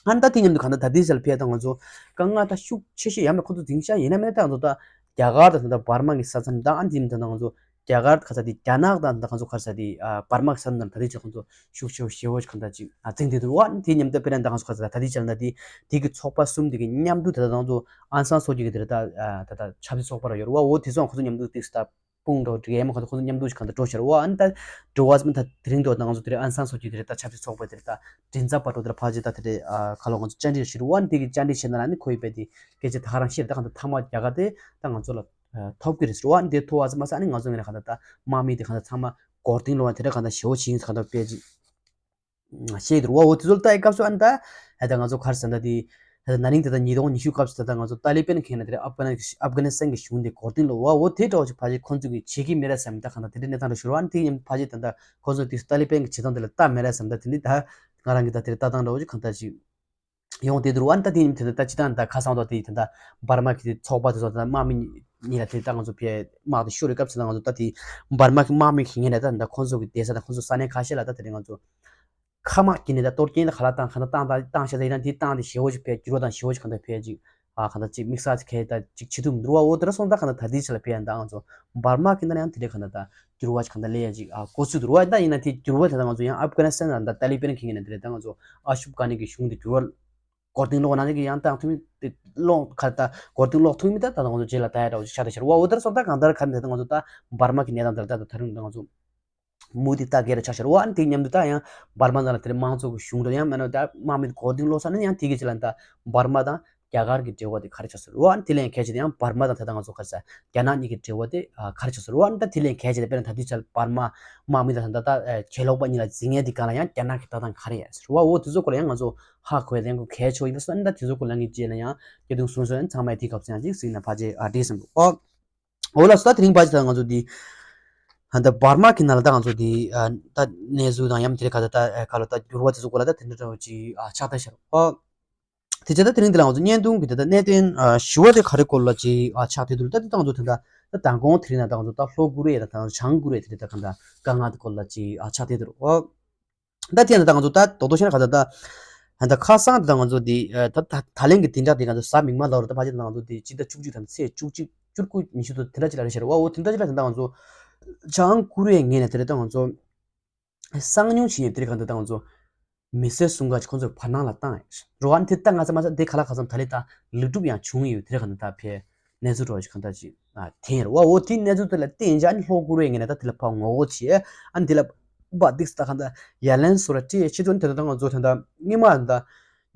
ཨ་ནི་ད་དེ་མཉམ་དུ་གང་ལྟར་ད་ལྟའི་ཆར་ལ་ཕེ་ད་ང་ཚོ་དཀའ་ངལ་ད་ཤུགས་ཆེ་ཤོས་ཡང་མེད་ཁོང་ཚོ་འཛིང་ཤག་ཡིན་ན་མིན་ན་ད་ང་ཚོ་ད་རྒྱ་གར་དང་ད་ལྟ་འབར་མ་གི་ས་མཚམས་དང་ཨ་ནི་དེ་མཉམ་དུ་ད་ང་ཚོ་རྒྱ་གར་ག་ས་དེ་རྒྱ་ནག་དང་ད་ང་ཚོ་ག་ས་དེ་འབར་མ་གི་ས་མཚམས་ད་ལྟའི་ཆར་ཁོང་ཚོ་ཤུགས་ཆེ་བོ་ཞེ་པོ་ཞིག་གང་ལྟར་ཅིག་འཛིང་བསྡད་འདུག་བ། ཨ་ནི་དེ་མཉམ་དུ་དཔེར་ན་ད་ང་ཚོ་ག་ས་ད་ལྟའི་ཆར་ད་དེ་དེ་གི་ཚོགས་པ་གསུམ་དེ་གི་མཉམ་དུ་ད་ལྟ་ང་ཚོ་ཨང་སང་སོ་ཇི་གི་དེ་རེད་ད་ད་ལྟ་ཆབ་སྲིད་ཚོགས་པ་ར་ཡོད་རེད་བ། འོ་དེ་ཚོ་ཁོང་ཚོ་མཉམ་དུ་ཏིག་ད་དཔུང་འགྲོ་འགྲིག་ཡས་མ་གང་ལྟར་ཁོང་ཚོ་མཉམ་དུ་ཞིག་གང་ལྟར་འགྲོ་ཤར་བ། ཨ་ནི་ད་འགྲོ་བ་ཙམ་ད་དེ་རིང་འགྲོ་ད་ང་ཚོ་དེ་རིང་ཨན་སང་སོ་ཇི་དེ་རིང་ད་ཆབ་སྲིད་ཚོགས་པ་དེ་རིང་ད་མགྲིན་ཚབ་པ་འགྲོ་དེ་ར་ཕལ་ཆེར་ད་དེ་རིང་ཨ་ཁ་ལོ་ང་ཚོ་བཅར་འདྲི་ཞུ་རུ་བ། ཨ་ནི་དེ་གི་བཅར་འདྲི་བྱེད་ན་ཨ་ནི་ཁོ་ཡི་བས་དེ་སྐད་ཆ་ད་ག་རང་བཤད་ད་གང་ལྟར་མཐའ་མ་རྒྱ་གར་དེ་ད་ང་ཚོ་ལ་ཐོབ་ཀྱི་རེད་ཟེར་བ། ཨ་ནི་དེ་ཐོབ་བ་ཙམ་མ་ཟད་ཨ་ནི་ང་ཚོ་ངོས་ནས་གང་ལྟར་ད་དམག་མི་དེ་གང་ལྟར་ཚང་མ་མགོ་རྟིང་སློག་བ་དེ་འདྲ་གང་ལྟར་ཞེ་བོ་བྱེད་ཡིན་གང་ལྟར་དཔེ་ཅིག་ཤེས་འདུག་བ། འོ་དེ་ཚོ་ལ་ལྟ་ཡི་སྐབས་སུ་ཨ་ནི་ད་ད་ང་ཚོ་ག་རེ་ཟེར་ན་དེ་ད་ན་ནིང་དེ་ད་ཉིས་སྟོང་ཉི་ཤུ་སྐབས་སུ་ད་ང་ཚོ་ཏཱ་ལི་པན་གྱི་ནས་དེ་ཨབ་གྷ་ནི་ཨབ་གྷ་ནི་སི་ཐན་གྱི་གཞུང་དེ་མགོ་རྟིང་སློག་བ། འོ་དེ་འདྲ་བ་ཅིག་ཕལ་ཆེར་ཁོང་ཚོ་གིས་བྱེད་ཀྱི་མེད་ར་བསམ་ད་གང་ལྟར་དེ་འདྲ་གནས་སྟངས་འདྲ་ཞུ་རུ་བ། ཨ་ནི་དེ་ཡིན་ཕལ་ཆེར་ད་ད་ཁོང་ཚོ་དེ་ཏཱ་ལི་པན་གྱི་བྱེད་སྟངས་དེ་ལ་ལྟ་མེད་ར་བསམ་ད་དེ་འདྲ་ད་ང་རང་གི་ད་དེ་ལྟ་སྟངས་འདྲ་བོ་ཅིག་གང་ལྟར་ཅིག་ཡོང་བསྡད་འདུག་ར། ཨ་ནི་ད་དེ་ཡིན་དེ་ད་ད་སྤྱི་བཏང་ད་ཁ་སང་ད་དེ་ད་འབར་མ་གི་ཚོགས་པ་དེ་ཚོ་ད་དམག་མི་གཉིས་ལ་དེ་ད་ང་ཚོ་ཕེ་དམག་དེ་ཤོར་བའི་སྐབས་སུ་ད་ང་ཚོ་ད་དེ་འབར་མ་གི་དམག་མི་གི་ངོས་ནས་ད་ད་ཁོང་ཚོ་གི་བསྡད་ས་དང་ཁོང་ཚོ་ས་གནས་ཁ་ཤས་ལ་ད་དེ་རིང་ང་ཚོ་མཁའ་དམག་གི་ནས་ད་གཏོར་སྐྱོན་ད་ག་ལ་བཏང་ག་ད་བཏང་ད་བཏང་ཤ་ད་ཡིན་ན་དེ་བཏང་དེ་ཞེ་བོ་ཞིག་ཕེ་འགྱུར་བ་དང་ཞེ་བོ་ཞིག་གང་ད་ཕེ་ཅིག་ཨ་གང་ད་ཅིག་དམིགས་བསལ་ཅིག་གལ་ད་ཅིག་བྱེད་ཐུབ་མི་འདུག་ར། འོ་དེ་འདྲ་སོང་ད་གང་ད་ད་དེ་ཆ་ལ་ཕེ་ཡང་ད་ང་ཚོ་འབར་མ་གི་ནང་ཡང་དེ་འདྲ་གང་ད་ད་འགྱུར་བ་ཅིག་གང་ད་སླེབས་ཡ་ཅིག་ཨ་གོ་ཚུལ་འདུག་ར། ད་ཡིན་ན་དེ་འགྱུར་བ་དེ་ད་ང་ཚོ་ཡང་ཨབ་གྷ་ནི་སི་ཐན་ལ་ད་ཏཱ་ལི་པན་གི་ངོས་ནས་དེ་འདྲ་ད་ང་ཚོ་ཨ་ཤུབ་གྷ་ནི་གི་གཞུང་དེ་འགྱུར་བ་མགོ་རྟིང་སློག་ནང་གི་ཡང་བཏང་ཐུབ་མིན་དེ་སློག་ག་ད་མགོ་རྟིང་སློག་ཐུབ་མིན་ད་ད་ང་ཚོ་རྗེས་ལ་ད་ཡ་འདྲ་བོ་ཆགས་ད་ཤར་བ། འོ་དེར་སོང་ད་གང་ལྟར་ག་ནས་ད་ང་ཚོ་ད་འབར་མ་གི་གནས་སྟངས་དེར་ད་ད་ད་རུང་ད་ང་ཚོ་མུ་མཐུད་ལྟ་གི་རེད་ཆགས་ཤར་བ། ཨ་ནི་དེ་མཉམ་དུ་ད་ཡང་འབར་མ་ནང་ལ་དེར་དམངས་གཙོ་གི་གཞུང་འདྲ་ཡང་མེད་ན་ད་དམག་མི་མགོ་རྟིང་སློག་ས་ནི་ཡང་དེ་གི་རྗེས་ལ་ད་འབར་མ་དང་རྒྱ་གར་གི་འབྲེལ་བ་དེ་ག་རེ་ཆགས་ཤར་བ། ཨ་ནི་དེ་ལས་གལ་ཆེ་དེ་ཡང་འབར་མ་དང་ད་ད་ང་ཚོ་ག་རེ་ཟེར་རྒྱ་ནག་གཉིས་ཀྱི་འབྲེལ་བ་དེ་ག་རེ་ཆགས་ཤར་བ། ཨ་ནི་ད་དེ་ལས་གལ་ཆེ་དེ་དཔེར་ན་ད་དུས་ཆར་འབར་མ་དམག་མི་དང་ད་ད་གྱེན་ལོག་པ་གཉིས་ལ་འཛིང་ཡས་དེ་གང་ལ་ཡང་རྒྱ་ནག་གི་ལྟ་སྟངས་ག་རེ་ཡ་ཟེར་བ། འོ་དེ་ཚོ་སྐོར་ལ་ཡང་ང་ཚོ་ཧ་གོ་ཡ་ལན་གོ་གལ་ཆེ་བ་ཡིན་པ་སོང་ཨ་ནི་ད་དེ་ཚོ་སྐོར་ལ་ངས་རྗེས་ལ་ཡང་སྐྱོ་གདུང་སུན་སོན་ཚང་མས་དེའི་སྐབས་སུ་ཡང་ཅིག་གཟིགས་ན་ཕལ་ཆེར་ཨ་འགྲིག་བསམ་འདུག་ཨོ། འོ་ལགས་སོ། ད་དེ་རིང་ཕལ་ཆེར་ད་ང་ཚོ་འདི་ད་འབར་མ་གི་ནང་ལ་ད་ང་ཚོ་འདི་ད་གནས་ཚུལ་དང་ཡང་དེ་རིང་ག་ད་ད་ག་ལ་ད་འགྱུར་བ་དེ་ཚོ་སྐོར་ལ་ད་དེ་འདྲ་འདྲ་བོ་ཅིག་ཨ་ཆགས་ད་ཤར་ཨོ། དེ་བྱས་ད་དེ་རིང་འདི་ལ་ང་ཚོ་བརྙན་ཐུང་གི་ད་ད་གནད་དོན་ཨ་ཞུ་བ་དེ་ག་རེ་སྐོར་ལ་ཅིག་ཨ་ཆགས་བསྡད་འདུག་ད་དེ་ད་ང་ཚོ་དེ་ད་ད་མདང་དགོང་དེ་རིང་ན་ད་ང་ཚོ་ད་ལྷོ་ཀོ་རི་ཡ་ད་ད་ང་ཚོ་བྱང་ཀོ་རི་ཡ་དེ་འདྲ་ད་ག་ད་དཀའ་ངལ་དེ་སྐོར་ལ་ཅིག་ཨ་ཆགས་བསྡད་འདུག་ཨོ། ད་དེ་ཡང་ད་ང་ཚོ་ད་རྡོག་རྡོག་བཤད་ན་ག་ད་ད་ད་ཁ་སང་དེ་ད་ང་ཚོ་དེ་ད་ད་ད་ལན་གྱི་བདུན་ཕྲག་དེ་ང་ཚོ་གཟའ་མིག་དམར་ལ་རུ་ད་ཕལ་ཆེར་ད་ང་ཚོ་དེ་སྤྱི་ཟླ་བཅུ་གཅིག་དང་ཚེས་བཅུ་གཅིག་བཅུ་དགུ་ཉི་ཤུ་དང་དེ་འདྲ་ཅིག་ལ་རེད་ཤར་བ། འོ་དེ་འདྲ་ཅིག་ལ་ད་ད་ང་ཚོ་བྱང་ཀོ་རི་ཡའི་ངོས་ནས་དེ་རེད་ད་ང་ཚོ་ གསང་མྱུལ་བྱས་ནས་དེ་རིང་གང་ལྟར་ད་ང་ཚོ་མི་སེར་གསུམ་ཀ་ཅིག་ཁོང་ཚོ་བར་སྣང་ལ་བཏང་ཡོད་རེད་བ། ཨ་ནི་དེ་ལྟ་ང་ཚོ་མ་ཚད་དེ་ག་ལ་ག་ཚོད་ད་ལེ་ད་ལེགས་གྲུབ་ཡང་བྱུང་ཡོད། དེ་རིང་གང་ལྟར་ད་ཕེ་གནས་ཚུལ་འདྲ་བོ་ཞིག་གང་ལྟར་ཅིག་ཨ་ཐེན་ཡོད་རེད་བ། འོ་དེའི་གནས་ཚུལ་དེ་ལ་བརྟེན་བྱས་ཨ་ནི་ལྷོ་ཀོ་རི་ཡའི་ངོས་ནས་ད་དེ་ལ་ཕར་ངོ་རྒོལ་བྱས། ཨ་ནི་དེ་ལ་པ་ཏིག་ས་ད་གང་ལྟར་ཡ་ལན་སོ་ར་ཏི་ཡའི་ཕྱི་དོན་དེ་ད་ད་ང་ཚོ་ད་ད་སྔོན་མ་ད་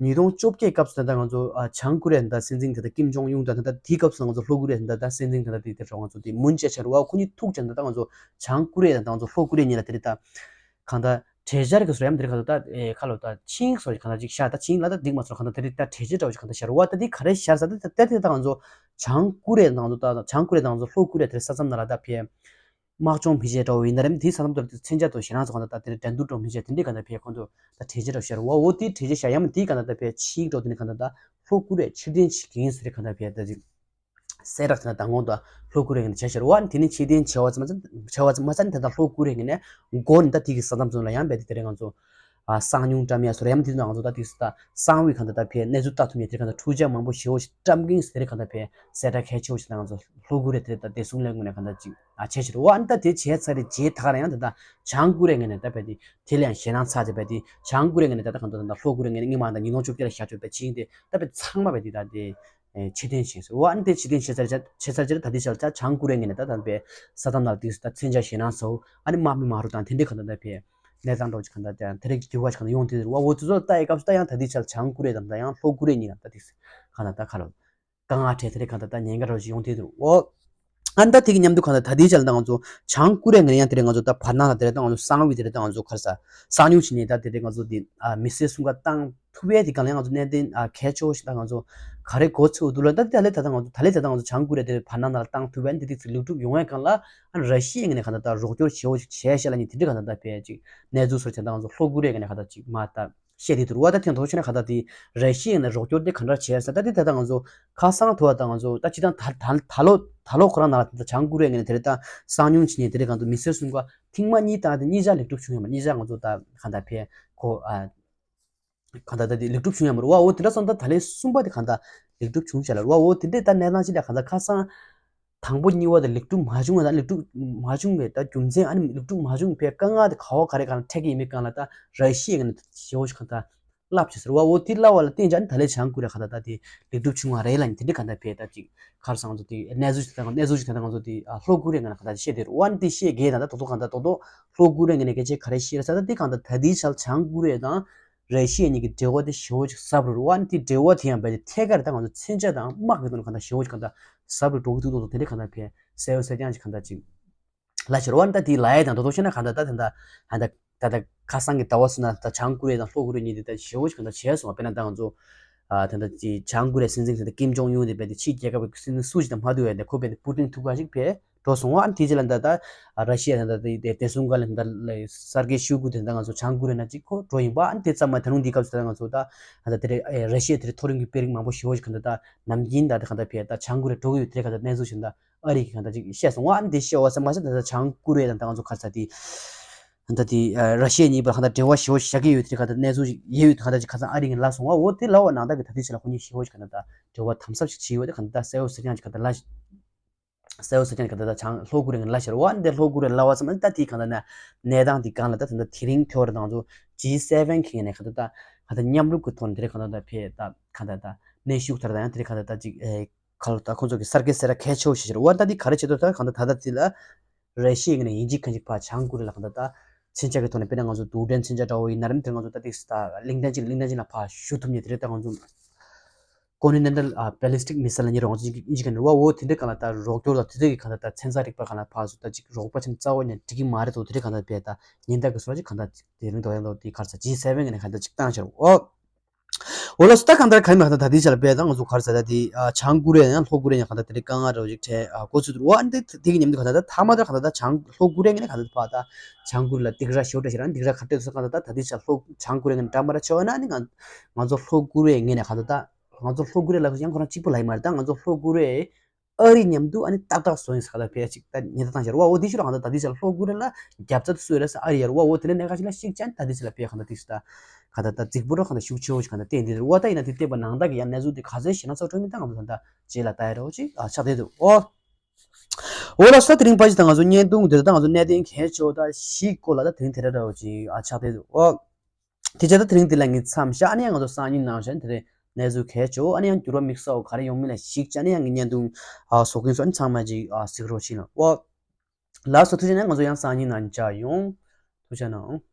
ཉིས་སྟོང་བཅོ་བརྒྱད་སྐབས་སུ་ད་ལྟ་ང་ཚོ་ཨ་བྱང་ཀོ་རི་ཡ་ད་ལྟ་སྲིད་འཛིན་ད་ལྟ་ཀིམ་ཇོང་ཡུང་དང་ད་ལྟ་དེའི་སྐབས་སུ་ང་ཚོ་ལྷོ་ཀོ་རི་ཡ་ད་ལྟ་སྲིད་འཛིན་ད་ལྟ་དེ་དེ་རེད་ང་ཚོ་དེ་མུན་ཅེ་ཆ་རེད་བ། ཁོ་གཉིས་ཐུག་ཅེ་ད་ལྟ་ང་ཚོ་བྱང་ཀོ་རི་ཡ་ད་ལྟ་ང་ཚོ་ལྷོ་ཀོ་རི་ཡ་གཉིས་ལ་དེ་རེད་ད་གང་ད་གྲོས་འཆར་གྱི་བཟོ་ཡ་མ་དེ་རེད་ག་ད་ད་ཨེ་ཁ་ལོ་ད་ཆིང་སོ་གང་ད་ཅིག་ཤར་ད་ཆིང་ལ་ད་འགྲིག་མ་སོང་གང་ད་དེ་རེད་ད་གྲོས་འཆར་འདྲ་བོ་ཅིག་གང་ད་ཤར་བ། ད་དེ་ག་རེ་ཤར་ས་ད་ད་དེ་ད་ང་ཚོ་བྱང་ཀོ་རི་ཡ་ད་ང་ཚོ་ད་བྱང་ཀོ་རི་ཡ་ད་ང་ཚོ་ལྷོ་ཀོ་རི་ཡ་དེ་རེད་ས་མཚམས་ནང་ལ་ད་ཕེ། དམག་སྦྱོང་མི་བྱེད་འདྲ་བོ་ཡིན་ན་རེད། དེའི་ས་མཚམས་དེར་མཚོན་ཆ་དང་ཞེད་སྣང་ཚོ་གང་ལྟར་ད་དེ་འགྲན་བསྡུར་འགྲོ་མི་བྱེད་དེ་འདྲའི་གང་ལྟར་ཕེ་ཁོང་ཚོ་ད་གྲོས་འཆར་འདྲ་བོ་ཤར་བ། འོ་དེའི་གྲོས་འཆར་ཤར་ཡ་མ་དེའི་གང་ལྟར་ད་ཕེ་ཕྱིའི་འགྲོ་དེ་ནི་གང་ལྟར་ད་ལྷོ་ཀོ་རི་ཡ་ཕྱིར་འཐེན་བྱེད་ཀྱི་ཡིན་ཟེར་གང་ལྟར་ཕེ་ད་ཅིག་གསལ་བསྒྲགས་དེ་ན་མདང་དགོང་དུ་ལྷོ་ཀོ་རི་ཡ་ངོས་ནས་བྱས་ཤར་བ། དེ་ནི་ཕྱིར་འཐེན་བྱས་བ་ཙམ་བྱས་བ་ཙམ་མ་ཚད་ད་ལྷོ་ཀོ་རི་ཡ་ངོས་ནས་མགོ་ནས་ད་དེ་གི་ས་མཚམས་ཚོ་ལ་ཡང་རྦད་དེ་དེ་རིང་ང་ཚོ་ཨ་གསང་མྱུལ་བཀྲམ་ཡ་སོ་རེ་ཡ་མ་དེ་ན་ང་ཚོ་ད་དེ་ད་གསང་བའི་གང་ལྟར་ད་ཕེ་གནས་ཚུལ་ལྟ་ཐུབ་ཡ་དེ་གང་ལྟར་འཕྲུལ་ཆས་མང་པོ་ཞེ་པོ་ཞིག་བཀྲམ་གིན་ཟེར་གང་ལྟར་ཕེ་གསལ་བསྒྲགས་གལ་ཆེ་བོ་ཞིག་ད་ང་ཚོ་ལྷོ་ཀོ་རི་ཡ་དེ་ད་བདེ་སྲུང་ལས་ཁུངས་ནས་གང་ལྟར་ཅིག་ཨ་བྱས་ཕྱིར་འོ་ཨ་ནི་ད་དེ་བྱས་ཚར་རེད། རྗེས་ད་ག་རང་ཡང་དེ་ད་བྱང་ཀོ་རི་ཡ་ངོས་ནས་ད་རྦད་དེ་དེ་ལ་ཡང་ཞེད་སྣང་ཚ་ཆེ་རྦད་དེ་བྱང་ཀོ་རི་ཡ་ངོས་ནས་ད་ད་གང་ལྟར་ད་ལྷོ་ཀོ་རི་ཡ་ངོས་ནས་སྔོན་མ་ད་ཉིས་སྟོང་བཅོ་བརྒྱད་ལ་བཞག་ཆོག་པའི་ཆིངས་དེ་ད་རྦད་ཚང་མ་རྦད་དེ་ད་དེ། ཕྱིར་འཐེན་བྱས་སོང་། འོ་ཨ་ནི་དེ་ཕྱིར་འཐེན་བྱས་ཚར་བྱས་ཚར་རྗེས་ད་ལྟའི་ཆར་ད་བྱང་ཀོ་རི་ཡ་ངོས་ནས་ད་ད་པའི་ས་མཚམས་ནང་དེ་ད་མཚོན་ཆ་ཞེད་སྣང་ཚ་བོ་ཨ་ནི་དམག་མི་མ་རུ་དང་དེ་འདྲའི་གང་ལྟར་ད་པའི་གནས་སྟངས་འདྲ་བོ་ཅིག་གང་ལྟར་ད་དེ་རིགས་འགྱུར་བ་ཞིག་གང་ལྟར་ཡོང་དེ་རུ་བ། འོ་དེ་ཚོ་ལྟ་ཡི་སྐབས་སུ་ད་ཡང་ད་ལྟའི་ཆར་བྱང་ཀོ་རི་ཡ་དང་ད་ཡང་ལྷོ་ཀོ་རི་ཡ་གཉིས་ལ་ད་དེ་གང་ལྟར་ད་ཁ་ལོ་དཀའ་ངལ་འཕྲད་དེ་རིགས་གང་ལྟར་ད་ཉེན་ཁ་འདྲ་བོ་ཅིག་ཡོང་དེ་རུ་འོ། ཨ་ནི་ད་དེ་གི་མཉམ་དུ་གང་ལྟར་ད་ལྟའི་ཆར་ད་ང་ཚོ་བྱང་ཀོ་རི་ཡ་ངོས་ནས་ཡང་དེ་རིང་ང་ཚོ་ད་བར་སྣང་ལ་དེ་རིང་ད་ང་ཚོ་གསང་བའི་དེ་རིང་ད་ང་ཚོ་ག་རེ་ཟ་གསང་མྱུལ་བྱས་ནས་ད་དེ་རིང་ང་ཚོ་དེ་མི་སེར་གསུམ་ཀ་བཏང་ཐུབ་པའི་དེ་གང་ལ་ང་ཚོ་གནད་དོན་གལ་ཆེ་བོ་ཞིག་ད་ང་ཚོ་ག་རེ་གོ་ཚོད་འདུག་ལ། ད་ད་ལས་ད་ད་ང་ཚོ་ད་ལས་ད་ད་ང་ཚོ་བྱང་ཀོ་རི་ཡ་དེ་བར་སྣང་ལ་བཏང་ཐུབ་པའི་དེ་དེ་ཚོ་ལེགས་གྲུབ་ཡོང་བའི་སྒང་ལ་ཨ་ནི་ར་ཤི་ཡའི་ངོས་ནས་གང་ལྟར་ད་རོགས་སྐྱོར་བྱེད་འོ་ཞིག་བྱས་ཤག་ལ་ནི་དེ་འདྲའི་གང་ལྟར་ད་ཕལ་ཅིག་གནས་ཚུལ་སོགས་བྱས་ད་ང་ཚོ་ལྷོ་ཀོ་རི་ཡའི་ངོས་ནས་གང་ལྟར་ཅིག་མ་ད་བཤད་དེ་འདུག་བ། ད་དེ་མདོར་བཤད་ན་གང་ལྟར་དེ་ར་ཤི་ཡའི་ངོས་ནས་རོགས་སྐྱོར་དེ་ག་འདྲ་བྱས་ས་ད་དེ་ད་ད་ང་ཚོ་ཁ་སང་ཐོག་ད་ང་ཚོ་ད་སྤྱི་བཏང་ད་ད་ད་ལོ་ད་ལོ་ཁོ་རང་ནང་ལ་ད་བྱང་ཀོ་རི་ཡའི་ངོས་ནས་དེ་རེད་ད་གསང་མྱུལ་བྱས་ནས་དེ་རེད་གང་ཚོ་མི་སེར་གསུམ་ཀ་ཐེངས་མ་གཉིས་བཏང་དེ་གཉིས་ཆ་ལེགས་གྲུབ་བྱུང་ཡོད་མ་གཉིས་ཆ་ང་ཚོ་ད་གང་ལྟར་ཕལ་ཁོ་ཨ། གང་ལྟར་ད་དེ་ལེགས་གྲུབ་བྱུང་ཡོད་མ་རེད་བ། འོ་དེ་འདྲ་སོང་ད་ད་ལན་གསུམ་པ་དེ་གང་ལྟར་ལེགས་གྲུབ་བྱུང་བྱས་ལ་རེད་བ། འོ་དེ་འདྲས་ད་གནས་སྟངས་ཅིག་ལ་གང་ལྟར་ཁ་སང་དང་པོ་གཉིས་པ་དེ་ལེགས་གྲུབ་མ་བྱུང་བ་དང་ལེགས་གྲུབ་མ་བྱུང་བའི་ད་རྒྱུ་མཚན་ཨ་ནི་ལེགས་གྲུབ་མ་བྱུང་བའི་དཀའ་ངལ་དེ་ག་བ་ག་རེ་གང་ལ་འཕྲད་ཀྱི་ཡིན་མིན་སྒང་ལ་ད་ར་ཤི་ཡའི་ངོས་ནས་ཞེ་པོ་ཞིག་གང་ལྟར་ལབ་བྱས་ཟེར་བ། འོ་དེ་ལབ་པ་ལ་བརྟེན་བྱས་ཨ་ནི་ད་ལན་བྱང་ཀོ་རི་ཡ་གང་ལྟར་ད་དེ་ལེགས་གྲུབ་བྱུང་བ་རེད་ལ་ནི་དེ་འདྲས་གང་ལྟར་ཕལ་ད་ཅིག་ཁ་སང་ཚོ་དེ་གནས་ཚུལ་ཞིག་ད་གནས་ཚུལ་ཞིག་ད་ང་ཚོ་དེ་ལྷོ་ཀོ་རི་ཡའི་ངོས་ནས་གང་ལྟར་བཤད་དེ་རེད་བ། ཨ་ནི་དེ་བཤད་དགོས་ད་ད་དོ་དོ་གང་ལྟར་དོ་དོ་ལྷོ་ཀོ་རི་ཡའི་ངོས་ནས་སྐད་ཆ་ག་རེ་བཤད་རེད་ཟེར་ད་དེ་གང་ལྟར་ད་ལྟའི་ཆར་བྱང་ཀོ་རི་ཡ་དང་། ར་ཤི་ཡ་གཉིས་ཀྱི་འབྲེལ་བ་དེ་ཞེ་པོ་ཅིག་ཟབ་རུ་རུ་བ། ཨ་ནི་དེ་འབྲེལ་བ་དེ་ཡང་རྦད་དེ་ཐད་ཀར་ད་ང་ཚོ་མཚོན་ཆ་དང་དམག་གི་ཐོག་ནས་གང་ལྟར་ཞེ་པོ་ཅིག་གང་ལྟར་ཟབ་རུ་འགྲོ་གི་འདུག་འདུག་དེ་འདྲའི་གང་ལྟར་ཕལ་གསལ་པོ་གསལ་རྐྱང་ཅིག་གང་ལྟར་ཅིག་ལབ་ཤེར་བ། ཨ་ནི་ད་དེ་ལབ་ཡས་དང་དོ་དོ་བཤད་ན་གང་ལྟར་ད་དེ་འདྲ་ཨ་ནི་ད་ད་ད་ཁ་སང་གི་ཟླ་བ་གསུམ་ནང་ད་བྱང་ཀོ་རི་ཡ་དང་ལྷོ་ཀོ་རི་ཡ་གཉིས་དེ་ད་ཞེ་པོ་ཅིག་གང་ལྟར་བྱས་སོང་བ། དཔེར་ན་ད་ང་ཚོ་ཨ་ད་ད་ཅིག་བྱང་ཀོ་རི་ཡའི་སྲིད་འཛིན་ད་ད་ཀིམ་ཇོང་ཡུན་དེ་རྦད་དེ་ཕྱིའི་རྒྱལ་ཁབ་ཀྱི་སྲིད་འཛིན་སུ་ཞིག་དང་མ་བསྡུར་བས་ད་ཁོ་རྦད་དེ་པུ་ཏིན་ཐུག་ག་ཞིག་ཕེ་འགྲོ་སོང་བ། ཨ་ནི་དེ་རྗེས་ལ་ད་ལྟ་ར་ཤི་ཡ་ད་ལྟ་དེ་དེ་སུང་ག་ལ་ད་ལྟ་སར་གེ་ཤུ་གུ་དེ་ད་ང་ཚོ་བྱང་ཀོ་རི་ཡ་ནང་ཅིག་ཁོ་འགྲོ་ཡིན་པ། ཨ་ནི་དེ་ཙམ་མ་ད་རུང་འདི་སྐབས་སུ་ད་ང་ཚོ་ད་ད་དེ་རེད་ར་ཤི་ཡ་དེ་རེད་མཐོ་རིམ་གྱི་དཔོན་རིགས་མང་པོ་ཞེ་པོ་ཞིག་གང་ལྟར་ད་ནམ་རྒྱུན་ད་ད་གང་ལྟར་ཕེ་ད་བྱང་ཀོ་རི་ཡ་འགྲོ་གི་ཡོད་དེ་གང་ལྟར་གནས་ཚུལ་ཞིག་ད་ཨ་རི་གི་གང་ལྟར་ཅིག་བཤད་སོང་བ། ཨ་ནི་དེ་བཤད་བ་ཙམ་མ་ཟད་ད་ད་བྱང་ཀོ་རི་ཡ་དང་ད་ང་ཚོ་ག་རེ་ཟ་དེ་ད་དེ་ར་ཤི་ཡ་གཉིས་བར་གང་ལྟར་འབྲེལ་བ་ཞེ་པོ་ཞིག་བཞག་གི་ཡོད་དེ་གང་ལྟར་གནས་ཚུལ་ཞིག་ཡོད་ཡོད་གང་ལྟར་ཅིག་ཁ་སང་ཨ་རི་གི་ལབ་སོང་བ། འོ་དེ་ལབ་པ་ནང་ལྟར་གི་ད་དེ་ཕྱི་ལ་ཁོ་གཉིས་ཞེ་པོ་ཞིག་གང་ལྟར་ད་འབྲེལ་བ་དམ་ཟབ་ཞིག་བྱས་ཡོད་དེ་གང་ལྟར་ད་གསལ་པོ་གསལ་རྐྱང་ཅིག་གང་ལྟར་ལབ། གསལ་པོ་གསལ་རྐྱང་གི་ད་ལྟ་བྱང་ལྷོ་ཀོ་རི་ཡ་ལ་ཤར་བ་འདི་ལྷོ་ཀོ་རི་ཡ་ལ་བ་ཙམ་ད་དེའི་གང་ལྟར་ན་གནས་སྟངས་དེ་གང་ལ་ད་ད་ལྟ་དེ་རིང་ཐོ་རེ་དང་ཚོ་ཇི་སེ་ཝེན་གི་ནས་གང་ལྟར་ད་གང་ལྟར་མཉམ་རུབ་ཀྱི་ཐོག་ནས་དེ་རིང་གང་ལྟར་ད་ཕེ་ད་གང་ལྟར་ད་གནས་ཤུགས་ཐར་ད་ཡང་དེ་རིང་གང་ལྟར་ད་ཅིག་ཨེ་ག་ལ་ད་ཁོང་ཚོ་གི་གསར་སྐལ་ཟེར་ར་གལ་ཆེ་བོ་ཞིག་ཤར་བ། ད་དེ་ག་རེ་བྱེད་དོ་ད་གང་ལྟར་ད་ད་དེ་ལ་ར་ཤི་ཡའི་ནས་ཡིན་གཅིག་མིན་གཅིག་ཕར་བྱང་ཀོ་རི་ཡ་ལ་གང་ལྟར་ད་མཚོན་ཆ་གི་ཐོག་ནས་དཔེར་ན་ང་ཚོ་རྡུལ་ཕྲན་མཚོན་ཆ་འདྲ་བོ་ཡིན་ན་རེད་དེ་ང་ཚོ་ད་དེ་ད་གླིང་ཕྲན་གཅིག་གླིང་ཕྲན་གཅིག་ལ་ཕར་གཞུ་ཐུབ་ནས་དེ་རིང་ད་ང་ཚོ། Continental ballistic missile ལ་ཉེ་རང་ཅིག་ཨིན་ཇི་ག་ནས་བ་འོ་དེ་འདྲའི་གང་ལ་ད་རོགས་སྐྱོར་ལ་དེ་འདྲའི་གི་གང་ལ་ད་ཚན་རྩལ་རིག་པ་གང་ལ་ཕར་སུ་ད་ཅིག་རོགས་པ་ཆེན་རྩ་བ་ནས་འགྲིག་གི་མ་རེད་དོ། དེ་འདྲའི་གང་ལ་བས་ད་ཉེན་བརྡ་གི་སོ་ཅིག་གང་ལ་དེ་རིང་དོ་ཡང་དོ་དེ་གར་ས་ཇི་སེ་ཝེན་གི་ནས་གང་ལ་ཅིག་བཏང་ཤར་འོ། འོ་ལ་སུ་ད་གང་ལྟར་གང་ཡིན་མ་གང་ལྟར་ད་དེ་ཆ་ལ་བས་ད་ང་ཚོ་གར་ས་ད་དེ་བྱང་ཀོ་རི་ཡ་ཡང་ལྷོ་ཀོ་རི་ཡ་ཡང་གང་ལྟར་དེ་འདྲའི་དཀའ་ངལ་རོ་ཅིག་འཕྲད་འགོ་ཚུགས་འདུག་འོ་ཨ་འདི་དེ་གི་མཉམ་དུ་གང་ལྟར་ད་མཐའ་མ་ད་གང་ལྟར་ད་བྱང་ལྷོ་ཀོ་རི་ཡ་ངི་ནས་གང་ལྟར་ཕར་ད་བྱང་ཀོ་རི་ཡ་ལ་སྡིགས་ར་ཞོ་འདྲ་ཞེ་རང་སྡིགས་ར་ག་འདྲ་ཚོ་གང་ལྟར་ད་ད་དེ་ཆ་ལྷོ་བྱང་ཀོ་རི་ཡ་ངི་འདྲ་མ་འདྲ་ཆེ་བ་ན་ནི་ང་ང་ཚོ་ལྷོ་ཀོ་རི་ཡ་ངི་ནས་གང་ལྟར་ད། ང་ཚོ་ལྷོ་ཀོ་རི་ཡ་ལ་ཡང་ཁོ་རང་གཅིག་པུ་ལ་ཡིན་མ་རེད། ད་ང་ཚོ་ལྷོ་ཀོ་རི་ཡ་ཨ་རི་མཉམ་དུ་ཨ་ནི་ཏག་ཏག་བཟོ་ཡིན་ས་ག་ད་ཕེ་ཅིག་ད་ཉེན་བརྡ་བཏང་ཤར་བ་འོ་དེ་ཤུ་ར་གང་ད་ད་དེ་ཤར་ལྷོ་ཀོ་རི་ཡ་ལ་རྒྱབ་རྩ་དུ་སུ་ཡོད་རེད་ས་ཨ་རི་ཡར་བ་འོ་དེ་ལ་གནད་འགག་ཅིག་ལ་ཤིག་ཅན་ད་དེ་ཤར་ལ་ཕེ་གང་ད་དེ་ཤུ་ད་ག་ད་ད་རྫིག་པོ་ར་གང་ད་ཤུགས་ཆེ་བོ་ཞིག་གང་ད་བསྟན་དེ་རེད་འོ། ད་ཡིན་ན་དེ་བལྟས་པ་ནང་ད་གི་ཡང་གནས་ཚུལ་དེ་ག་ཚོད་ཞེ་ན་ཚ་འཕྲོད་མིན་ད་ང་ཚོ་ད་ད་རྗེས་ལ་ལྟ་ཡ་རེད་འོ་ཅིག་ཨ་ཆགས་བསྡད་འདུག་འོ། འོ་ལགས་སོ། ད་དེ་རིང་ཕལ་ཆེར་ད་ང་ཚོ་བརྙན་ཐུང་འདི་ད་ང་ཚོ་གནད་དོན་གལ་ཆེ་བ་ད་བཞི་སྐོར་ལ་ད་དེ་རིང་དེ་འདྲ་འདྲ་བོ་ཅིག་ཨ་ཆགས་བསྡད་འདུག་འོ། དེ་བྱས་ད་དེ་རིང་འདི་ལ་ངས་མཚམས་བཞག་ཨ་ནི་ཡང་ང་ཚོ་སང་ཉིན་ནང་བཞིན་དེ་རིང་གནས་ཚུལ་གལ་ཆེ་བོ་ཨ་ནི་ཡང་འགྱུར་བ་དམིགས་བསལ་བ་ག་རེ་ཡོང་མིན་ལ་གཞིགས་བྱས་ཨ་ནི་ཡང་ངས་བརྙན་ཐུང་ཨ་བཟོ་གིན་སོང་། ཨ་ནི་ཚང་མ་ཅིག་ཨ་གཟིགས་རོགས་བྱེད་ལ། འོ། ལགས་སོ། ཐུགས་རྗེ་གནང་། ང་ཚོ་ཡང་སང་ཉིན་ནང་མཇལ་ཡོང་། ཐུགས་རྗེ་གནང་།